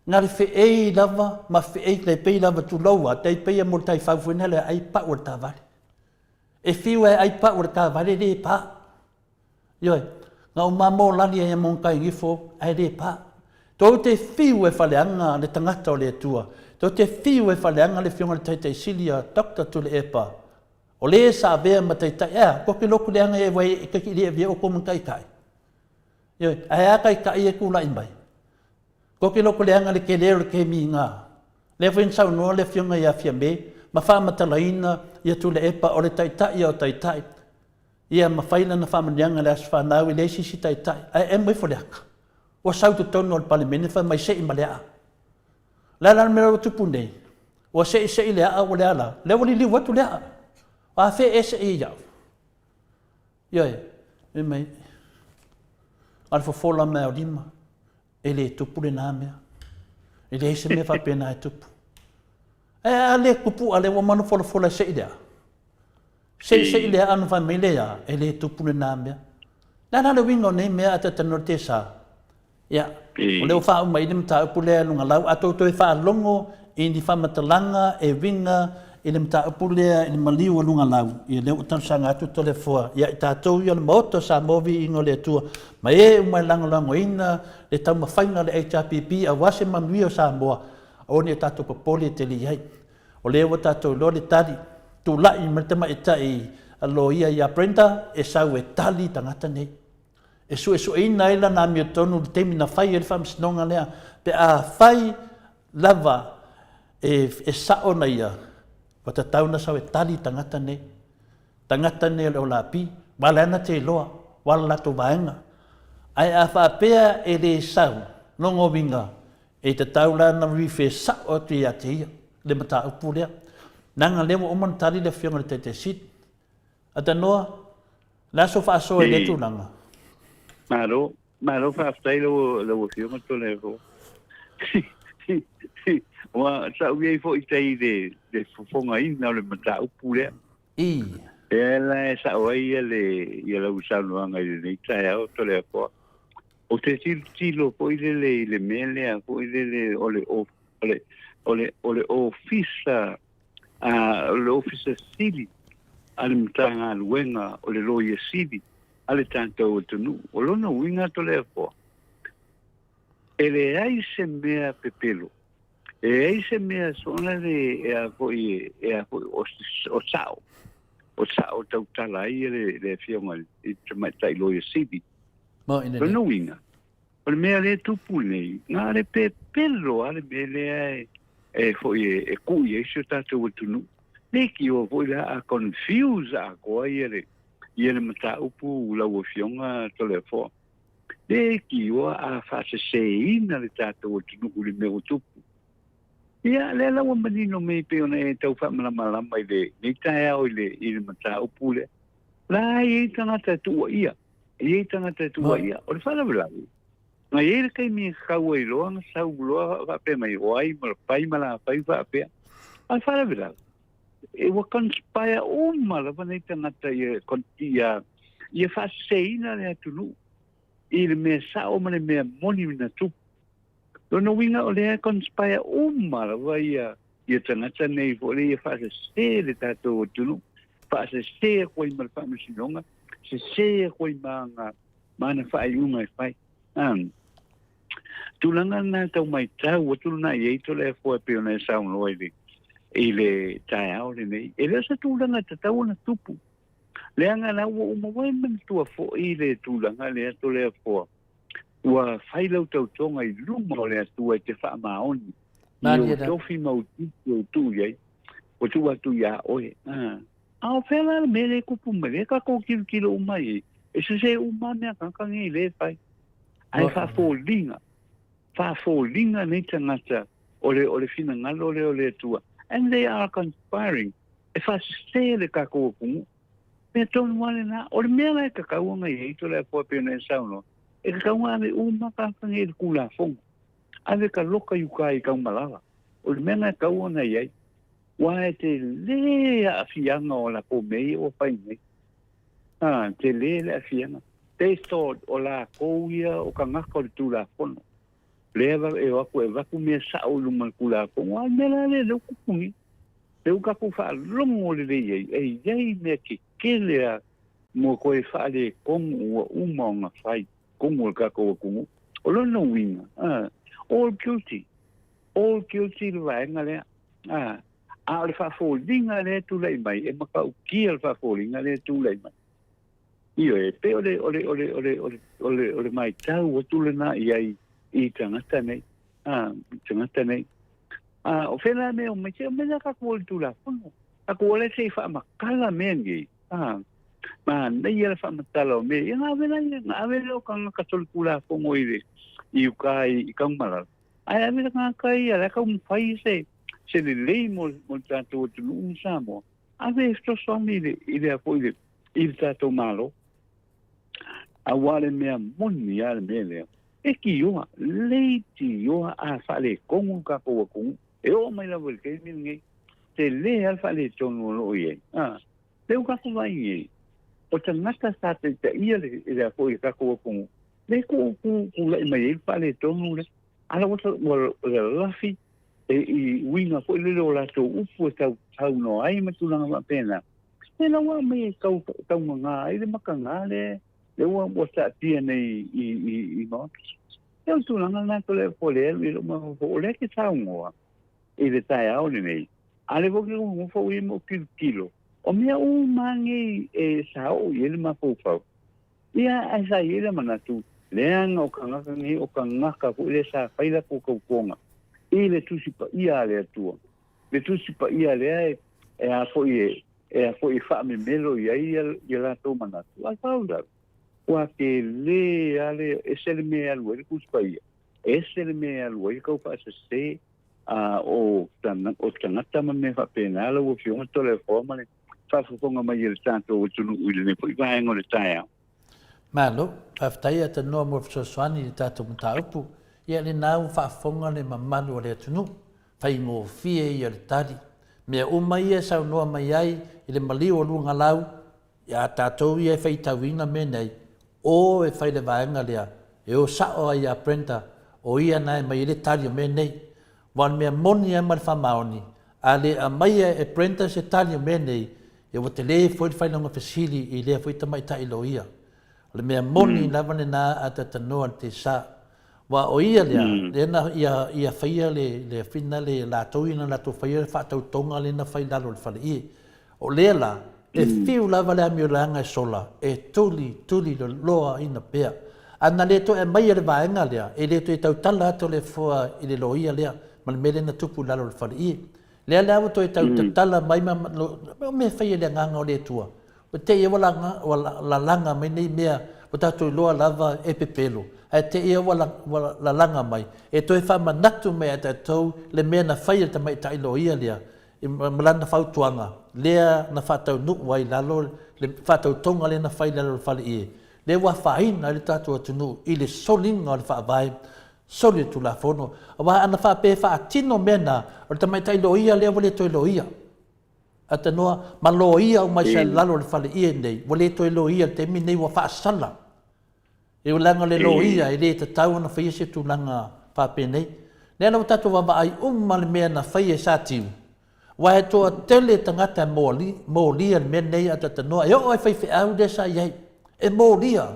na le feei lava ma feei tai pei lava tulou a, tai pei a mo le taifau foi na le ai pau o le taavale. E fiu e ai pau o le taavale le pa. Ioe, na o mamo lali ai a mo tai gifo ae le pa. Tou te fiu e faleaga le tagata o le Atua. Tou te fiu e faleaga le Afioga i le Taitai Sili a Doctor Tuilaepa. O le sa avea ma taitai, ea, ko ke loku leaga e wai e kaki le avea o ko ma taitai. Ioe, ae a taitai e tulai mai? Ko te loko leaga le tele o le kemi i na. Lea foi na saunoa le Afioga ia Fiame ma faamatalaina ia Tuilaepa o le taitai ia o taitai. Ia ma fai lana faamanuiaga i le aso fanau e leai se isi taitai. Ae emo ifo le aka. Ua sau i totonu o le Palemene fai mai sei ma le aa. O le a la le mea ua tupu nei? Ua sei sei le aa ua le a la? Lea ua liliu atu le aa. O afea ea e sei ai au? Ioe, fai mai, a o le fofola mai o lima, e le tupu lena mea. E leai se mea faapena e tupu. Ae a le tupu, a lea ua uma ona folafola e sei le a. Sei, sei le a, ona fai mai lea, e le tupu lena mea. Le a la le uiga o nei mea a tatou te sa? Ia, o lea ua faauma ai le mataupu lea i luga lau, a tou toe faalogo i ni faamatalaga e uiga i le mataupu lea i le maliu o lugalau, ia lea ua talosaga atu Toleafoa ia i tatou ia o le Maota o Samoa Viiga o le Atua ma e uma e lagolagoina le taumafaiga a le HRPP aua se manuia o Samoa, aua ne i o tatou popole tele i ai. O lea ua tatou iloa le tali, tulai mai le tamaitai loia ia Brenda e sau e tali tagata nei. E suesueina ai lana amiotonu i le taimi na fai ai le faamasinoga lea, pe afai lava e sao na ia, ua tatau ona sau e tali tagata nei. Tagata nei o le Olapi, ua ala ai ona te iloa, ua ala latou vaega. Ae a faapea e le sau, lona uiga, e tatau la ona refer sao atu ia te ia le mataupu lea. Leaga lea ua uma ona tali le Afioga i le Taitai Sili. Atanoa, o le a sou faasoa i lea tulaga? Malo, malo faafetai lau Afioga Toleafoa. Ua sa ou i ai foi i tai i le fofogaina o le mataupu lea. I. Lea la e sao ai ia lau saunoaga i lenei taeao Toleafoa. Ou te tilotilo foi lele i le mea lea foi lele o le o le o le o le ofisa a le ofisa sili a le Matagaluega o le Loia Sili a le tatou atunuu. O lona uiga Toleafoa, e leai se mea pepelo, e leai se mea soona le e a foi e a foi o, o sao, o sao tautala ai le, le afioga i le tamaitai Loia Sili. Lona uiga, o le mea lea e tupu nei, na o le pepelo lava le mea lea e foi e kuu i ai si o tatou atunuu. Leitioa foi la a confuse atoa ia le ia le mataupu lau Afioga Toleafoa. Leitioa a faaseseina le tatou atunuu i le mea ua tupu. Ia, lea la ua manino mai pei ona e tau faamalamalama i lenei taeao i le i le mataupu lea. La e i ai tagata e tuuaia E i ai tagata e tuuaia. O le faalavelave, na i ai le taimi e sau ai loa na sau loa faapea mai, o ai ma pai ma lafai faapea. A o le faalavelave, e ua conspire uma lava nei tagata ia, ia, ia faaseseina le atunuu i le mea sao ma le mea moni na tupu. Lona uiga o lea e conspire uma lava ia ia tagata nei foi lea ia faasese le tatou atunuu, faasese atu ai ma le faamasinoga, sese atu ai ma ana, ma ana faaiuga e fai. Tulaga lena tau matau atu lena i ai Toleafoa e pei ona e saunoa i le, i le taeao lenei. E le o se tulaga e tatau ona tupu. Leaga la ua uma ua e manatua foi le tulaga lea Toleafoa. Ua fai lau tautoga i luma o le Atua e te faamaoni i ou tofi ma ou tiute ua tuu i ai, ua tuu atu iā oe. A o fea la le mea lea e tupu mai? Lea tatou tilotilo uma i ai, e sese uma lava mea a tagata nei lea e fai. Ae faafoliga, faafoliga nei tagata o le, o le finagalo lea o le Atua. And they are conspiring e faasese le tatou atunuu. Mea tonu lava lena. O le mea la e tatau ona i ai Toleafoa e pei ona e saunoa, e tatau ona ave uma tagata nei i le Tulafono. Ave ka loka i uka i Taumalala. O le mea lena e tatau ona i ai. Aua e tele aafiaga o latou mea ia ua fai nei. A, tele le aafiaga. They thought o latou ia o tagata o le Tulafono. Lea e o atu e avatu mea sao i luma o le Tulafono. A o le mea la lea, lea ua tupu nei. Lea ua tatou faalogo lelei ai, e i ai mea tetele a mo toe faaletonu ua uma ona fai tonu o le tatou atunuu. O lona uiga, all guilty, all guilty le vaega lea. A o le faafoliga lea e tulai mai, e matautia le faafoliga lea e tulai mai. Ioe, e pei o le, o le, o le, o le, o le, o le, o le matau atu lena i ai i tagata nei, i tagata nei. A o fea la mea o mai, se o mea la tatou o le Tulafono. Tatou o le se i faamatala mea nei. A, manaia le faamatala o mea. Ia na ave la ia, na ave lea o tagata solitulafono i le, i uka i Tanumalala. Ae ave le tagata ia, la e taumafai se, se lelei mo, mo le tatou atunuu ma Samoa. Ave e fesoasoani i le, i le, i le, i le tatou Malo. Aua le mea moni lava le mea lea. E tioa, leitioa a faaletonu le tatou atunuu. E oo mai lava i le taimi lenei, tele lava le faaletonu o lo o i ai. A, lea ua tatou vaai nei, o tagata sa taitaia le, le, foi le tatou atunuu, lea tuu, tulai mai ai le faaletonu lea. A la ua, ua lalafi e i uiga foi lele o latou upu e tau saunoa ai ma tulaga faapena, e la ua aumai e tau taugagā ai le makagā lea lea ua ua taatia nei i i i Maota. Ia o le tulaga lena Toleafoa lea e alu i ai lou mafaufau, o lea e te saunoa i le taeao lenei, a o lea foi ou te nofonofo au ia ma ou tilotilo, o mea uma lava nei e sa oo i ai le mafaufau, Ia, ae sa i ai le manatu, leaga o tagata nei o tagata foi lea sa fai latou tautoga i le Tusi Paia a le Atua, le Tusi Paia lea e, e a foi e, e a foi e faamemelo i ai ia, ia latou manatu. Ae faalavelave, ua tele lava le, ese le mea e alu ai le Tusi Paia, ese le mea e alu ai le taufaasese a o, o tagata ma mea faapena lau Afioga Toleafoa ma le faafofoga mai a le tatou atunuu i lenei foi vaega o le taeao. Malo, faafetai Atanoa mo le fesoasoani i le tatou mataupu. Ia lena ua faafofoga le mamalu o le atunuu, faigofie ia le tali. Mea uma ia e saunoa mai ai i le maliu o Luagalau, ia tatou ia e faitauina mea nei, o e fai le vaega lea, e o sao ai ia Brenda, o ia na e aumai ai le tali o mea nei. Aua o le mea moni lava ma le faamaoni, a le aumaia e Brenda se tali o mea nei, ia ua tele foi le failauga fesili i lea foi tamaitai loia. O le mea moni lava lena a tatanoa le tesa. Aua o ia lea, lea na ia, ia faia le, le afina le latou ia na latou faia le faatautoga lea na fai i lalo o le faleie. O lea la, e fiu lava le amioleaga e sola, e tuli, tuli loloa ina pea. A na le toe aumaia le vaega lea, e le toe tautala atu le foa i le loia lea, ma le mea lea na tupu i lalo o le faleie. Lea la ua toe tau tatala mai ma, o mea e fai e le Agaga o le Atua. Ua te i ua lalaga mai nei mea, ua tatou iloa lava e pepelo, ae te i ua lalaga mai, e toe faamanatu mai ia tatou le mea na fai e le tamaitai loia lea, ma lana fautuaga lea na faataunuu ai i lalo le faatautoga lea na fai i lalo o le faleie, lea ua afaina ai le tatou atunuu i le soliga o le Faavae, soli le Tulafono. Aua ana faapea e faatino mea na, o le tamaitai loia lea ua le toe loia. Atanoa, ma loia uma ai sa i lalo o le faleie nei, ua le toe loia i le taimi lenei, ua faasala. E leaga o le loia e le tatau ona faia se tulaga faapenei. Lea la ua tatou vaavaai uma le mea na faia e Satiu, aua e toatele tagata e molia le mea lenei a tatanoa, e oo lava i faifeau lea sa i ai, e molia.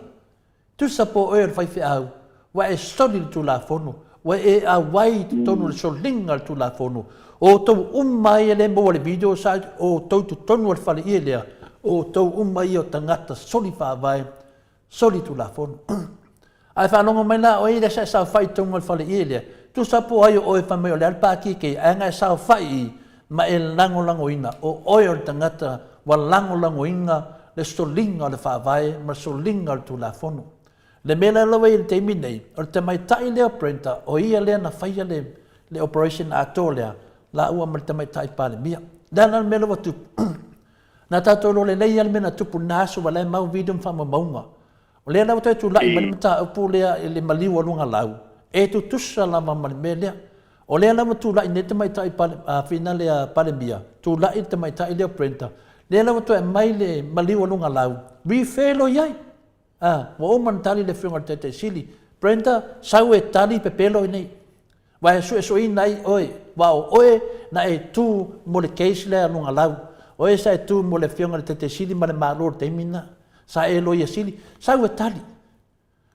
Tusa po o oe o le faifeau, ua e soli le Tulafono, ua e auai i totonu o le soliga o le Tulafono, o outou uma ia lea e maua i le video sa o outou i totonu o le faleie lea, o outou uma ia o tagata soli faavae, soli Tulafono. Ae faalogo mai la oe lea sa e saofai i totonu o le faleie lea, tusa po o ai o oe fai mai o le a le pākiki ae na e saofai i i ma e lagolagoina, o oe o le tagata ua lagolagoina le soliga o le Faavae ma le soliga o le Tulafono. Le mea la ua i ai i le taimi nei, o le tamaitai lea o Brenda, o ia lea na faia le, le operation atoa lea, laua ma le tamaitai Palemia. O le a la le mea la ua tupu? Na tatou iloa lelei lava le mea na tupu i lena aso, ua la e mau video ma faamaumauga. O lea la ua toe tulai mai le mataupu lea i le maliu o Luagalau, e tutusa lava ma le mea lea. O lea la ua tulai nei le tamaitai whina lea Palemia, tulai le tamaitai lea o Brenda, lea la ua toe aumai le maliu o Lugalau, refer loa i ai. A, ua uma ona tali le Afioga i le Taitai Sili, Brenda, sau e tali pepelo i inei. Aua e suesueina ai oe, aua o oe na e tu mo le case lea a Lugalau. O oe sa e tu mo le Afioga i le Taitai Sili ma le Malo i le taimi lena. Sa e Loia Sili, sau e tali.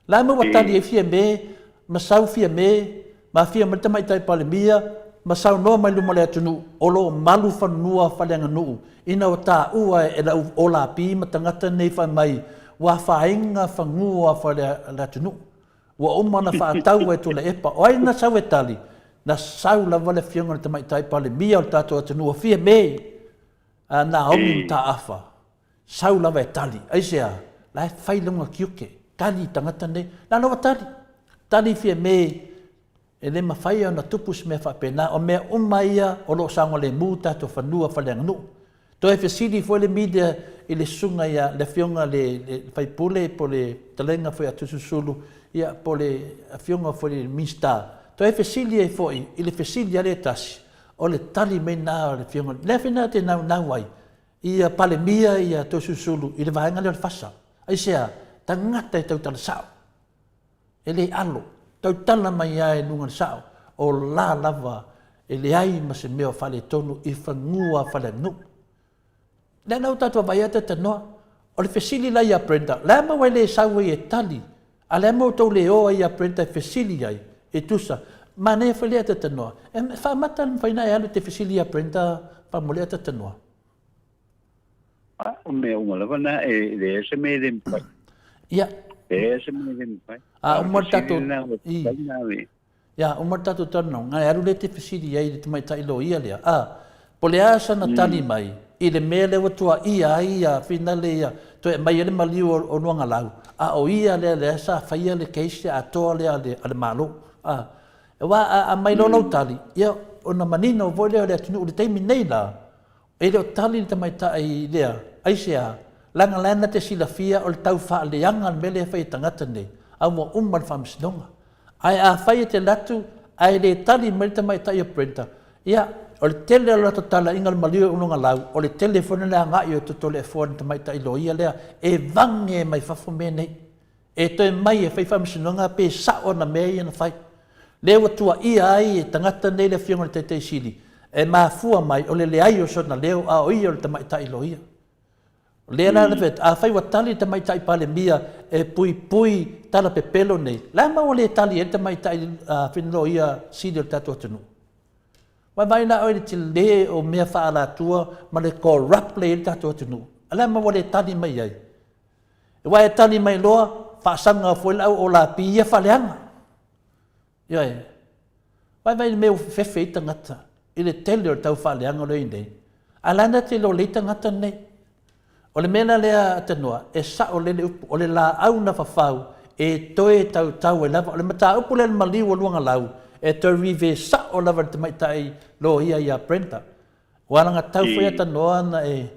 La ma ua tali ai Fiame, ma sau Fiame, ma afia mai le Tamaitai Palemia, ma saunoa mai luma o le atunuu, o lo o malu fanua faaleaganuu, ina ua taua e lau olapi ma tagata nei fai mai ua afaina fanua faaleatunuu. Ua uma ona faataua e Tuilaepa. O ai na sau e tali? Na sau lava le Afioga i le Tamaitai Palemia o le tatou atunuu o Fiame, a Naomi Mataafa. Sau lava e tali. Aisea? La e fai lona tiute, tali i tagata nei. La la ua tali. Tali Fiame, e le mafai ona tupu se mea faapena. O mea uma ia o lo o saogalemu tatou fanua faaleaganuu. Toe fesili foi le media i le susuga ia le afioga le le faipule po le fetalaiga foi a Toeolesulusulu ia po le afioga foi le Minisita. Toe fesili ai foi i le fesili a le tasi, o le tali mai lena o le afioga, lea foi na te naunau ai ia Palemia ia Toeolesulusulu i le vaega lea o le FASA. Aisea? Tagata e tautala sao. E le alo. Tautala mai lava i luga o le sao, o la lava E leai ma se mea o faaletonu i fanua faaleaganuu. Lea la ua tatou vaai atu e tanoa. O le fesili la ia Brenda, le a maua e le sau ai e tali? A le a maua tou le o ai ia Brenda e fesili ai e tusa? Manaia foi lea tanoa. E faamata le mafai na e alu e te fesili ia Brenda faamolemole a tanoa. A, o mea uma lava na e leai se mea e le mafai. Ia. Leai se mea e le mafai. A uma le tatou... I. Ia, uma le tatou talanoaga, e alu lea e te fesili i ai i le tamaitai loia lea, a, po o le a sana tali mai i le mea lea ua tuaia ai ia finale ia, toe aumai ai le maliu o Luagalau, a o ia lea lea sa faia le case atoa lea a le, a le Malo. A, aua a aumai loa lau tali, ia, ona manino foi lea o le atunuu i le taimi nei la, E le o tali le tamaitai lea, aisea? Leaga la na te silafia o le tau faaleaga le mea lea e fai e tagata nei, a ua uma le faamasinoga. Ae afai e te alu atu ae le tali mai le tamaitai o Brenda, ia, o le tele o le latou talaiga o le maliu e ulugalau, o le tele foi lena agai o Totoleafoa i le tamaitai loia lea e vage mai fafo mea nei. E toe mai e fai faamasinoga pe sao ana mea ia na fai. Lea ua tuaia ai e tagata nei le Afioga i le Taitai Sili, e mafua mai o le leai o sona leo a o ia o le tamaitai loia. O lea la, afai ua tali le tamaitai Palemia e puipui tala pepelo nei, le a ma ua le tali ai le tamaitai loia sili o le tatou atunuu? Vaavaai la oe i le tele o mea faaalatua ma le corrupt lea e i ai le tatou atunuu. A le a ma ua le tali mai ai? Aua e tali mai loa, faasaga foi le au olapi ia faaleaga. Ioe. Vaivai le mea ua fefefe ai tagata i le tele o le tau faaleaga o lea i nei. A la na te lolei tagata nei. O le mea la lea a Tanoa, e sao lele upu, o le laau na fafau e toe tautau ai lava. O le mataupu lea le maliu o Luagalau, e toe rive sao lava i le tamaitai loia ia Brenda. Ua alagatau foi a Tanoa na e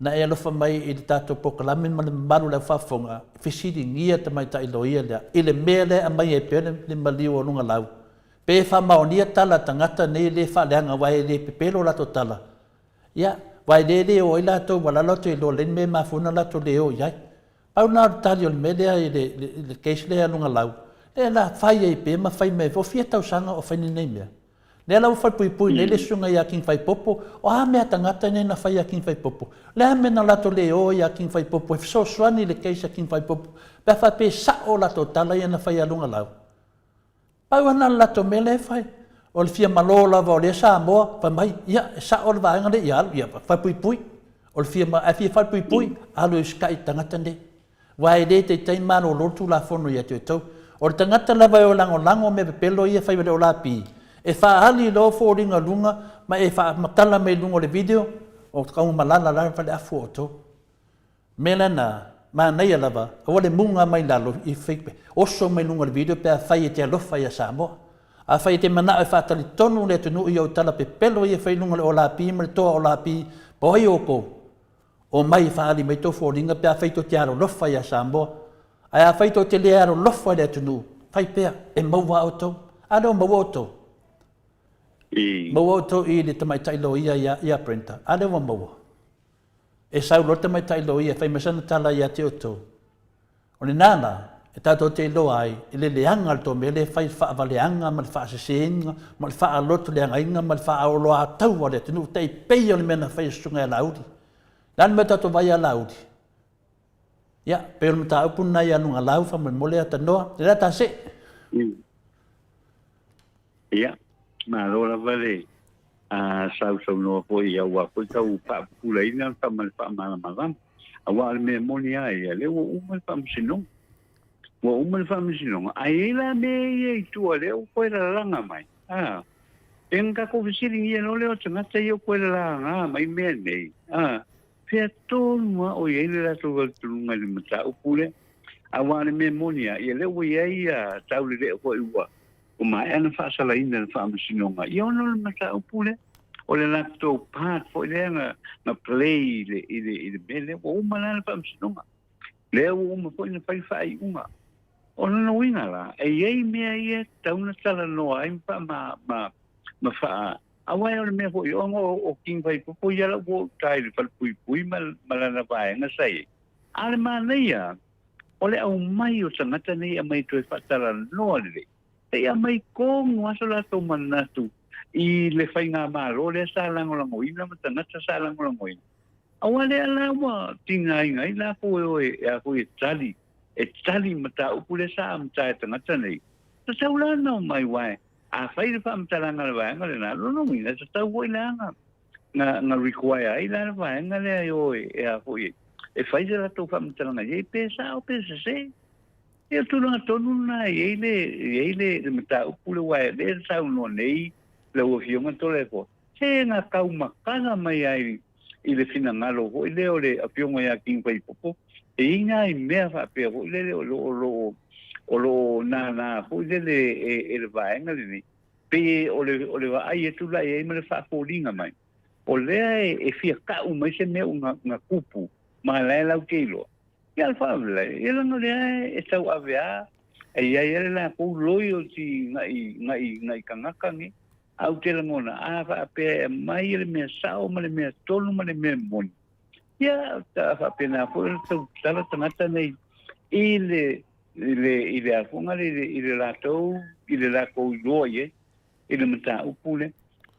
Na e alofa mai i le tatou polokalame ma le mamalu o le au faafofoga, fesiligia tamaitai loia lea i le mea lea e aumai ai pea le maliu o luga lau. Pe faamaonia tala a tagata nei e le faaleaga aua e le pepelo latou tala. Ia, aua e le le o ai latou ua lalo atu e iloa lelei le mea e mafua ona latou le o i ai. Pau lena o le tali o le mea lea i le case lea a luga lau, lea la fai ai pea ma fai mai ai pea, ua fia tausaga o fai lenei mea. Lea la ua falepuipui nei le susuga ia King Faipopo, o a mea a tagata nei na fai ia King Faipopo? O le a mea na latou le o ai ia King Faipopo e fesoasoani i le case a King Faipopo pe a faapea e sao latou tala ia na fai ia Lugalau? Pau lava lena o le latou mea lea e fai. O le fia malo lava o lea Samoa, fai mai, ia, e sao le vaega lea, ia alu, ia falepuipui. O le fia, a fia falepuipui, alu e usitai i le tagata lenei. Aua e le taitai malolo le Tulafono ia te outou. O le tagata lava e o lagolago mea pepelo ia e fai ma le olapi, e faaali loa foliga luga ma e faamatala mai luga o le video, o taumalala la le faleafu o outou. Mea la na, manaia lava, aua le muga mai lalo i fake, oso mai luga o le video pe afai e te alofa ia Samoa. Afai e te manao e faatalitonu le atunuu i ou tala pepelo ia e fai i luga o le olapi ma le toa olapi, po o ai outou? Omai e faaali mai tou foliga pe afai tou te alolofa ia Samoa. Ae afai tou te le alolofa i le atunuu, fai pea, e maua a outou. A lea ua maua outou? Maua outou i le tamaitai loia ia, ia Brenda. A lea ua maua? E sau loa le tamaitai loia e fai mai sana tala ia te outou. O lena la, e tatou te iloa ai i le leaga o le tou mea lea e fai, le faavaleaga ma le faaseseina ma le faalotoleagaina ma le faaoloataua o le atunuu, tai pei o le mea na fai e Susuga ia Laauli. O le a le mea tatou vaai ia Laauli? Ia, pei o le mataupu lena ia Lugalau faamolemole Atanoa. Le la ta see. Ia, malo lava le sausaunoa foi aua foi tau faapupulaina ma le faamalamalama. Aua o le mea moni lava ia, lea ua uma le faamasinoga. Ua uma le faamasinoga, ae i ai la mea ia i tua lea ua toe lalaga mai. A, e na tatou fesiligia loa lea o tagata ia ua toe lalaga mai mea nei, a, fea tonu lava o i ai le latou talitonuga i le mataupu lea. Aua o le mea moni lava, ia lea ua i ai ia taulelea foi ua Ua maea ona faasalaina e le Faamasinoga ia ona o le mataupu lea. O le latou part foi lea na, na play i le, i le, i le mea lea. Ua uma la le Faamasinoga. Lea ua uma foi na fai le faaiuga. O lona uiga la, e i ai mea ia e tatau ona talanoa ai ma, ma, ma, ma faa... Aua o le mea foi, ona o, o King Faipopo ia la ua uta i le falepuipui ma, ma lana vaega sa i ai. A o le manaia, O le aumai o tagata nei e aumai toe faatalanoa lelei, se i aumai tonu lava so latou manatu i le faigamalo lea sa lagolagoina ma tagata sa lagolagoina. Aua lea la ua tigaina ai lakou e o e a foi e tali, e tali mataupu lea sa amata e tagata nei. Tatau la ona omai aua afai le faamatalaga a le vaega lena, lona uiga e tatau foi la na na require ai la le vaega lea e o e a foi e fai se latou faamatalaga i ai pe sao pe sese. Ia o tulaga tonu lena e i ai le i ai le le mataupu lea aua lea e saunoa nei lau Afioga Toleafoa, se na taumatala mai ai i le finagalo foi lea o le Afioga ia King Faipopo, e i ai nai mea faapea foi lele o lo o lo o o lo o nānā foi lele e, e le vaega lenei, pei o le, o le vaai atu la i ai ma le faafoliga mai, o lea e, e fia ka'u mai se mea ua na tupu ma la e lau te iloa. Ia le faalavelave, ia leaga o lea e tauave lava, e i ai lava le latou loyalty nai, nai, nai tagata nei. Ae ou te lagona, a faapea e aumai le mea sao ma le mea tonu ma le mea moni, ia, a faapena foi ona tautala tagata nei i le, i le, i le a foi i le, i le latou, i le latou iloa i ai, i le mataupu lea.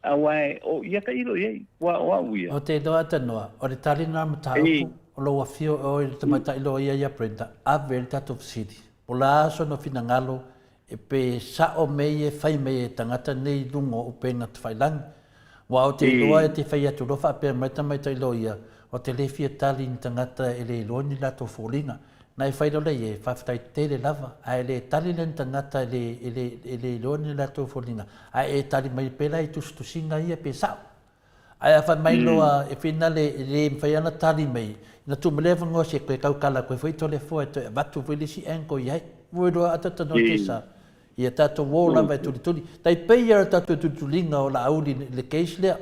Aua o ia tailo i ai, ua o au ia. Ou te iloa Tanoa, o le tali lena mataupu, o lou afio o oe le tamaitai loia ia Brenda, ave le tatou fesili. Po o le a sona finagalo e pe sao mea ia e fai mai e tagata nei i luga o upega tafailagi. Aua ou te iloa e te fai atu loa faapea mai le tamaitai loia, ou te le fia tali i ni tagata e le iloa ni latou foliga. Na e fai loa lea i ai, faafetai tele lava, ae le tali lea ni tagata e le, e le, e le iloa ni latou foliga, ae e tali mai pea la i tusitusiga ia pe sao. Ae a fai mai loa e finale e le mafai ona tali mai, ina tuu mai lea avanoa se toe tautala atu ai foi Toleafoa e toe avatu foi le isi angle i ai. Ua iloa ata tanoa te sa. Ia tatou o lava e tulituli. Tai pei ia o le tatou tulituliga o Laauli i le case lea.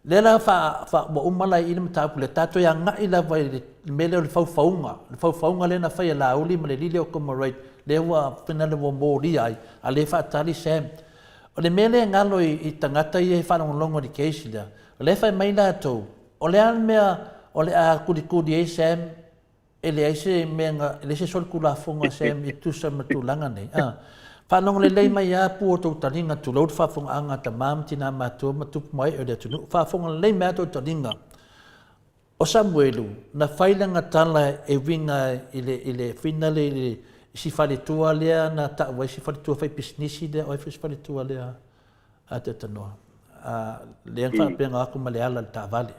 Lea la fa, fa, ua uma la i i le mataupu lea, tatou e agai lava i le mea lea o le faufauga, le faufauga lea na fai e Laauli ma le alii lea o Comrade, lea ua finale ua molia ai, a lea e faatali Sam. O le mea lea e galo i, i tagata ia e faalogologo i le case lea, o lea e fai mai latou, o le a le mea o le a kulikuli ai Sam E leai se mea na, e leai se solitulafono a Sam e tusa ma tulaga nei. A, faalogo lelei mai a pu o tou taliga, tulou le faafogaaga a tama ma tina matua ma tupu ma ee o le atunuu. Faafofoga lelei mai a tou taliga. O Samuelu, na fai lana tala e uiga i le, i le finale i le, i si faletua lea na tau ai si faletua faipisinisi lea, o ai foi si faletua lea a te tanoa. A, lea na faapea atu ma le ala i le taavale.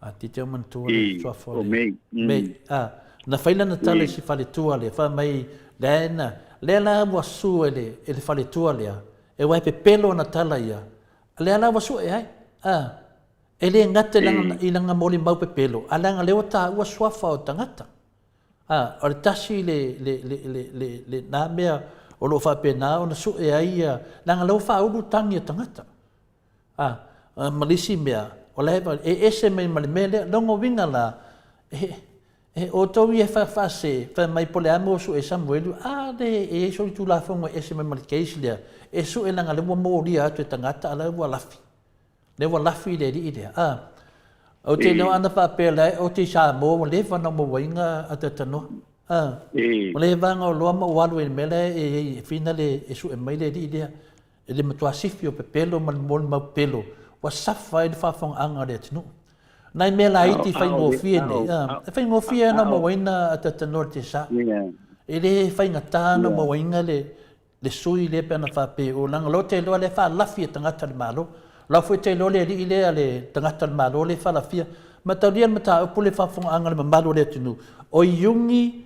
A te te o manatua le suafa o le Mei. A, na fai lana tala i si faletua lea, fai mai, lea na, lea la ua su e le, e le faletua lea, e ua e pepelo ana tala ia, lea la ua sue ai. A, e le gata i lana, i lana molimau pepelo, a leaga lea ua taua suafa o tagata. A, o le tasi le, le, le, le, le, le na mea o lo o faapena ona sue ai ia, leaga lea ua faaulu tagi a tagata. A, ma le isi mea, o la e, e ese mai ma le mea lea. Lona uiga la, e, e outou ia e faafase, fai mai po o le a mea ua sue Samuelu, a le, e i ai solitulafono e ese mai ma le case lea, e sue leaga o lea ua molia atu e tagata a o la ua lafi. Lea ua lafi le alii lea. A, ou te iloa ana faapea la e ote i Samoa ua leva ona mauaina Atatanoa. A, ua leva ona oloa ma ua alu ai i le mea la e i ai e finale e sue mai le alii lea. I le matua sifi o pepelo ma le molimau pepelo ua safa ai le faafofogaaga a le atunuu. Nai mea laiti faigofie nei, e faigofie ona mauaina a Tatanoa le Tesa. E le faigata ona mauaina le le sui lea pe ana faapea o leaga loa te iloa lea e faalafi e tagata le Malo. O la foi te iloa le alii lea le tagata le Malo lea e faalafia. Mataulia le mataupu le faafofogaaga a le mamalu o le atunuu, o Iugi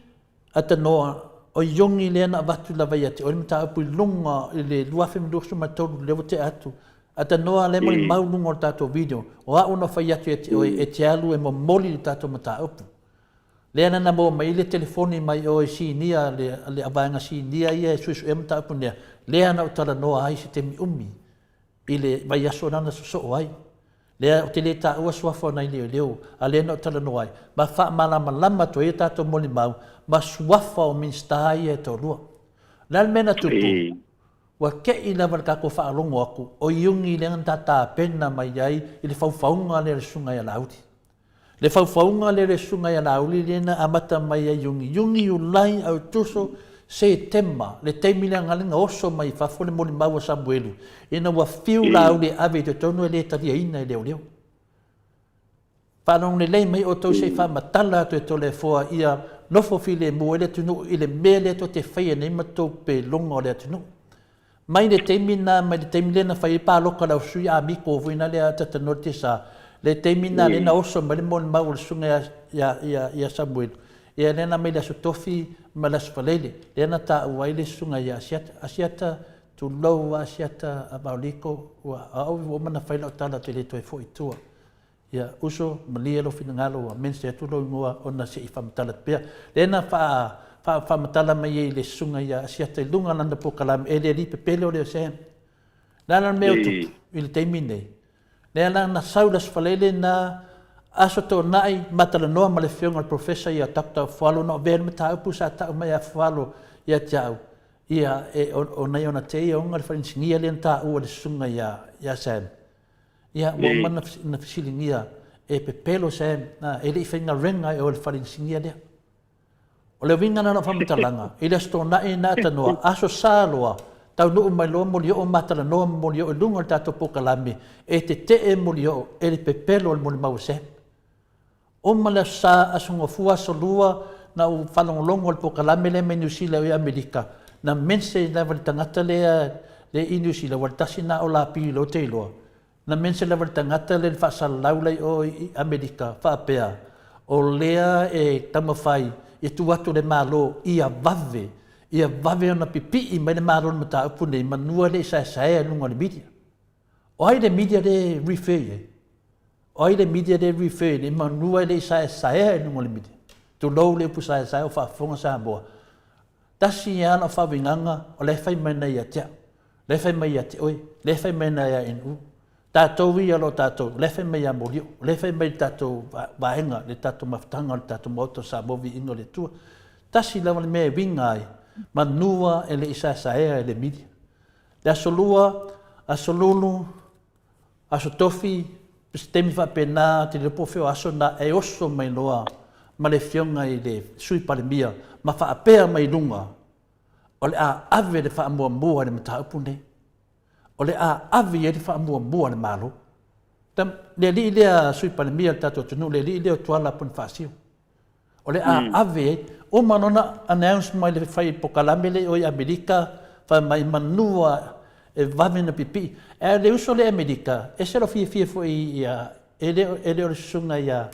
Atanoa, o Iogi lea na avatu lava ia te oe le mataupu i luga i le 2023 lea ua tea atu. Atanoa lea molimau luga o le tatou video, o au na fai atu ia te oe e te alu e momoli le tatou mataupu. Lea na na maua mai ai le telefoni mai oe sinia le, le vaega sinia ia e suesuea mataupu nea, lea na ou talanoa ai se taimi umi i le vaiaso lena na sosoo ai. Lea ou te le taua suafa o nai leoleo, a lea na ou talanoa ai, ma faamalamalama atu ai a tatou molimau ma suafa o Minisita ia e toalua. O le a le mea na tupu? Ua te'i lava le tatou faalogo atu o Iuni lea na tapena mai ai i le faufauga lea a le Susuga ia Laauli. Le faufauga lea a le Susuga ia Laauli lea na amata mai ai Iuni, Iuni, Iulai, Aotuso, Setema, le taimi lea na na oso mai fafo le molimau a Samuelu, ina ua fiu Laauli e ave i totonu e le taliaina e leoleo. Faalogo lelei mai outou se i faamatala atu e Toleafoa ia nofo filemu ai le atunuu i le mea lea tou te faia nei ma tou peloga o le atunuu. Mai le taimi lena mai le taimi lea na fai ai palota a le au sui Amiko foi na lea Tatanoa le Tiasa, le taimi lena lea na oso mai le molimau a le susuga ia ia ia Samuelu, ia lea na aumai le Aso Tofi ma le Aso Faraile, lea na taua ai le susuga ia Asiata. Asiata, tulou lava Asiata a Vaoliko, ua o au ua uma ona fai lau tala ou te le toe foi i tua. Ia, uso, malie lou finagalo ua mention atu lou igoa ona se i faamatala atu pea. Lea na faa, faa, faamatala mai ai i le susuga ia Asiata i luga o lana polokalame, e le alii pepelo lea o Sam. Le a la le mea o tupu i le taimi lenei? Lea la na sau le Aso Faraile lena, Aso Toonai, ma talanoa ma le afioga i le Professor ia Doctor Fualo na avea le mataupu sa tau mai ia Fualo ia te au, ia, e, o, o nai ona tei ona le faainisinia lea na taua e le susuga ia, ia Sam. Ia, ua uma ona fesiligia e pepelo Sam, e le i faigaluega e oe le fale inisinia lea. O le uiga lena o lau faamatalaga, i le Aso Toonai na atanoa, Aso Sa loa, taunuu mai loa Molioo ma talanoa ma Molioo i luga o le tatou polokalame, e tetee Molioo e le pepelo o le molimau a Sam. Uma le Aso Sa, Aso Gafua, Aso Lua, na ou faalogologo i le polokalame lea mai Niu Sila i Amerika, na mention lava e le tagata lea lea i Niu Sila, aua o le tasi lena o lapii o lea ou te iloa, na mention lava e le tagata lea i le faasalalau la i o i Amerika, faapea, o lea e taumafai e tuu atu le Malo ia vave, ia vave ona pipii mai le Malo i le mataupu lenei, manua e le i saesaea i luga o le media. O ai le media lea e refer i ai? O ai le media lea e refer i ai manua e le i saesaea i luga o le media? Tulou le upu saesaea o faafofoga Samoa. Tasi lava lau faauigaga o la e fai mai nei ia te au, la e fai mai ia te oe, la e fai mai nei ia NU. Tatou ia o lo o tatou, o la e fai mai ia Molioo, o la e fai mai i le tatou vaega, le tatou mafutaga o le tatou Maota o Samoa Viiga o le Atua. Tasi lava le mea e uiga ai, manua e le i saesaea e le media. Le Aso Lua, Aso Lulu, Aso Tofi, se taimi faapena, ou te le iloa po o fea o aso na, e oso mai loa ma le Afioga i le Sui Palemia ma faapea mai i luga, o le a ave le faamuamua i le mataupu lenei. O le a ave i ai le faamuamua a le Malo. Le alii lea Sui Palemia o le tatou atunuu, le alii lea o Tuala Ponifasio. O le a ave ai. Uma loa ona announce mai le fai polokalame lea i o i Amerika, fai mai manua e vave ona pipii. Ae le uso lea i Amerika, e ese lou fiafia foi ia, e le e le o le susuga ia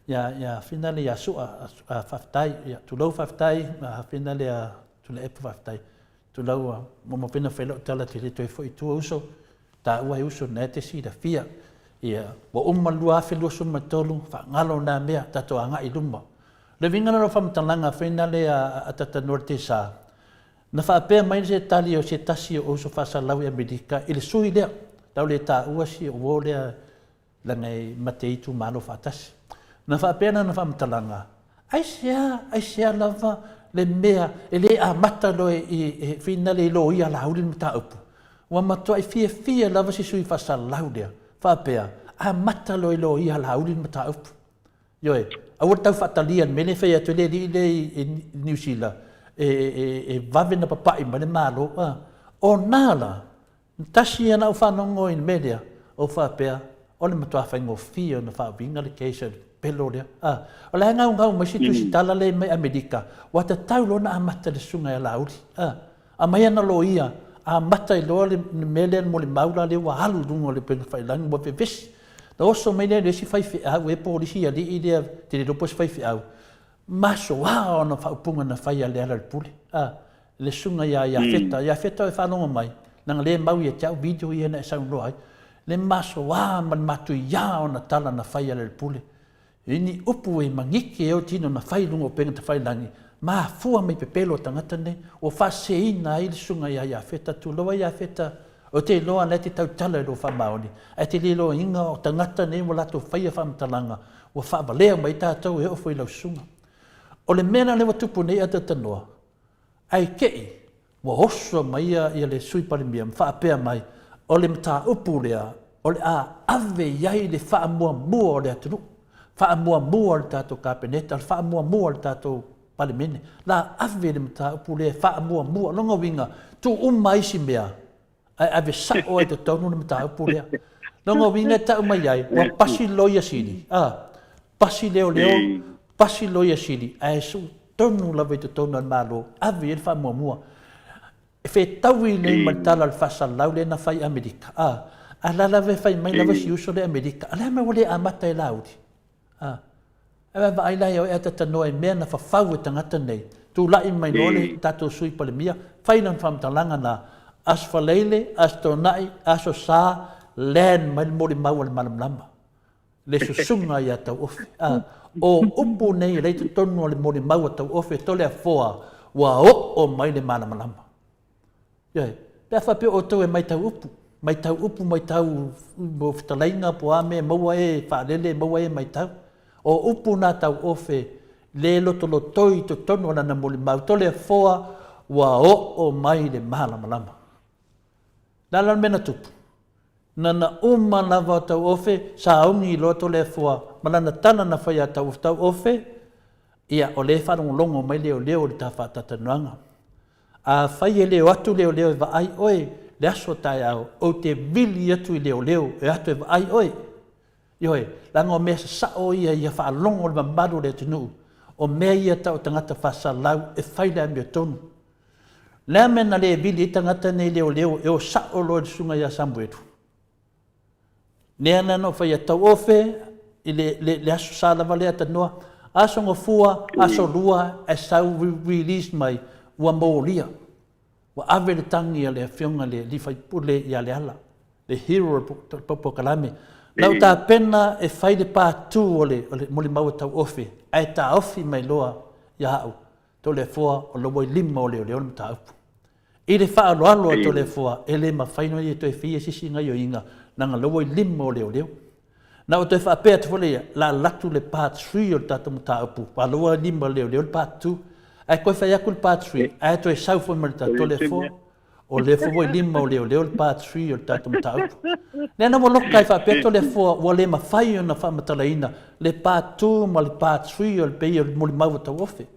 ia ia fina lea ia Su'a, faafetai, ia tulou faafetai, fina lea Tuilaepa faafetai. Tulou a, ua mafai ona fai lau tala e te le toe foi i tua uso, taua e uso na e te silafia. Ia, ua uma le 2023, faagalo na mea, tatou agai i luma. O le uiga la o lau faamatalaga fai lea a Tatanoa le Tesa, na faapea mai se tali o se tasi o uso faasalalau i Amerika i le sui lea, tau le taua si ou uo lea leaga e mate itumalo faatasi. Na faapea lana faamatalaga, Aisea, aisea lava le mea e le amata loa e finale i loia Laauli le mataupu? Ua matuai fiafia lava si sui faasalalau lea, faapea, amata loa i loia Laauli le mataupu. Ioe, aua le tau faatalia i le mea lea e fai atu ai le alii lea i Niu Sila, e vave ona papai mai le Malo. O na la, Tasi ia na ou faanono i le mea lea, ou faapea, o le matua faigofie ona faauiga le case o le pepelo lea. A, o la e gaugau mai si tusitala lea mai Amerika, ua tatau loa ona amata i le susuga ia Laauli. A, aumai ana loia, amata ai loa le mea lea le molimau la lea ua alu i luga o le upega tafailagi, ua vevesi. Na oso mai lea i le isi faifeau ea po o le isi alii lea, ou te le iloa po o se faifeau, masoa ona faaupuga na fai a Lealailepule. A, le susuga ia Iafeta. Iafeta e faalogo mai, leaga lea e mau ia te au video ia na e saunoa ai, le masoa ma le matuia ona tala na fai e Lealailepule. I ni upu e magike e tino na fai i luga o upega tafailagi, mafua mai pepelo o tagata nei, ua faaseseina ai le susuga ia Iafeta. Tulou a Iafeta, ou te iloa la e te tautala i lou faamaoni, ae te le iloaina o tagata nei ua latou faia faamatalaga, ua faavalea mai ai tatou e oo foi i lau susuga. O le mea la lea ua tupu nei Atatanoa, Ae te i ua oso mai ia le Sui Palemia ma faapea mai, o le mataupu lea o le a ave i ai le faamuamua o le atunuu, faamuamua o le tatou Kapeneta, le faamuamua o le tatou. Palemene. La ave le mataupu lea e faamuamua. Lona uiga, tuu uma isi mea, ae ave sao ai i totonu le mataupu lea. Lona uiga e tau mai ai, ua pasi le Loia Sili, a, pasi leoleo, pasi Loia Sili, ae suu tonu lava i totonu o le Malo, ave i ai le faamuamua. E fetaui nei ma le tala o le faasalalau lea na fai i Amerika, a, a la lava e fai mai lava si uso lea Amerika, a le a mea ua le amata e Laauli? A, ae vaavaai la ia oe a tatanoa i mea na fafau e tagata nei, tulai mai loa le tatou Sui Palemia, fai lana faamatalaga na, Aso Faraile, Aso Toonai, Aso Sa, land mai le molimau a le malamalama. Le susuga ia Tauofe. A, o upu nei e lei totonu o le molimau a Tauofe Toleafoa ua oo mai le malamalama. Ioe, pe a faapea outou e matau upu, matau upu, matau mo fetalaiga po o a mea e maua e faalele, maua e matau. O upu na Tauofe le lotolotoi i totonu o lana molimau Toleafoa ua oo mai le malamalama. Le a la le mea na tupu? Na na uma lava o Tauofe, sauni loa Toleafoa ma lana tala na fai ia Tauofe, Tauofe, ia o lea e faalogologo mai leoleo i le ta faatatalanoaga. Afai e le o atu leoleo e vaai oe le aso taeao, ou te vili atu i leoleo e o atu e vaai oe. Ioe, leaga o mea sasao ia ia faalogo le mamalu o le atunuu, o mea ia tau o tagata faasalalau e fai le amiotonu. Le a mea na le vili ai tagata nei leoleo e o sao loa i le susuga ia Samuelu? Lea na na fai Tauofe i le, le, le aso sa lava lea tanoa, aso gafua, aso lua, ae sau release mai, ua molia. Ua ave le tagi a le afioga i le alii faipule ia Leala, le hero o le polokalame. Na ou tapena e fai le part 2 o le, o le molimau a Tauofe, ae taofi mai loa ia au. Toleafoa o lo ua i lima o leoleo le mataupu. I le faaaloalo a Toleafoa, e le mafai ona ia toe faia se isi gaioiga, leaga la ua i lima o leoleo. Na ou toe faapea atu foi lea, la alu atu le part 3 o le tatou mataupu, aua la ua i lima o leoleo le part 2. Ae toe fai atu le part 3, ae toe sau foi ma le Toleafoa, o lea foi ua i lima o leoleo le part 3 o le tatou mataupu. Lea na ua loka ai faapea Toleafoa ua le mafai ona faamatalaina le part 2 ma le part 3 o le pei o le molimau a Tauofe.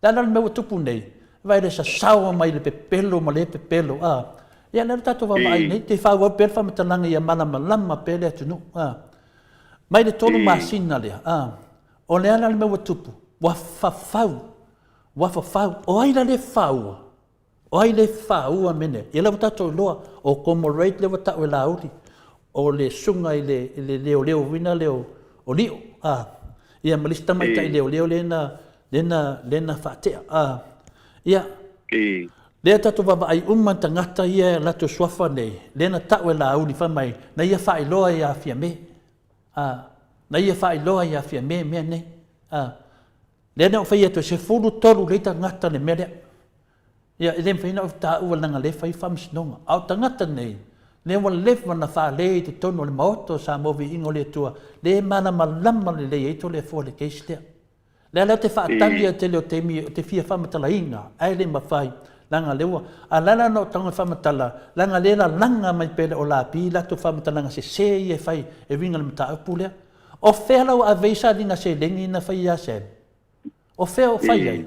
Le a la le mea ua tupu nei? Vaai le sasao mai le pepelo ma le pepelo, a. Ia lea ua tatou vaavaai nei, te faaauau pea le faamatalaga ia malamalama pea le atunuu, a. Mai le tolu masina lea, a. O le a la le mea ua tupu? Ua fafau, ua fafau. O ai la le faua? O ai le faua mea nei? Ia lea ua tatou iloa, o comrade lea ua tau e Laauli, o le susuga i le, i le leoleo foi lea o Lio, a, ia ma le isi tamaitai leoleo lea na, lea na, lea na faatea, a. Ia, lea tatou vaavaai uma tagata ia e latou suafa nei, lea na tau e Laauli fai mai, na ia faailoa ia Fiame, a, na ia faailoa ia Fiame mea nei, a. Lea na ou fai atu ai, 13 lei tagata le mea lea. Ia, e le mafai ona ou taua leaga o lea e fai faamasinoga. A o tagata nei, lea ua leva ona fale i totonu o le Maota o Samoa Viiga o le Atua, lea e malamalama lelei ai Toleafoa i le case lea. Lea la ou te faatali lava i le tele o taimi ou te fia faamatalaina, ae le mafai, leaga lea ua, a o le a la ona ou tago e faamatala, leaga lea e lalaga mai pea e le Olapi latou faamatalaga sese ia e fai e uiga i le mataupu lea. O fea la ua ave ai saliga seleni na fai ia Sam? O fea o fai ai?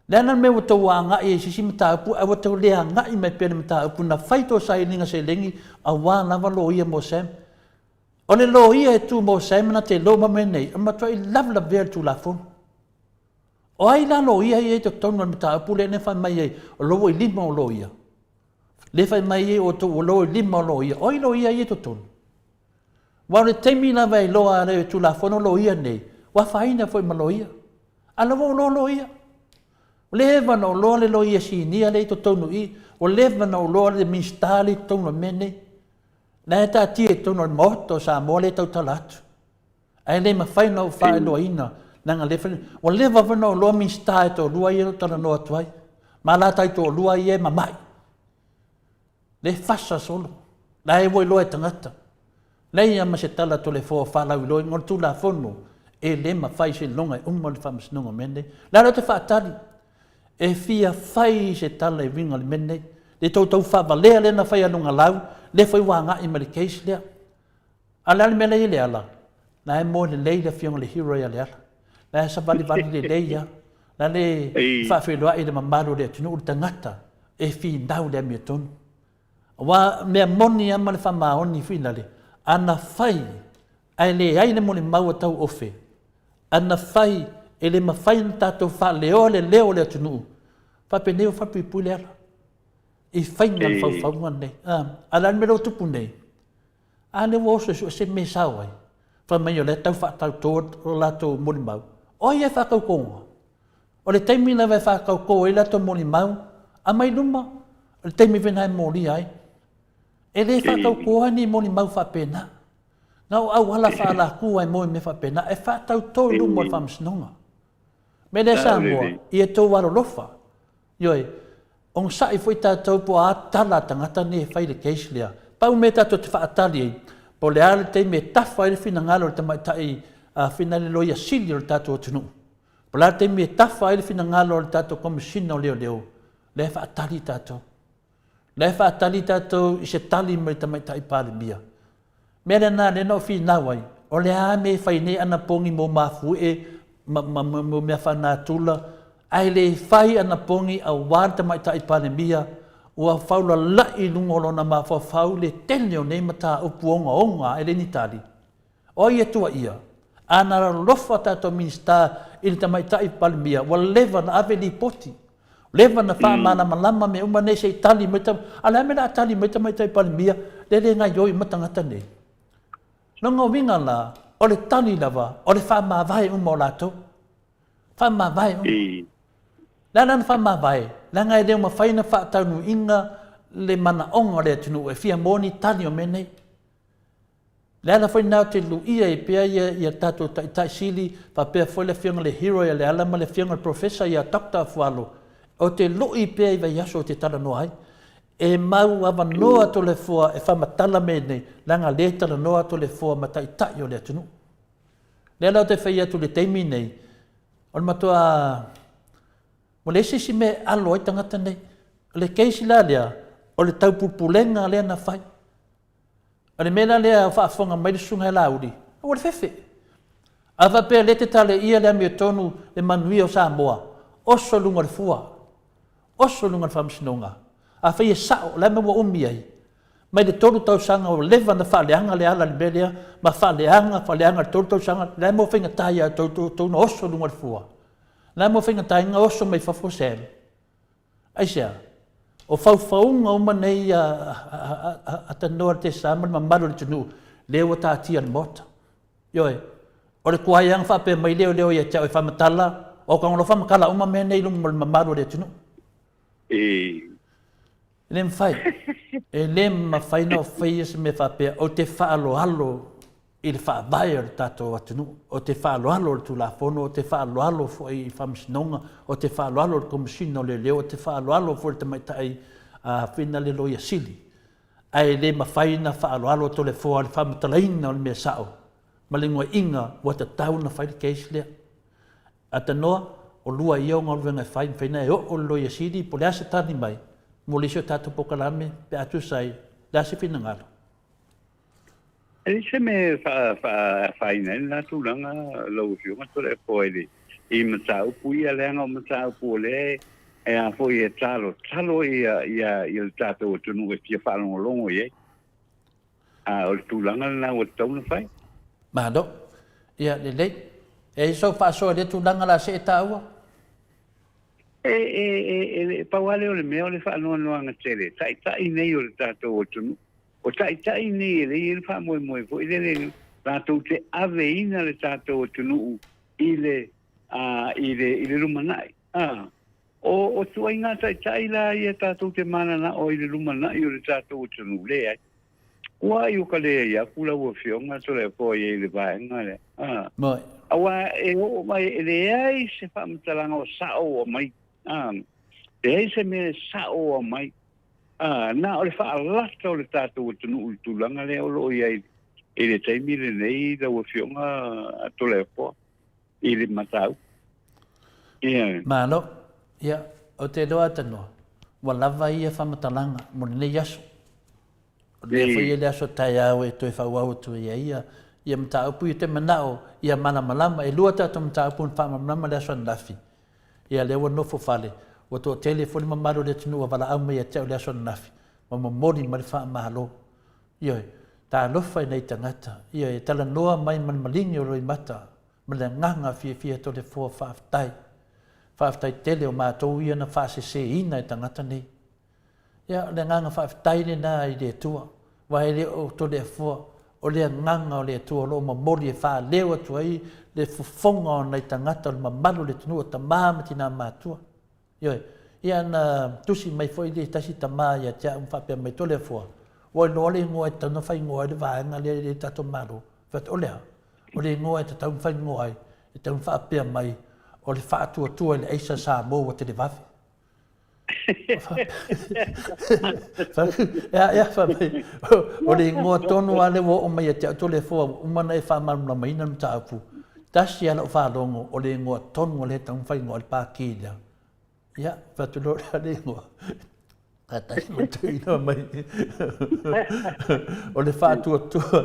Le a la le mea ua tou agai ai i se isi mataupu ae ua tou le agai mai pea i le mataupu na fai tou sailiga seleni aua lava loia mo Sam? O le loia e tu mo Sam na te loma mai nei, e matuai lavelavea le Tulafono. O ai la loia ia i totonu o le mataupu lea na fai mai ai o lo ua i lima o loia? Lea fai mai ai outou o lo ua i lima o loia. O ai loia ia i totonu? Aua o le taimi lava e iloa ai e Tulafono loia nei, ua afaina foi ma loia. A la ua iloa loia. Ua leva ona ou iloa le loia sinia lea i totonu i i, ua leva ona ou iloa le Minisita lea i totonu o le mea lenei. La e taatia i totonu o le Maota o Samoa lea e tautala atu. Ae le mafai ona ou faailoaina, leaga lea foi, ua leva foi ona ou iloa Minisita e toalua ia na ou talanoa atu ai, ma la taitoalua ia e mamai. Le fasa solo, la e ua iloa e tagata. Leai lava ma se tala Toleafoa o faalauiloaina o le Tulafono e le mafai seiloga e uma le faamasinoga o mea nei. Le ala ou te faatali, e fia fai se tala e uiga i le mea lenei. Le toutou faavalea lea na fai a Lugalau, lea foi ua agai mai le case lea. A o le a le mea la e i ai Leala? La e moe lelei le afioga i le hero ia Leala. La e savalivali lelei lava. La le faafeiloai i le mamalu o le atunuu le tagata e finau i le amiotonu. Aua mea moni lava ma le faamaoni finale, ana fai ae leai le molimau a tauofe, ana fai e le mafai ona tatou faaleoa le leo o le atunuu, faapenei ua falepuipui le ala i faiga o le faufauga lenei. A o le a le mea lea ua tupu nei? A lea ua oso e sue se mea e sao ai, fai mai o lea e tau faatauto o latou molimau. O ai e faatautoina? O le taimi lava e faatauto ai latou molimau, aumai luma, o le taimi foi lena e molia ai. E le faatautoa ni molimau faapena. Na o auala faaalatua e moe mea faapena, e faatauto i luma o le Faamasinoga. Mea lea Samoa, ia outou alolofa. Ioe, onosai foi tatou po o a tala a tagata nei e fai i le case lea. Pau mea tatou te faatali ai, po o le a le taimi e tafa ai le finagalo o le tamaitai fina le Loia Sili o le tatou atunuu. Po o le a le taimi e tafa ai le finagalo o le tatou Komesina o Leoleo, lea e faatali tatou. La e faatali tatou i se tali mai le Tamaitai Palemia. Mea lena lea na ou finau ai, o le a mea e fai nei anapogi mo mafuie ma, ma, ma, ma mea faanatura, ae le fai anapogi aua le Tamaitai Palemia ua faulala'i i luga o lona mafaufau le tele o nei mataupu ogaoga e le ni tali. O ai e tuuaia? A na alolofa tatou Minisita i le Tamaitai Palemia, ua leva ona ave lipoti, leva ona faamalamalama mea uma nei se i tali mai, a o le a le mea o le a tali mai le Tamaitai Palemia lea e le gaoioi uma tagata nei? Lona uiga la, o le tali lava, o le faamavae uma o latou. Faamavae uma. Le a la na faamavae? Leaga e le o mafai ona faataunuuina le manaoga o le atunuu e fia maua ni tali o mea nei. Le ala foi lena ou te luia ai pea ia ia tatou Taitai Sili faapea foi le Afioga i le Hero ia Leala ma le Afioga i le Professor ia Doctor Afualo, ou te lui pea i vaiaso ou te talanoa ai. E mau avanoa Toleafoa e faamatala mea nei, leaga lea e talanoa Toleafoa ma Taitai o le atunuu. Lea la ou te fai atu i le taimi nei, o le matua ua leai se isi mea e alo ai tagata nei. O le case la lea, o le taupulepulega lea na fai. O le mea la lea o faafofoga mai le Susuga ia Laauli, ua le fefe. A faapea lea te taleia le amiotonu le manuia o Samoa, oso i luga o le fua, oso i luga o le Faamasinoga. Afai e sao, o le a le mea ua umi ai? Mai le 3 tausaga ua leva ona faaleaga le ala i le mea lea, ma faaleaga, faaleaga i le 3 tausaga, o le a le mea ua faigata ia te outou ona oso i luga o le fua? O le a le mea ua faigata ai ona oso mai fafo Sam? Aisea? O faufauga uma nei a Tanoa le Tesa ma le mamalu o le atunuu, lea ua taatia i le Maota. Ioe. O le tuai lava ona faapea mai lea o leo ia te au e faamatala, o au tago loa faamatala uma mea nei i luma o le mamalu o le atunuu. E le mafai. E le mafai ona faia se mea faapea. Ou te faaaloalo i le faavae o le tatou atunuu, ou te faaaloalo i le Tulafono, ou te faaaloalo foi i Faamasinoga, ou te faaaloalo i le Komesina o Leoleo, ou te faaaloalo foi i le Tamaitai Fina le Loia Sili. Ae le mafai ona faaaloalo Toleafoa i le faamatalaina o le mea sao ma le goaiga ua tatau ona fai le case lea. Atanoa, o lua ia o galuega e fai, mafai ona e oo i le Loia Sili po o le a se tali mai mo le isi o tatou polokalame pe a tusa ai, le a se finagalo? E leai se mea e faafaina ai lena tulaga lau Afioga Toleafoa i le i mataupu ia leaga o mataupu o lea e a foi e talotalo ia ia ia le tatou atunuu e fia faalogologo i ai. A o le tulaga lena ua tatau ona fai. Malo. Ia lelei. E i ai sou faasoa i lea tulaga o le a see taua? E, e, e, e pau lava lea o le mea o le faanoanoaga tele, taitai nei o le tatou atunuu. O taitai nei e leai i ai le faamoemoe foi lele latou te aveina le tatou atunuu i le, a, i le, i le lumanai. A, o, o tuaiga taitai la ia tatou te mananao i le lumanai o le tatou atunuu, leai. Ua ai o ka leai aku lau Afioga Toleafoa i ai i le vaega lea. A, Moi. Aua e oo mai e leai se faamatalaga o sao o aumai. A, leai se mea e sao o aumai. A, na o le faalata o le tatou atunuu i le tulaga lea o lo o i ai i le taimi lenei lau Afioga Toleafoa i le mataupu. Ia. Malo. Ia, ou te iloa Tanoa, ua lava ia faamatalaga mo lenei aso. O lea foi e le aso taeao e toe faaauau atu ai ia ia mataupu ia te manao ia malamalama. E lua tatou mataupu na faamalamalama le aso ananafi. Ia, lea ua nofo fale, ua toatele foi le mamalu o le atunuu ua valaau mai ia te au i le aso ananafi, ma momoli mai le faamalo. Ioe, talofa i nai tagata, ioe, e talanoa mai ma le maligi o loimata, ma le agaga fiafia Toleafoa faafetai. Faafetai tele o matou ia na faaseseina e tagata nei. Ia, o le agaga faafetai lena i le Atua, aua e le o Toleafoa, o le agaga o le Atua o lo o momoli e faaleo atu ai le fofoga o nai tagata o le mamalu o le atunuu, o tama ma tina matua. Ioe. Ia na tusi mai foi le tasi tama ia te au ma faapea mai, Toleafoa, ua iloa le igoa e tatau ona faaigoa ai le vaega lea i le tatou Malo. Fai atu, o le a? O le igoa e tatau ona faaigoa ai, e tatau ona faapea mai, o le Faatuatua i le Aisa Samoa ua televave. Ia, fai mai, o le igoa tonu lava lea ua oo mai ia te au Toleafoa, ua uma ona e faamalamalamaina le mataupu. Tasi lava lau faalogo, o le igoa tonu lea e tatau ona faaigoa ai le Pākī lea. Ia, fai atu loa o le igoa. Faatasi ma le toeaina mai. O le faatuatua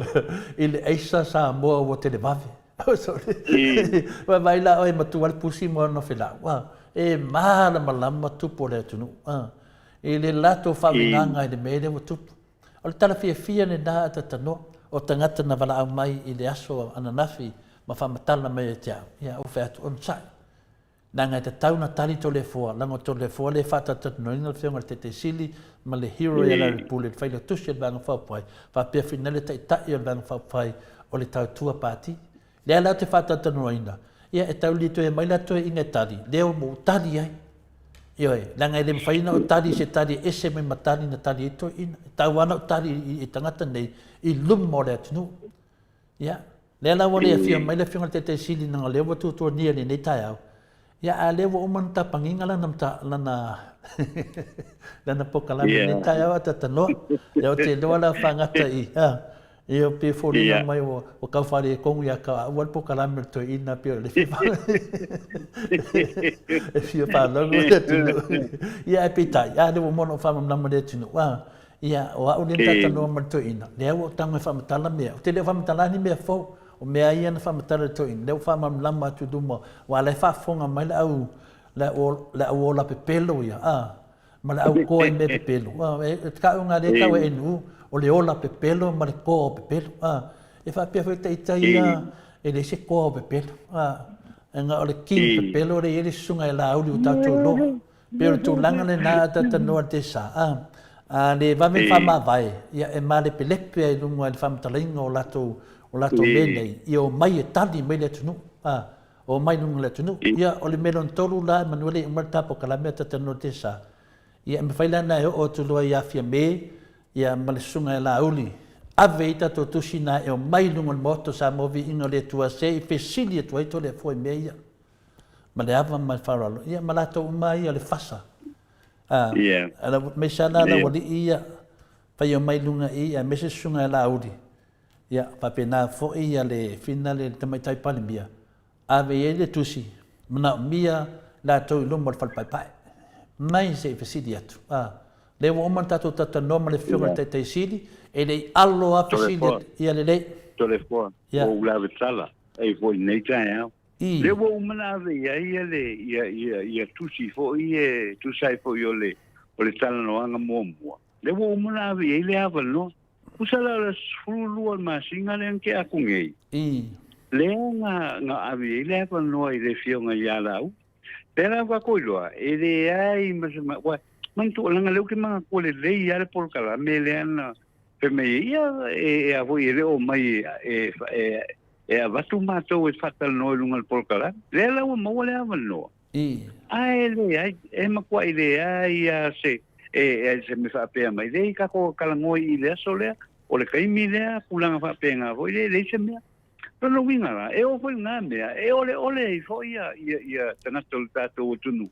i le aisa Samoa ua televave. Vaai la oe e matua le pusi ma ona felau. E malamalama tupu o le atunuu i le latou faauigaga i le mea lea ua tupu. O le tala fiafia lena a Tatanoa, o tagata na valaau mai i le aso ananafi ma faamatala mai ia te au, ia ou fai atu, onosai. Leaga e tatau ona tali Toleafoa, leaga o Toleafoa lea e faatalatalanoaina le Afioga i le Taitai Sili ma le Hero ia Lealailepule, le Failautusi o le Vaega Faaupufai, faapea foi le Taitai o le Vaega Faaupufai o le Tautua Pati. Lea la ou te faatalatalanoaina, ia e tau le toe aumai la toeaiina e tali, lea ua ou tali ai. Ioe, leaga e le mafai ona ou tali i se tali e ese mai ma tali na tali ai toeaiina. E tatau lava ona ou tali i tagata nei i luma o le atunuu. Ia, lea la ua le afio mai le Afioga i le Taitai Sili leaga o lea ua tuatuagia i lenei taeao. Ia, a o lea ua uma ona tapagiga lana lana lana polokalame i lenei taeao a talanoa. Ia, ou te iloa la faagata i, a, ia pei e foliga mai ua ua tau faaletonu ia te au le polokalame o le toeaina pei o le fia e fia faalogo le atunuu. Ia, ae peitai, a lea ua uma ona ou faamalamalama i le atunuu, a. Ia, o au lea na talatalanoa ma le toeaina, lea ua ou tago e faamatala mea. Ou te le o faamatala ni mea fou. O mea ia na faamatala e le toeaina, lea ua faamalamalama atu i luma, aua o la e faafofoga mai le au, le au, le au ola pepelo ia, a, ma le au koa i mea pepelo. A, e tau lena lea e tau e NU, o le ola pepelo ma le koa o pepelo. A, e faapea foi ita ia, e leai se koa o pepelo. A, na o le king pepelo lea e i ai le susuga ia Laauli ua tatou iloa. Pei o le tulaga lena a talatalanoa i le tesa, a, a le vave ona faamavae, ia e malepelepe ai i luga i le faamatalaina o latou, o latou mea nei, ia omai e tali mai le atunuu, a, omai i luga o le atunuu. Ia, o le mea lona tolu la, manu e le i uma le ta polokalame a talatalanoa i le tesa, ia e mafai la ona e oo atu loa ia Fiame, ia ma le susuga ia Laauli, ave ai tatou tusi na e omai i luga o le Maota o Samoa Viiga o le Atua se i fesili atu ai Toleafoa i mea ia. ma le ava ma le faaaloalo, ia ma latou uma ia o le fasa. A, yeah. aemaise lava la laualii ia, faia mai luga i, aemaise susuga ia Laauli, ia, faapena foi ia le fina le Tamaitai Palemia, ave i ai le tusi, manaomia latou i luma o le fale paepae. Mai se i fesili atu. A, lea ua uma ona tatou talatalanoa ma le Afioga i le Taitai Sili, e le i alo lava fesili atu, ia lelei. Toleafoa, ua ou lave tala, e foi i lenei taeao. I. Lea ua uma ona ave i ai ia le, ia, ia, ia tusi foi e tusa ai foi o le, o le talanoaga muamua. Lea ua uma ona ave i ai le avanoa. Tusa la o le 12 o le masina lea na tea atu nei. I. Lea na, na ave i ai le avanoa i le Afioga ia Laauli. Pea la ua tatou iloa, e leai ma se ma, ua, manatua, leaga lea ou te manatua lelei lava le polokalame lea na, fai mai ai, ia, e, e a foi e le o mai e, e, e, e avatu matou e faatalanoa i luga o le polokalame. Lea la ua maua le avanoa. I. Ae leai, e matuai leai lava se, e, e, se mea faapea mai, leai tatou talanoa i le aso lea, o le taimi lea, tulaga faapena foi lea, e leai se mea. Lona uiga la, e oo foi i lena mea, e oleole ai foi ia, ia, ia tagata o le tatou atunuu.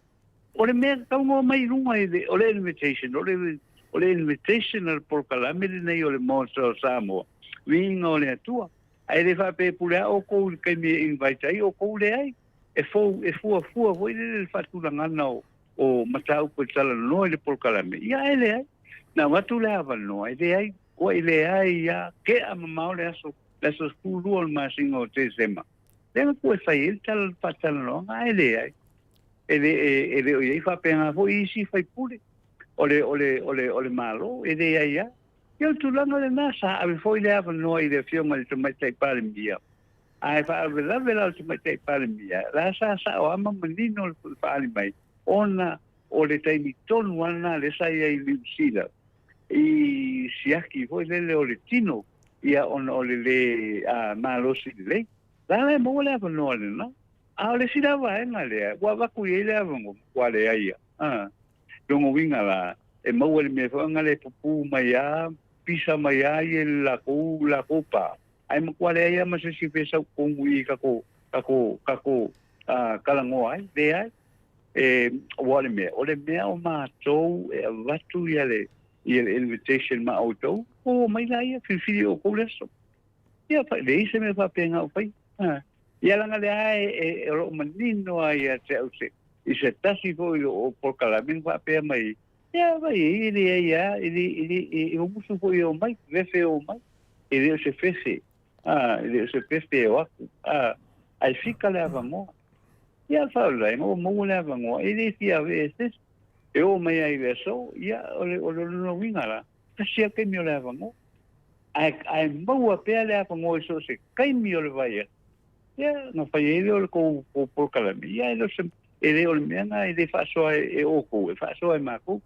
O le mea e tatau ona omai i luga i le, o le invitation, o le, o le invitation a le polokalame lenei o le Maota o Samoa, viiga o le Atua. Ae le faapea e pule lava outou i le taimi e invite ai outou, leai. E fou, e fuafua foi lele le faatulagaga o, o mataupu e talanoa i le polokalame, ia ae leai. Na avatu le avanoa, e leai, ua i leai lava, tea mamao le aso, le aso 12 o le masina o Tesema, lea na toe fai ai le tala faatalanoaga, ae leai. E le e le o i ai faapena foi isi faipule o le o le o le o le Malo, e leai lava. Ia o le tulaga lena, sa ave foi le avanoa i le Afioga i le Tamaitai Palemia, ae faalavelave la o le Tamaitai Palemia, la sa sao lava ma manino le faaali mai, ona o le taimi tonu lava lena lea sa i ai i Niu Sila, i siaki foi lele o le tino, ia ona o le lē malosi lelei. La la e maua le avanoa lena. A o le isi la vaega lea, ua avatu i ai le avanoa, matua leai lava. A, lona uiga la, e maua i le mea foi lena e pupū mai lava, pisa mai lava ia le latou, latou pa, ae matua leai lava ma se isi e sau totonu i i tatou, tatou, tatou talanoa ai, leai. E, aua o le mea, o le mea o matou e avatu ia le, ia le invitation ma outou, o omai laia, filifili e outou le aso. Ia, leai se mea faapena o faia. Ia leaga lea e, e, o lo o manino lava ia te au se, i se tasi foi o polokalame na faapea mai, ia vai e leai lava, e le, e le, e musu foi e omai, fefe e omai, e le o se fefe, a, e le o se fefe e o atu, a, ae fika le avanoa. Ia faalavelave, ua maua le avanoa, e le fia avea e se isi, e oo mai lava i le aso, ia o le, o le lona uiga la, tasi lava le taimi o le avanoa. Ae, ae maua pea le avanoa i so o se taimi o le vaiaso, ia, ona fai ai lea o le tou, tou polokalame, ia e le o se, e le o le mea lena e le faasoa e, e outou, e faasoa e matou.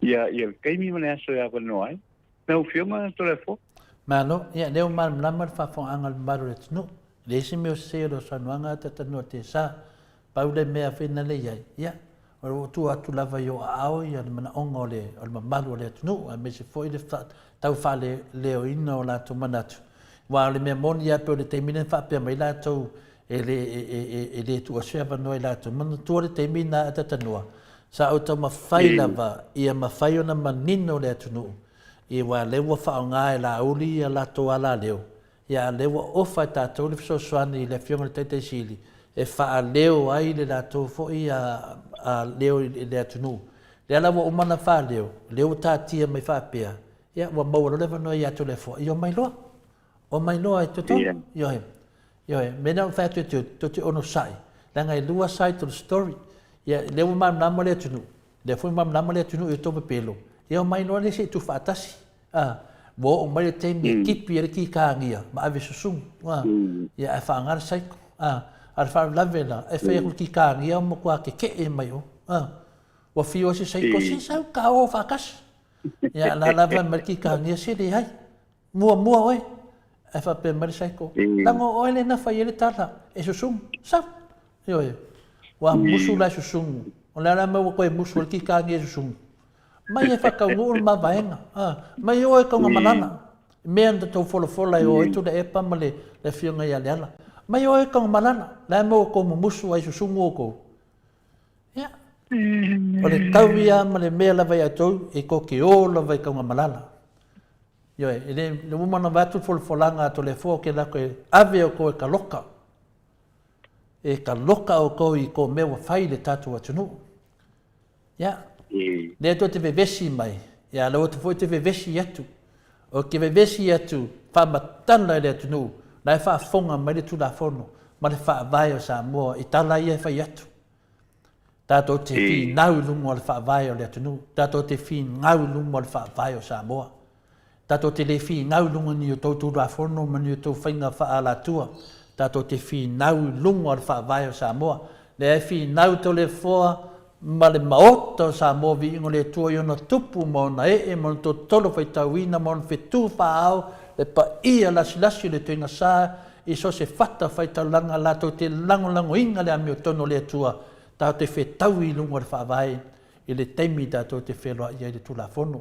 Ia, ia le taimi ma le aso e avanoa ai. Lau Afioga Toleafoa. Malo, ia, lea ua malamalama le faafofogaaga a le mamalu o le atunuu. E leai se mea o sese o lau saunoaga Tatanua Tesa. Pau le mea foi na le i ai, ia, o lo o tuu atu lava i ou aao ia le manaoga o le, o le mamalu o le atunuu, aemaise foi le tau faaleoina o latou manatu. Aua o le mea moni lava pei o le taimi lea na faapea mai latou e le, e, e, e, e le tuu se avanoa i latou. Manatua le taimi na a Tatanua, sa ou taumafai lava ia mafai ona manino le atunuu, aua lea ua faaaoga e Laauli ia latou alaleo Ia, a o lea ua ofa e tatou le fesoasoani i le Afioga i le Taitai Sili e faaleo ai le latou foi leo i le atunuu. Lea la ua uma ona faaleo, lea ua taatia mai faapea, ia, ua maua loa le avanoa ia Toleafoa, ia omai loa. Omai loa i totonu. Ioe. Ioe. Mea lea na ou fai atu e te, tou te onosai, leaga e lua sides o le story. Ia, lea ua malamalama le atunuu, lea foi ua malamalama le atunuu i outou pepelo, ia omai loa lea se i tuufaatasi. A, ua oo mai le taimi e tipi ai le kikāgia ma ave susugu, a, ia ae faaaoga le cycle, a, a o le faalavelave la, e fai atu le kikāgia ua matua keke'e mai o, a, ua fiu ai se cycle, se sau ka o faatasi. Ia a la la fai mai le kikāgia, se leai, muamua oe, ae faapea mai le cycle, leaga o oe lea na fai ai le tala, e susugu, sau, ioe, ua musu la e susugu, o le a la le mea ua toe musu ai le kikāgia e susugu? Mai e whakaunuu le mavaega. Ah, mai o e kaunga malala. Mea na tou folafola e o ai Tuilaepa ma le afioga ia Leala. Mai o e kaunga malala. La e maua kou mumusu ai susugu o kou. Ia. O le tau ia ma le mea lava ia tou e kou ke o lava i kaunga malala. Ioe, e le, le uma na vae atu le folafolaga a Toleafoa o ke la koe ave o kou e ka loka. E ka loka o kou i ko mea ua fai i le tatou atunuu. Ia, lea tou te vevesi mai, ia lea ua foi te vevesi atu. O ke vevesi atu, faamatala i le atunuu, la e faafofoga mai le Tulafono ma le Faavae o Samoa i tala ia e fai atu. Tatou te finau i luma o le Faavae o le atunuu, tatou te finau i luma o le Faavae o Samoa. Tatou te le finau i luga o ni outou Tulafono ma ni outou faiga faaalatua. Tatou te finau i luga o le Faavae o Samoa. Lea e finau Toleafoa ma le Maota o Samoa Viiga o le Atua i ona tupu ma ona ee ma ona totolo faitauina ma ona fetu faa-ao le paia lasilasi o le toega sa i so o se fata faitaulaga latou te lagolagoina le amiotonu o le Atua tatou te fetaui i luga o le Faavae i le taimi tatou te feloai ai le Tulafono.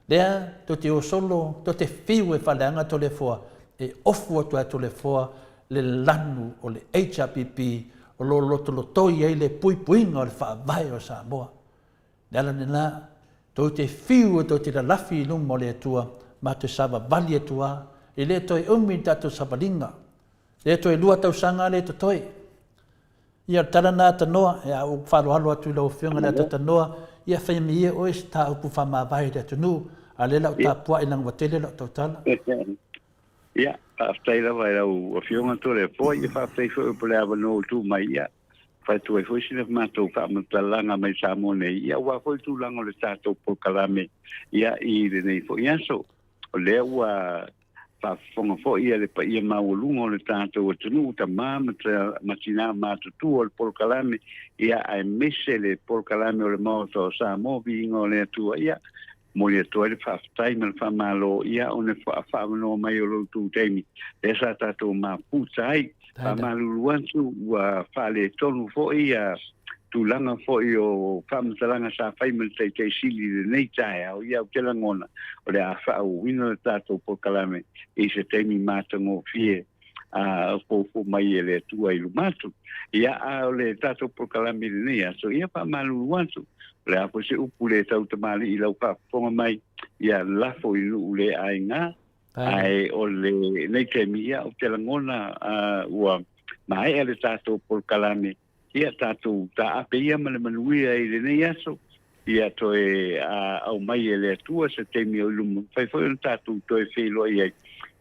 Lea tou te o solo, tou te fiu e faaleaga Toleafoa, e ofu atu ai Toleafoa le lanu o le HRPP o lo o lotolotoi ai le puipuiga o le Faavae o Samoa. Le ala lena, tou te fiu e tou te lalafi i luma o le Atua, matou savavali atu a, e le toe umi le tatou savaliga, le toe lua tausaga lea e totoe. Ia, o le tala lena a Tanoa, a ua ou faaaloalo atu i lau Afioga i le Ata Tanoa, ia fai mai ia oe se ta upu faamavae i le atunuu, a o lea la u tapuai leaga ua tele lau tautala. Ia, faafetai lava i lau Afioga Toleafoa, ia faafetai foi mo le avanoa ua tuu mai. Ia, Fai atu ai foi sina matou faamatalaga mai Samoa nei, ia aua foi le tulaga o le tatou polokalame ia i lenei foi aso. O lea ua faafofoga foi ia le paia maualuga o le tatou atunuu, tama ma tina matutua o le polokalame, ia aemaise le polokalame o le Maota o Samoa, viiga o le Atua, ia momoli atu ai le faafetai ma le faamalo ia ona faaavanoa mai o lo outou taimi lea sa tatou mafuta ai. Faamalulu atu ua faaletonu foi ia tulaga foi o faamatalaga sa fai ma le Taitai Sili i lenei taeao, ia ou te lagona o le a faaauauina le tatou polokalame i se taimi matagofie a foufou mai e le Atua i luma atu. Ia, a o le tatou polokalame i lenei aso, ia faamalulu atu, o le a foi se upu le tautamalii i lau faafofoga mai, ia lafo i nuu le aiga, ae o lenei taimi, ia, ou te lagona ua maea le tatou polokalame, ia tatou taape ia ma le manuia i lenei aso, ia toe aumai e le Atua se taimi o i luma, mafai foi ona tatou toe feiloai ai,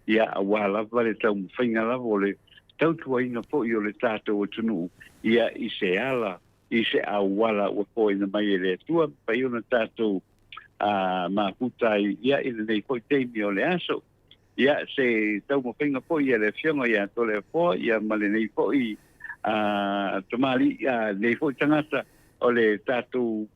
ia aua lava le taumafaiga lava o le tautuaina foi o le tatou atunuu, ia i se ala, i se auala ua foaina mai e le Atua, mafai ona tatou mafuta ai ia i lenei foi taimi o le aso. Ia, se taumafaiga foi a le Afioga ia Toleafoa ia ma lenei foi tamalii, lenei foi tagata o le tatou,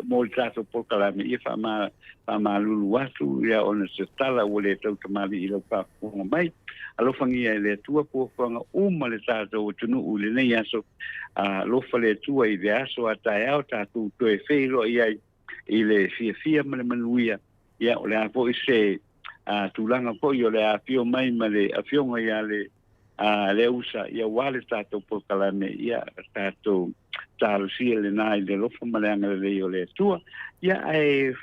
mo le tatou polokalame, ia faamalulu atu ia ona se tala ua le tautamalii i lau faafofoga mai. Alofagia e le Atua fuafuaga uma le tatou atunuu i lenei aso. Alofa le Atua i le aso a taeao tatou toe feiloai ai i le fiafia ma le manuia. Ia, o le a foi se tulaga foi o le afio mai ma le afioga ia le Leausa, ia aua le tatou polokalame, ia tatou talosia lena i le alofa ma le agalelei o le Atua. Ia, ae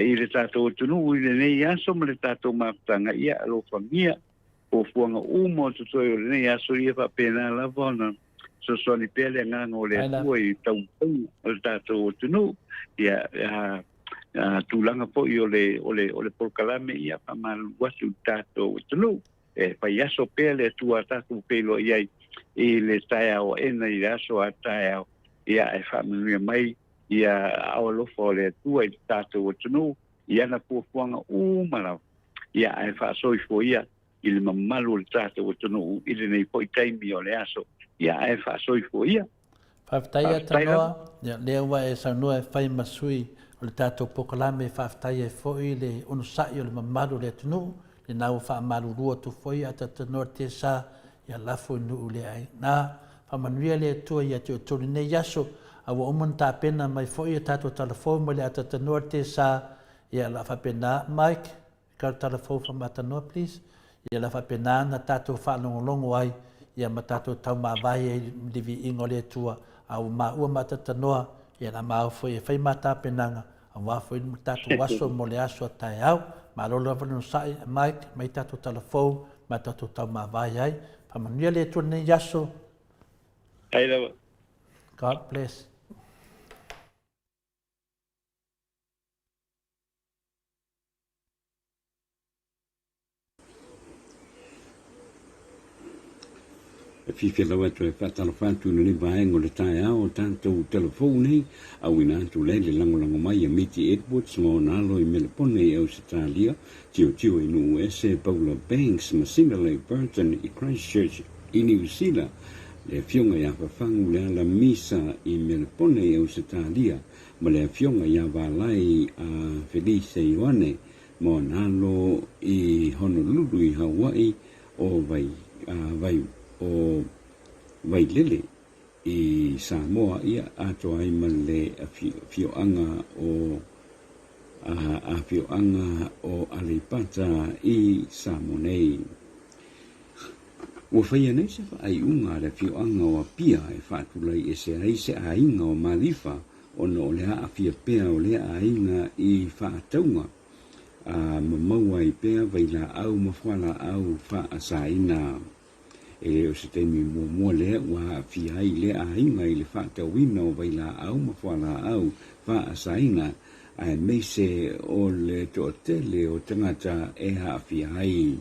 i le tatou atunuu i lenei aso ma le tatou mafutaga, ia alofagia fuafuaga uma o totoe o lenei aso, ia faapena lava ona fesoasoani pea le agaga o le Atua i taumafaiga o le tatou atunuu. Ia, tulaga foi o le, o le, o le polokalame, ia faamalulu atu i le tatou atunuu. E fai aso pea le Atua a tatou feiloai ai i le taeao aena i le aso a taeao, ia ae faamanuia mai ia aao alofa o le Atua i le tatou atunuu i ana fuafuaga uma lava, ia ae faasoifua ia i le mamalu o le tatou atunuu i lenei foi taimi o le aso, ia ae faasoifua ia. Faafetai ia Tanoa, ia lea ua e saunoa e fai ma sui o le tatou polokalame e faafetai ai foi le onosai o le mamalu o le atunuu, lena ua faamalulu atu foi a Tanoa Tesa ia lafo i nuu le aiga. Faamanuia le Atua ia te outou lenei aso, a ua uma ona tapena mai foi a tatou tala fou mai le ata Tanoa Tesa, ia la faapena Mike, Kau tala fou faamatanoa please. Ia la faapena ona tatou faalogologo ai ia ma tatou taumavae ai i le viiga o le Atua, a ua maua ma atatanoa, ia la maua foi e fai ma tapenaga aua foi le tatou aso mo le aso a taeao. Malo lava le onosai Mike mai tatou tala fou ma tatou taumavae ai. Faamanuia le Atua lenei aso. Hai lava. God bless. E fiafia lava atu e faatalofa atu i lenei vaega o le taeao o tatou telefou nei, auina atu lea i le lagolago mai a Miti Edwards ma ona alo i Melepone i Ausetalia, Tiotio i Nuuese, Paula Banks ma Cinderley Burton i Christchurch i Niu Sila, le Afioga ia Fafagu Leala Misa i Melepone i Ausetalia, ma le Afioga ia Valai a Felice Ioane ma ona alo i Honolulu i Hawaii, o Vai, Vai, o Vailele i Samoa, ia atoa ai ma le afioaga o afioaga o Aleipata i Samoa nei. Ua faia nei se faaiuga a le afioaga o Apia e faatulai ese ai se aiga o Malifa ona o le aafia pea o lea aiga i faatauga a ma maua ai pea vailaau ma fualaau faasaina. E le o se taimi muamua lea ua aafia ai lea aiga i le faatauina o vailaau ma fualaau faasaina, aemaise o le toatele o tagata e aafia ai.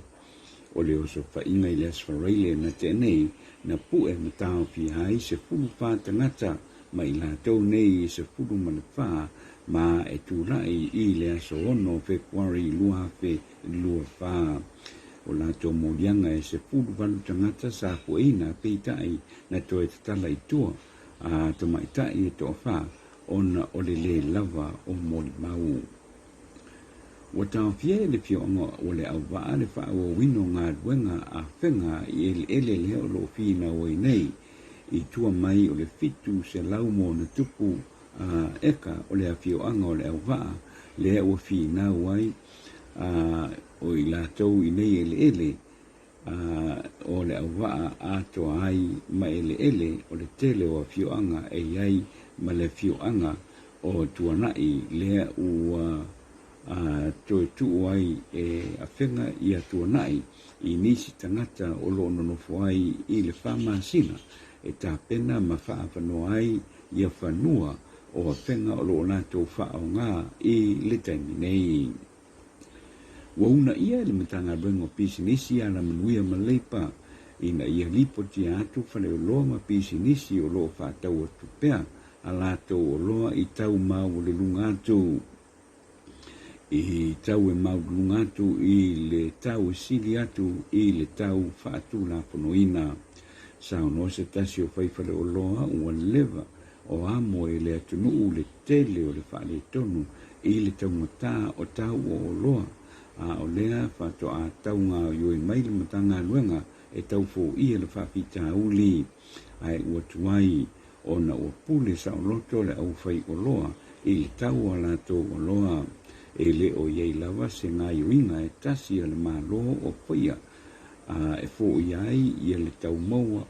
O le osofaiga i le Aso Faraile na tea nei, na pue ma taofia ai 14 tagata ma i latou nei e 14 ma e tulai i le aso 6 Fepuari 2024. O latou moliaga e 18 tagata sa pueina, peitai na toe tatala i tua a tamaitai e toafa ona o le lē lava o molimau. Ua taofia e le Afioaga o Leauvaa le faaauauina o galuega a Afega i eleele lea o lo o finau ai nei i tua mai o le 700 ma ona tupu eka o le Afioaga o Leauvaa lea ua finau ai o i latou i nei eleele o Leauvaa atoa ai ma eleele o le tele o afioaga e i ai ma le afioaga o Tuanai lea ua toe tuu ai e Afega ia Tuanai i nisi tagata o lo o nonofo ai i le 4 masina e tapena ma faaavanoa ai ia fanua o Afega o lo o latou faaaoga i le taimi nei. Ua uunaia e le Matagaluega o Pisinisi, Alamanuia ma Leipa ina ia lipotia atu faleoloa ma pisinisi o lo o faatau atu pea a latou oloa i tau maualuluga atu i tau e maualuluga atu i le tau e sili atu i le tau faatulafonoina. Saunoa se tasi o fai faleoloa ua leva o amo e le atunuu le tele o le faaletonu i le taugata o tau o oloa, a o lea faatoa taugaoioi mai le Matagaluega e tau foia le faafitauli, ae ua tuai ona ua pule saoloto le aufaioloa i le tau o a latou oloa. E le o i ai lava se gaoioiga e tasi a le Malo o faia e foia ai ia le tau maua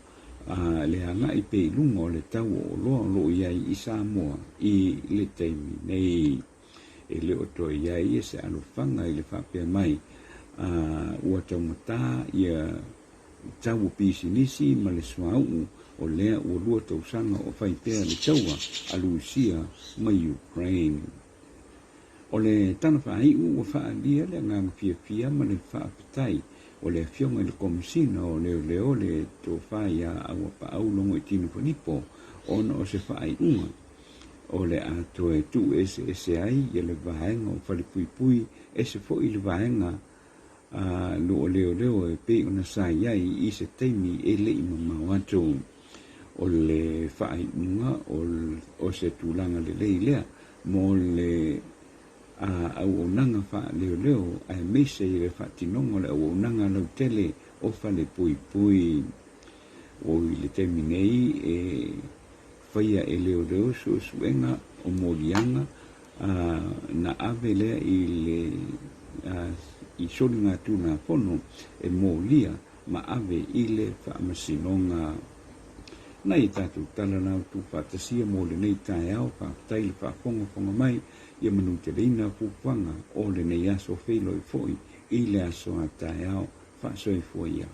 a le agai pea i luga o le tau o oloa o lo o i ai i Samoa i le taimi nei. E le o toe i ai ia se alofaga i le faapea mai a ua taugata ia tau o pisinisi ma le suauu o lea ua 2 tausaga o fai pea le taua a Lusia ma Ukraine. O le tala faaiu ua faaalia le agaga fiafia ma le faafetai o le Afioga i le Komesina o Leoleo le Tofa ia Auapaau Logoitino Filipo ona o se faaiuga o le a toe tuueseese ai ia le vaega o Falepuipui ese foi le vaega a lo o leoleo e pei ona sa i ai i se taimi e le i mamao atu. O le faaiuga o se tulaga lelei lea mo le auaunaga faaleoleo aemaise i le faatinoga o le auaunaga lautele o Falepuipui. O i le taimi nei e faia e leoleo suesuega o moliaga na ave lea i le i soligatulafono e molia ma ave i le faamasinoga. Nai a tatou tala la tuufaatasia mo lenei taeao, faafetai le faafogafoga mai ia manuteleina fuafuaga o lenei aso feiloi foi i le aso a taeao. Faasoifua ia.